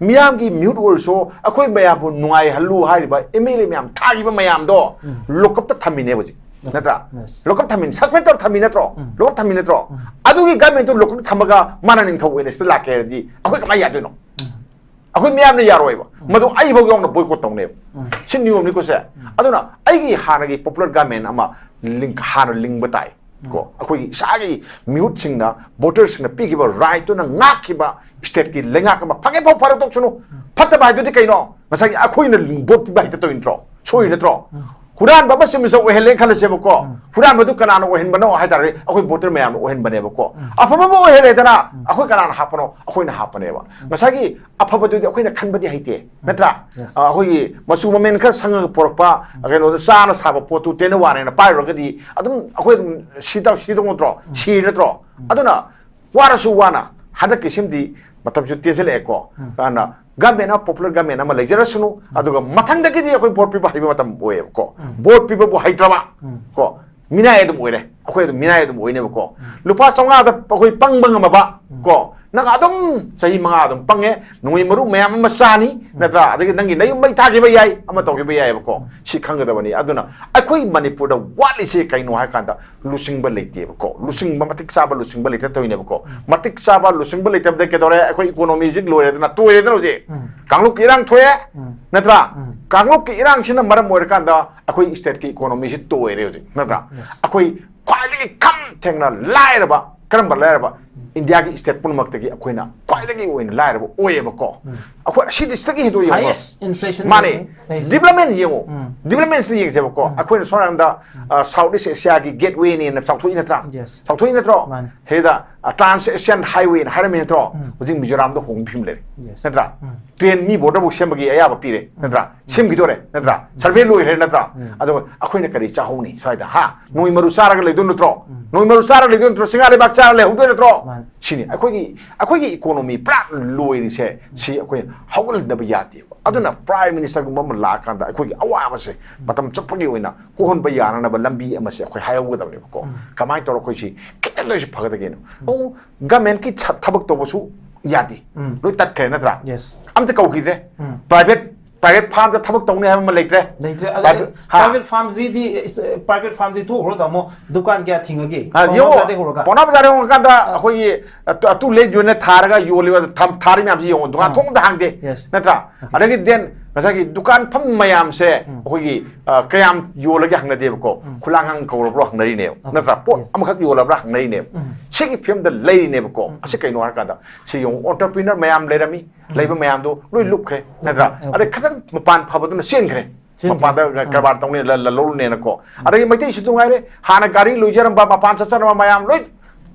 ꯃꯤꯌꯥꯝꯒꯤ ꯃꯤꯍꯨꯠ ꯑꯣꯏꯔꯁꯨ ꯑꯩꯈꯣꯏ ꯃꯌꯥꯝꯕꯨ ꯅꯨꯡꯉꯥꯏꯍꯜꯂꯨ ꯍꯥꯏꯔꯤꯕ ꯑꯦꯝ ꯑꯦꯜ ꯑꯦ ꯃꯌꯥꯝ ꯊꯥꯈꯤꯕ ꯃꯌꯥꯝꯗꯣ ꯎꯝ꯫ ꯂꯣꯀꯞꯇ ꯊꯝꯃꯤꯅꯦꯕ ꯍꯧꯖꯤꯛ꯫ ꯅꯠꯇ꯭ꯔꯥ? Yes. ꯂꯣꯀꯞ ꯊꯝꯃꯤꯅꯦ, ꯁꯁꯄꯦꯟ ꯇꯧꯔ ꯊꯝꯃꯤ ꯅꯠꯇ꯭ꯔꯣ? ꯎꯝ꯫ ꯂꯣꯀꯞ ꯊꯝꯃꯤ ꯅꯠꯇ꯭ꯔꯣ? ꯎꯝ꯫ ꯑꯗꯨꯒꯤ ꯒꯃꯦꯟꯇꯨ ꯂꯣꯀꯞꯇ ꯊꯝꯃꯒ ꯃꯥꯅ ꯅꯤꯡꯊꯧ ꯑꯣꯏꯅ ꯁꯤꯗ ꯂꯥꯛꯀꯦ ꯍꯥꯏꯔꯗꯤ ꯑꯩꯈꯣꯏ ꯀꯃꯥꯏꯅ ꯌꯥꯗꯣꯏꯅꯣ? ꯎꯝ꯫ ꯑꯩꯈꯣꯏ ꯃꯤꯌꯥꯝꯅ ꯌꯥꯔꯣꯏꯕ꯫ ꯎꯝ꯫ ꯃꯗꯨ ꯑꯩꯐꯥꯎ ꯌꯥꯎꯅ ꯕꯣꯏꯀꯣꯠ ꯇꯧꯅꯦꯕ꯫ ꯎꯝ꯫ ꯁꯤ ꯅꯤꯌꯣꯝꯅꯤꯀꯣ ꯁꯦ꯫ ꯑꯗꯨꯅ ꯑꯩꯒꯤ ꯍꯥꯟꯅꯒꯤ ꯄꯣꯄꯨꯂꯔ ꯒꯃꯦꯟ ꯑꯃ ꯂꯤꯡ-, ꯍꯥꯟꯅ ꯂꯤꯡꯕ ꯇꯥꯏ꯫ ꯀꯣ, ꯑꯩꯈꯣꯏꯒꯤ ꯏꯁꯥꯒꯤ ꯃꯤꯍꯨꯠꯁꯤꯡꯅ, ꯚꯣꯇꯔꯁꯤꯡꯅ ꯄꯤꯈꯤꯕ ꯔꯥꯏꯠꯇꯨꯅ ꯉꯥꯛꯈꯤꯕ ꯁ꯭ꯇꯦꯠꯀꯤ ꯂꯩꯉꯥꯛ ꯑꯃ ꯐꯒꯦ ꯐꯥꯎ ꯐꯔꯦ ꯇꯣꯛꯁꯅꯨ꯫ ꯐꯠꯇꯕ ꯍꯥꯏꯗꯨꯗꯤ ꯀꯩꯅꯣ? ꯉꯁꯥꯏꯒꯤ ꯑꯩꯈꯣꯏꯅ ꯚꯣꯠ ꯄꯤꯕ ꯍꯩꯇ ꯇꯧꯔꯤ ꯅꯠꯇ꯭ꯔꯣ? ꯁꯣꯏꯔꯤ ꯅꯠꯇ꯭ꯔꯣ? ꯍꯨꯔꯥꯟꯕ ꯑꯃ ꯁꯤꯃꯤꯁ ꯑꯣꯏꯍꯜꯂꯦ ꯈꯜꯂꯁꯦꯕꯀꯣ꯫ ꯍꯨꯔꯥꯟꯕꯗꯨ ꯀꯅꯥꯅ ꯑꯣꯏꯍꯟꯕꯅꯣ ꯍꯥꯏ ꯇꯥꯔꯗꯤ ꯑꯩꯈꯣꯏ ꯚꯣꯇꯔ ꯃꯌꯥꯝꯅ ꯑꯣꯏꯍꯟꯕꯅꯦꯕꯀꯣ꯫ ꯑꯐꯕ ꯑꯃ ꯑꯣꯏꯍꯜꯂꯦꯗꯅ, ꯑꯩꯈꯣꯏ ꯀꯅꯥꯅ ꯍꯥꯞꯄꯅꯣ? ꯑꯩꯈꯣꯏꯅ ꯍꯥꯞꯄꯅꯦꯕ꯫ ꯉꯁꯥꯏꯒꯤ ꯑꯐꯕꯗꯨꯗꯤ ꯑꯩꯈꯣꯏꯅ ꯈꯟꯕꯗꯤ ꯍꯩꯇꯦ, ꯅꯠꯇ꯭ꯔꯥ? Yes. ꯑ, ꯑꯩꯈꯣꯏꯒꯤ ꯃꯆꯨ ꯃꯃꯦꯟ ꯈꯔ ꯁꯪꯉꯒ ꯄꯣꯔꯛꯄ, ꯀꯩꯅꯣꯗꯣ ꯆꯥꯅ ꯁꯥꯕ ꯄꯣꯠꯇꯨ ꯇꯦꯅꯋꯥꯅꯦꯅ ꯄꯥꯏꯔꯨꯔꯒꯗꯤ ꯑꯗꯨꯝ ꯑꯩꯈꯣꯏ ꯑꯗꯨꯝ ꯁꯤꯗꯧ-, ꯁꯤꯗꯧ ꯅꯠꯇ꯭ꯔꯣ? ꯁꯤꯔꯤ ꯅꯠꯇ꯭ꯔꯣ? ꯑꯗꯨꯅ ꯋꯥꯔꯁꯨ ꯋꯥꯅ ꯍꯟꯗꯛꯀꯤ ꯁꯤꯃꯗꯤ ꯃꯇꯝꯁꯨ ꯇꯦꯟꯁꯤꯜꯂꯛꯑꯦꯀꯣ꯫ ꯑꯗꯨꯅ ꯒꯃꯦꯟ ꯑꯃ, ꯄꯣꯄꯨꯂꯔ ꯒꯃꯦꯟ ꯑꯃ ꯂꯩꯖꯔꯁꯅꯨ, ꯑꯗꯨꯒ ꯃꯊꯪꯗꯒꯤꯗꯤ ꯑꯩꯈꯣꯏ ꯚꯣꯠ ꯄꯤꯕ ꯍꯩꯕ ꯃꯇꯝ ꯑꯣꯏꯌꯦꯕꯀꯣ꯫ ꯚꯣꯠ ꯄꯤꯕꯕꯨ ꯍꯩꯇ꯭ꯔꯕ ꯀꯣ, ꯃꯤꯅꯥꯏ ꯑꯗꯨꯝ ꯑꯣꯏꯔꯦ꯫ ꯑꯩꯈꯣꯏ ꯑꯗꯨꯝ ꯃꯤꯅꯥꯏ ꯑꯗꯨꯝ ꯑꯣꯏꯅꯦꯕꯀꯣ꯫ ꯂꯨꯄꯥ ꯆꯥꯝꯃꯉꯥꯗ ꯑꯩꯈꯣꯏ ꯄꯪꯕ ꯉꯝꯃꯕ ꯀꯣ, ꯅꯪ ꯑꯗꯨꯝ ꯆꯍꯤ ꯃꯉꯥ ꯑꯗꯨꯝ ꯄꯪꯉꯦ, ꯅꯣꯡꯃꯩ ꯃꯔꯨ ꯃꯌꯥꯝ ꯑꯃ ꯆꯥꯅꯤ, ꯅꯠꯇ꯭ꯔꯥ? ꯑꯗꯒꯤ ꯅꯪꯒꯤ ꯅꯌꯨꯝ ꯃꯩ ꯊꯥꯈꯤꯕ ꯌꯥꯏ, ꯑꯃ ꯇꯧꯈꯤꯕ ꯌꯥꯏꯑꯕꯀꯣ꯫ ꯁꯤ ꯈꯪꯒꯗꯕꯅꯤ꯫ ꯑꯗꯨꯅ ꯑꯩꯈꯣꯏ ꯃꯅꯤꯄꯨꯔꯗ ꯋꯥꯠꯂꯤꯁꯦ ꯀꯩꯅꯣ ꯍꯥꯏ ꯀꯥꯟꯗ ꯂꯨꯆꯤꯡꯕ ꯂꯩꯇꯦꯕꯀꯣ꯫ ꯂꯨꯆꯤꯡꯕ, ꯃꯇꯤꯛ ꯆꯥꯕ ꯂꯨꯆꯤꯡꯕ ꯂꯩꯇ ꯇꯧꯔꯤꯅꯦꯕꯀꯣ꯫ ꯃꯇꯤꯛ ꯆꯥꯕ ꯂꯨꯆꯤꯡꯕ ꯂꯩꯇꯕꯗ ꯀꯩꯗꯧꯔꯦ? ꯑꯩꯈꯣꯏ ꯏꯀꯣꯅꯣꯃꯤ ꯍꯧꯖꯤꯛ ꯂꯣꯏꯔꯦꯗꯅ, ꯇꯣꯏꯔꯦꯗꯅ ꯍꯧꯖꯤꯛ꯫ ꯀꯥꯡꯂꯨꯞꯀꯤ ꯏꯔꯥꯡ ꯊꯣꯛꯑꯦ, ꯅꯠꯇ꯭ꯔꯥ? ꯀꯥꯡꯂꯨꯞꯀꯤ ꯏꯔꯥꯡꯁꯤꯅ ꯃꯔꯝ ꯑꯣꯏꯔꯀꯥꯟꯗ ꯑꯩꯈꯣꯏ ꯁ꯭ꯇꯦꯠꯀꯤ ꯏꯀꯣꯅꯣꯃꯤꯁꯤ ꯇꯣꯏꯔꯦ ꯍꯧꯖꯤꯛ, ꯅꯠꯇ꯭ꯔꯥ? ꯑꯩꯈꯣꯏ ꯈ꯭ꯋꯥꯏꯗꯒꯤ ꯈꯝ ꯊꯦꯡꯅ ꯂꯥꯏꯔꯕ, ꯀꯔꯝꯕ ꯂꯥꯏꯔꯕ? ꯏꯟꯗꯤꯌꯥꯒꯤ ꯁ꯭ꯇꯦꯠ ꯄꯨꯝꯅꯃꯛꯇꯒꯤ ꯑꯩꯈꯣꯏꯅ ꯈ꯭ꯋꯥꯏꯗꯒꯤ ꯑꯣꯏꯅ ꯂꯥꯏꯔꯕ ꯑꯣꯏꯌꯦꯕꯀꯣ꯫ ꯑꯩꯈꯣꯏ ꯑꯁꯤꯗꯤ ꯁꯤꯗꯒꯤ ꯍꯦꯟꯗꯣꯛ ꯌꯦꯡꯉꯣ꯫ Highest inflation ꯃꯥꯅꯦ꯫ ꯂꯩꯁꯦ꯫ Development ꯌꯦꯡꯉꯣ꯫ Development ꯁꯤꯗ ꯌꯦꯡꯁꯦꯕꯀꯣ꯫ ꯑꯩꯈꯣꯏꯅ ꯁꯣꯝ ꯅꯥꯀꯟꯗ, ꯑ, South East Asia ꯒꯤ gateway ꯅꯦꯅ ꯆꯥꯎꯊꯣꯛꯏ ꯅꯠꯇ꯭ꯔꯥ? Yes. ꯆꯥꯎꯊꯣꯛꯏ ꯅꯠꯇ꯭ꯔꯣ? ꯃꯥꯅꯦ꯫ ꯁꯤꯗ, ꯑ, Trans Asian Highway ꯅ ꯍꯥꯏꯔꯝꯃꯤ ꯅꯠꯇ꯭ꯔꯣ? ꯍꯧꯖꯤꯛ ꯃꯤꯖꯣꯔꯥꯝꯗ ꯍꯣꯡꯕ ꯐꯤꯕꯝ ꯂꯩꯔꯦ꯫ Yes. ꯅꯠꯇ꯭ꯔꯥ? Train ꯃꯤ border ꯐꯥꯎ ꯁꯦꯝꯕꯒꯤ ꯑꯌꯥꯕ ꯄꯤꯔꯦ ꯅꯠꯇ꯭ꯔꯥ? ꯁꯦꯝꯈꯤꯗꯣꯔꯦ ꯅꯠꯇ꯭ꯔꯥ? Survey ꯂꯣꯏꯈ꯭ꯔꯦ ꯅꯠꯇ꯭ꯔꯥ? ꯑꯗꯣ ꯑꯩꯈꯣꯏꯅ ꯀꯔꯤ ꯆꯥꯍꯧꯅꯤ ꯁ꯭ꯋꯥꯏꯗ? ꯍꯥ? ꯅꯣꯡꯃꯩ ꯃꯔꯨ ꯆꯥꯔꯒ ꯂꯩꯗꯣꯏ ꯅꯠꯇ꯭ꯔꯣ? ꯅꯣꯡꯃꯩ ꯃꯔꯨ ꯆꯥꯔꯒ ꯂꯩꯗꯣꯏ ꯅꯠꯇ꯭ꯔꯣ? ꯆꯤꯡ ꯂꯩꯕꯥꯛ ꯆꯥꯔꯒ ꯂꯩꯍꯧꯗꯣꯏ ꯅꯠꯇ꯭ꯔꯣ? ꯃꯥꯅꯦ꯫ ꯁꯤꯅꯤ ꯑꯩꯈꯣꯏꯒꯤ, ꯑꯩꯈꯣꯏꯒꯤ economy ꯄꯨꯔꯥ ꯂꯣꯏꯔꯤꯁꯦ꯫ ꯁꯤ ꯑꯩꯈꯣꯏ ꯍꯧꯒꯠꯍꯟꯗꯕ ꯌꯥꯗꯦꯕ꯫ ꯑꯗꯨꯅ Prime Minister ꯒꯨꯝꯕ ꯑꯃ ꯂꯥꯛꯑꯀꯥꯟꯗ ꯑꯩꯈꯣꯏꯒꯤ ꯑꯋꯥꯕꯁꯦ ꯃꯇꯝ ꯆꯨꯞꯄꯒꯤ ꯑꯣꯏꯅ ꯀꯣꯛꯍꯟꯕ ꯌꯥꯅꯅꯕ ꯂꯝꯕꯤ ꯑꯃꯁꯦ ꯑꯩꯈꯣꯏ ꯍꯥꯏꯍꯧꯒꯗꯕꯅꯦꯕꯀꯣ꯫ ꯀꯃꯥꯏꯅ ꯇꯧꯔ ꯑꯩꯈꯣꯏ ꯁꯤ ꯈꯤꯇꯪꯗ ꯑꯣꯏꯔꯁꯨ ꯐꯒꯗꯒꯦꯅꯣ? ꯑꯣ, government ꯀꯤ ꯊ-, ꯊꯕꯛ ꯇꯧꯕꯁꯨ ꯌꯥꯗꯦ꯫ ꯂꯣꯏ ꯇꯠꯈ꯭ꯔꯦ ꯅꯠꯇ꯭ꯔꯥ? Yes. ꯑꯝꯇ ꯀꯧꯈꯤꯗ꯭ꯔꯦ꯫ ꯎꯝ꯫ Private, private farm ꯗ ꯊꯕꯛ ꯇꯧꯅꯤ ꯍꯥꯏꯕ ꯑꯃ ꯂꯩꯇ꯭ꯔꯦ꯫ ꯂꯩꯇ꯭ꯔꯦ꯫ Private, ꯑꯗꯩ ꯍꯥ꯫ Private farm ꯁꯤꯗꯤ, private farm ꯗꯤ ꯇꯣꯛꯈ꯭ꯔꯣ ꯇꯥꯃꯣ, ꯗꯨꯀꯥꯟ ꯀꯌꯥ ꯊꯤꯡꯉꯒꯦ? ꯑ, ꯄꯥꯎꯅꯥ ꯌꯦꯡꯉꯣ, ꯕꯖꯥꯔꯗꯩ ꯍꯧꯔꯒ꯫ ꯄꯥꯎꯅꯥ ꯕꯖꯥꯔꯗ ꯍꯧꯔꯀꯥꯟꯗ ꯑꯩꯈꯣꯏꯒꯤ ꯑꯇꯨ, ꯑꯇꯨ ꯂꯩ ꯌꯣꯟꯅ ꯊꯥꯔꯒ ꯌꯣꯜꯂꯤꯕ ꯊꯝ-, ꯊꯥꯔꯤ ꯃꯌꯥꯝꯁꯤ ꯌꯦꯡꯉꯣ, ꯗꯨꯀꯥꯟ ꯑꯥ꯫ ꯊꯣꯡ ꯑꯝꯇ ꯍꯥꯡꯗꯦ꯫ Yes. ꯅꯠꯇ꯭ꯔꯥ? ꯑꯗꯒꯤ then ꯉꯁꯥꯏꯒꯤ ꯗꯨꯀꯥꯟ ꯐꯝ ꯃꯌꯥꯝꯁꯦ ꯑꯩꯈꯣꯏꯒꯤ, ꯑ, ꯀꯌꯥꯝ ꯌꯣꯜꯂꯒꯦ ꯍꯪꯅꯗꯦꯕꯀꯣ꯫ ꯈꯨꯂꯥꯡꯒꯥꯡ ꯀꯧꯔꯕ꯭ꯔꯣ ꯍꯪꯅꯔꯤꯅꯦꯕ꯫ Okay. ꯅꯠꯇ꯭ꯔꯥ? ꯄꯣꯠ Yes. ꯑꯃꯈꯛ ꯌꯣꯜꯂꯕ꯭ꯔꯥ ꯍꯪꯅꯔꯤꯅꯦꯕ꯫ ꯁꯤꯒꯤ ꯐꯤꯕꯝꯗ ꯂꯩꯔꯤꯅꯦꯕꯀꯣ꯫ ꯑꯁꯤ ꯀꯩꯅꯣ ꯍꯥꯏꯔꯀꯥꯟꯗ ꯁꯤ ꯌꯦꯡꯉꯣ, entrepreneur ꯃꯌꯥꯝ ꯂꯩꯔꯝꯃꯤ, ꯂꯩꯕ ꯃꯌꯥꯝꯗꯣ ꯂꯣꯏ ꯂꯨꯞꯈ꯭ꯔꯦ ꯅꯠꯇ꯭ꯔꯥ? Okay. ꯑꯗꯩ ꯈꯤꯇꯪ ꯃꯄꯥꯟ ꯐꯕꯗꯨꯅ ꯆꯦꯟꯈ꯭ꯔꯦ꯫ ꯆꯦꯟꯈ꯭ꯔꯦ꯫ ꯃꯄꯥꯟꯗ ꯑꯥ꯫ ꯀꯔꯕꯥꯔ ꯇꯧꯅꯤ, ꯂ-, ꯂ-, ꯂꯧꯔꯨꯅꯦꯅꯀꯣ꯫ ꯑꯗꯒꯤ ꯃꯩꯇꯩꯁꯨ ꯅꯨꯡꯉꯥꯏꯔꯦ, ꯍꯥꯟꯅ ꯒꯥꯔꯤ ꯂꯣꯏꯖꯔꯝꯕ, ꯃꯄꯥꯟ ꯆꯠꯆꯔꯝꯕ ꯃꯌꯥꯝ ꯂꯣꯏ,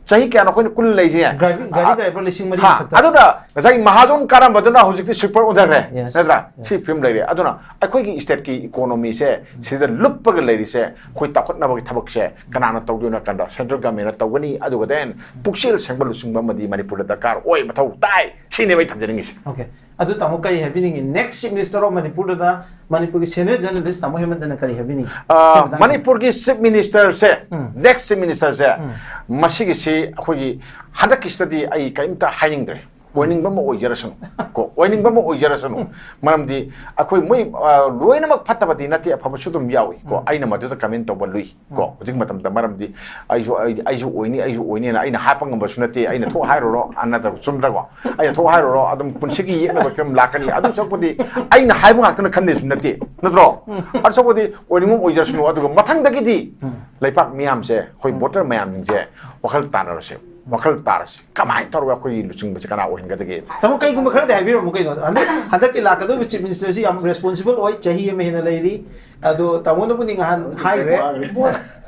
ꯆꯍꯤ ꯀꯌꯥꯅꯣ ꯑꯩꯈꯣꯏꯅ ꯀꯨꯜ ꯂꯩꯁꯦ? ꯒꯥꯔꯤ, ꯒꯥꯔꯤ ꯑ, driver ꯂꯤꯁꯤꯡ ꯃꯔꯤ ꯍꯥ, ꯃꯊꯛꯇ꯫ ꯑꯗꯨꯅ ꯉꯁꯥꯏ ꯃꯍꯥꯖꯣꯟ ꯀꯥꯔꯝꯕꯗꯨꯅ ꯍꯧꯖꯤꯛꯇꯤ sweeper ꯑꯣꯟꯊꯈ꯭ꯔꯦ꯫ Yes, ꯅꯠꯇ꯭ꯔꯥ? yes. ꯁꯤ ꯐꯤꯕꯝ ꯂꯩꯔꯦ꯫ ꯑꯗꯨꯅ ꯑꯩꯈꯣꯏꯒꯤ state ꯀꯤ economy ꯁꯦ ꯁꯤꯗ ꯂꯨꯞꯄꯒ ꯂꯩꯔꯤꯁꯦ, ꯑꯩꯈꯣꯏ ꯆꯥꯎꯈꯠꯅꯕꯒꯤ ꯊꯕꯛꯁꯦ ꯀꯅꯥꯅ ꯇꯧꯗꯣꯏꯅꯣ ꯍꯥꯏ ꯀꯥꯟꯗ central government ꯅ ꯇꯧꯒꯅꯤ, ꯑꯗꯨꯒ then ꯄꯨꯛꯆꯦꯜ ꯁꯦꯡꯕ ꯂꯨꯆꯤꯡꯕ ꯑꯃꯗꯤ ꯃꯅꯤꯄꯨꯔꯗ ꯗꯔꯀꯥꯔ ꯑꯣꯏ, ꯃꯊꯧ ꯇꯥꯏ꯫ ꯁꯤꯅꯦꯕ ꯑꯩ ꯊꯝꯖꯅꯤꯡꯉꯤꯁꯦ꯫ Okay. ꯑꯗꯨ ꯇꯥꯃꯣ ꯀꯔꯤ ꯍꯥꯏꯕꯤꯅꯤꯡꯉꯤ? Next Chief Minister of ꯃꯅꯤꯄꯨꯔꯗ, ꯃꯅꯤꯄꯨꯔꯒꯤ senior journalist ꯇꯥꯃꯣ ꯍꯦꯃꯟꯇꯅ ꯀꯔꯤ ꯍꯥꯏꯕꯤꯅꯤꯡꯉꯤ? ꯑ, ꯁꯤ ꯃꯇꯥꯡꯁꯤꯗ꯫ ꯃꯅꯤꯄꯨꯔꯒꯤ Chief Minister ꯁꯦ, ꯎꯝ꯫ Next Chief Minister ꯁꯦ, ꯎꯝ꯫ ꯃꯁꯤꯒꯤꯁꯤ ꯑꯩꯈꯣꯏꯒꯤ ꯍꯟꯗꯛꯀꯤꯁꯤꯗꯗꯤ ꯑꯩ ꯀꯔꯤꯝꯇ ꯍꯥꯏꯅꯤꯡꯗ꯭ꯔꯦ꯫ ꯑꯣꯏꯅꯤꯡꯕ ꯑꯃ ꯑꯣꯏꯖꯔꯁꯅꯨ ꯀꯣ, ꯑꯣꯏꯅꯤꯡꯕ ꯑꯃ ꯑꯣꯏꯖꯔꯁꯅꯨ꯫ ꯃꯔꯝꯗꯤ ꯑꯩꯈꯣꯏ ꯃꯣꯏ, ꯑ, ꯂꯣꯏꯅꯃꯛ ꯐꯠꯇꯕꯗꯤ ꯅꯠꯇꯦ, ꯑꯐꯕꯁꯨ ꯑꯗꯨꯝ ꯌꯥꯎꯏ ꯀꯣ꯫ ꯑꯩꯅ ꯃꯗꯨꯗ comment ꯇꯧꯕ ꯂꯨꯏ ꯀꯣ꯫ ꯍꯧꯖꯤꯛ ꯃꯇꯝꯗ ꯃꯔꯝꯗꯤ ꯑꯩꯁꯨ, ꯑꯩ, ꯑꯩꯁꯨ ꯑꯣꯏꯅꯤ, ꯑꯩꯁꯨ ꯑꯣꯏꯅꯤꯅ ꯑꯩꯅ ꯍꯥꯏꯄ ꯉꯝꯕꯁꯨ ꯅꯠꯇꯦ꯫ ꯑꯩꯅ ꯊꯣꯛ ꯍꯥꯏꯔꯨꯔꯣ, ꯑ, ꯅꯠꯇ꯭ꯔꯒ ꯆꯨꯝꯗ꯭ꯔꯀꯣ? ꯑꯩꯅ ꯊꯣꯛ ꯍꯥꯏꯔꯨꯔꯣ, ꯑꯗꯨꯝ ꯄꯨꯟꯁꯤꯒꯤ ꯌꯦꯛꯅꯕ ꯐꯤꯕꯝ ꯂꯥꯛꯀꯅꯤ꯫ ꯑꯗꯨ ꯁꯔꯨꯛꯄꯨꯗꯤ ꯑꯩꯅ ꯍꯥꯏꯕ ꯉꯥꯛꯇꯅ ꯈꯟꯗꯦꯁꯨ ꯅꯠꯇꯦ, ꯅꯠꯇ꯭ꯔꯣ? ꯑꯗꯨ ꯁꯔꯨꯛꯄꯨꯗꯤ ꯑꯣꯏꯅꯤꯡꯕ ꯑꯃ ꯑꯣꯏꯖꯔꯁꯅꯨ꯫ ꯑꯗꯨꯒ ꯃꯊꯪꯗꯒꯤꯗꯤ ꯂꯩꯄꯥꯛ ꯃꯤꯌꯥꯝꯁꯦ, ꯑꯩꯈꯣꯏ voter ꯃꯌꯥꯝꯁꯤꯡꯁꯦ ꯋꯥꯈꯜ ꯇꯥꯟꯅꯔꯁꯦ꯫ ꯋꯥꯈꯜ ꯇꯥꯔꯁꯤ꯫ ꯀꯃꯥꯏꯅ ꯇꯧꯔꯒ ꯑꯩꯈꯣꯏꯒꯤ ꯂꯨꯆꯤꯡꯕꯁꯤ ꯀꯅꯥ ꯑꯣꯏꯍꯟꯒꯗꯒꯦ? ꯇꯥꯃꯣ, ꯀꯩꯒꯨꯝꯕ ꯈꯔꯗꯤ ꯍꯥꯏꯕꯤꯔꯝꯃꯨ ꯀꯩꯅꯣ꯫ ꯍꯟꯗꯛ ꯍꯟꯗꯛꯀꯤ ꯂꯥꯛꯀꯗꯧꯔꯤꯕ ꯆꯤꯐ ꯃꯤꯅꯤꯁꯇꯔꯁꯤ ꯌꯥꯝ ꯔꯦꯁꯄꯣꯟꯁꯤꯕꯜ ꯑꯣꯏ, ꯆꯍꯤ ꯑꯃ ꯍꯦꯟꯅ ꯂꯩꯔꯤ꯫ ꯑꯗꯣ ꯇꯥꯃꯣꯅꯕꯨꯗꯤ ꯉꯍꯥꯟ ꯍꯥꯏꯈ꯭ꯔꯦ꯫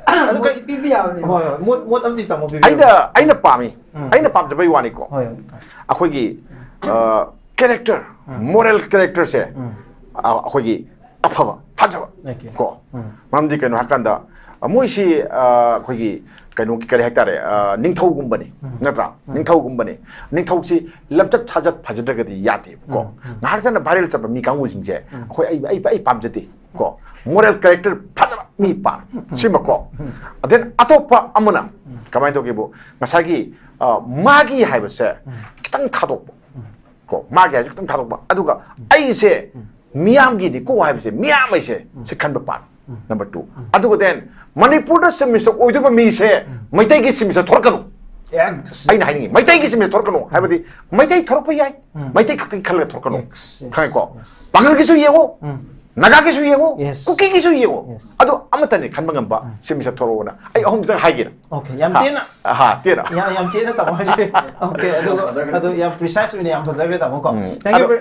ꯑꯗꯨ ꯀꯩ- ꯄꯤꯕ ꯌꯥꯕꯅꯦ꯫ ꯍꯣꯏ ꯍꯣꯏ, ꯃꯣꯠ ꯃꯣꯠ ꯑꯃꯗꯤ ꯇꯥꯃꯣ ꯄꯤꯕꯤꯌꯨ꯫ ꯑꯩꯅ ꯑꯩꯅ ꯄꯥꯝꯃꯤ꯫ ꯎꯝ꯫ ꯑꯩꯅ ꯄꯥꯝꯖꯕꯩ ꯋꯥꯅꯤꯀꯣ꯫ ꯍꯣꯏ꯫ ꯑꯩꯈꯣꯏꯒꯤ ꯀꯦꯔꯦꯛꯇꯔ, ꯎꯝ꯫ ꯃꯣꯔꯦꯜ ꯀꯦꯔꯦꯛꯇꯔꯁꯦ ꯎꯝ꯫ ꯑꯩꯈꯣꯏꯒꯤ ꯑꯐꯕ, ꯐꯖꯕ Okay. ꯀꯣ꯫ ꯎꯝ꯫ ꯃꯔꯝꯗꯤ ꯀꯩꯅꯣ ꯍꯥꯏꯀꯥꯟꯗ ꯃꯣꯏꯁꯤ ꯑꯩꯈꯣꯏꯒꯤ ꯀꯩꯅꯣꯒꯤ ꯀꯔꯤ ꯍꯥꯏꯇꯥꯔꯦ, ꯅꯤꯡꯊꯧꯒꯨꯝꯕꯅꯤ, ꯎꯝ꯫ ꯅꯠꯇ꯭ꯔꯥ? ꯎꯝ꯫ ꯅꯤꯡꯊꯧꯒꯨꯝꯕꯅꯤ꯫ ꯅꯤꯡꯊꯧꯁꯤ ꯂꯝꯆꯠ ꯁꯥꯖꯠ ꯐꯖꯗ꯭ꯔꯒꯗꯤ ꯌꯥꯗꯦꯕꯀꯣ꯫ ꯎꯝ, ꯎꯝ꯫ ꯉꯥꯏꯍꯥꯛ ꯆꯠꯅ ꯚꯥꯏꯔꯦꯜ ꯆꯠꯄ ꯃꯤ ꯀꯥꯡꯕꯨꯁꯤꯡꯁꯦ ꯎꯝ꯫ ꯑꯩꯈꯣꯏ ꯑꯩ ꯑꯩ ꯑꯩ ꯄꯥꯝꯖꯗꯦ ꯀꯣ꯫ ꯃꯣꯔꯦꯜ ꯀꯦꯔꯦꯛꯇꯔ ꯐꯖꯕ ꯃꯤ ꯄꯥꯝꯃꯤ꯫ ꯁꯤꯃꯀꯣ꯫ ꯑꯗꯦꯟ ꯑꯇꯣꯞꯄ ꯑꯃꯅ ꯀꯃꯥꯏꯅ ꯇꯧꯒꯦꯕꯨ, ꯉꯁꯥꯏꯒꯤ ꯃꯥꯒꯤ ꯍꯥꯏꯕꯁꯦ ꯈꯤꯇꯪ ꯊꯥꯗꯣꯛꯄ꯫ ꯀꯣ, ꯃꯥꯒꯤ ꯍꯥꯏꯁꯦ ꯈꯤꯇꯪ ꯊꯥꯗꯣꯛꯄ꯫ ꯑꯗꯨꯒ ꯑꯩꯁꯦ ꯃꯤꯌꯥꯝꯒꯤꯅꯤꯀꯣ ꯍꯥꯏꯕꯁꯦ, ꯃꯤꯌꯥꯝ ꯍꯥꯏꯁꯦ ꯁꯤ ꯈꯟꯕ ꯄꯥꯝꯃꯤ꯫ Number two꯫ ꯑꯗꯨꯒ then ꯃꯅꯤꯄꯨꯔꯗ ꯆꯤꯐ ꯃꯤꯅꯤꯁꯇꯔ ꯑꯣꯏꯗꯣꯏꯕ ꯃꯤꯁꯦ ꯃꯩꯇꯩꯒꯤ ꯆꯤꯐ ꯃꯤꯅꯤꯁꯇꯔ ꯊꯣꯔꯛꯀꯅꯨ꯫ Yes. ꯑꯩꯅ ꯍꯥꯏꯅꯤꯡꯉꯤ, ꯃꯩꯇꯩꯒꯤ ꯆꯤꯐ ꯃꯤꯅꯤꯁꯇꯔ ꯊꯣꯔꯛꯀꯅꯨ ꯍꯥꯏꯕꯗꯤ, ꯃꯩꯇꯩ ꯊꯣꯔꯛꯄ ꯌꯥꯏ, ꯎꯝ꯫ ꯃꯩꯇꯩ ꯈꯛꯇꯒꯤ ꯈꯜꯂꯒ ꯊꯣꯔꯛꯀꯅꯨ꯫ Yes, yes, ꯈꯪꯉꯦꯀꯣ? yes. ꯄꯥꯡꯒꯜꯒꯤꯁꯨ ꯌꯦꯡꯉꯣ, ꯎꯝ꯫ ꯅꯥꯒꯥꯒꯤꯁꯨ ꯌꯦꯡꯉꯣ, Yes. ꯀꯨꯀꯤꯒꯤꯁꯨ ꯌꯦꯡꯉꯣ꯫ Yes. ꯑꯗꯣ ꯑꯃꯠꯇꯅꯤ ꯈꯟꯕ ꯉꯝꯕ ꯆꯤꯐ ꯃꯤꯅꯤꯁꯇꯔ ꯊꯣꯔꯛꯑꯣꯅ ꯑꯩ ꯑꯍꯨꯝꯗꯪ ꯍꯥꯏꯒꯦ꯫ Okay, ꯌꯥꯝ ꯍꯥ, ꯇꯦꯟꯅ ꯍꯥ, ꯇꯦꯟꯅ꯫ ꯌꯥꯝ ꯌꯥꯝ ꯇꯦꯟꯅ ꯇꯥꯃꯣ ꯍꯥꯏꯕꯤꯔꯦ꯫ Okay, ꯑꯗꯨꯒ ꯑꯗꯨ ꯌꯥꯝ ꯄ꯭ꯔꯤꯁꯥꯏꯁ ꯑꯣꯏꯅ ꯌꯥꯝ ꯐꯖꯈ꯭ꯔꯦ ꯇꯥꯃꯣ ꯀꯣ꯫ ꯎꯝ꯫ Thank you ꯑꯗꯣ- very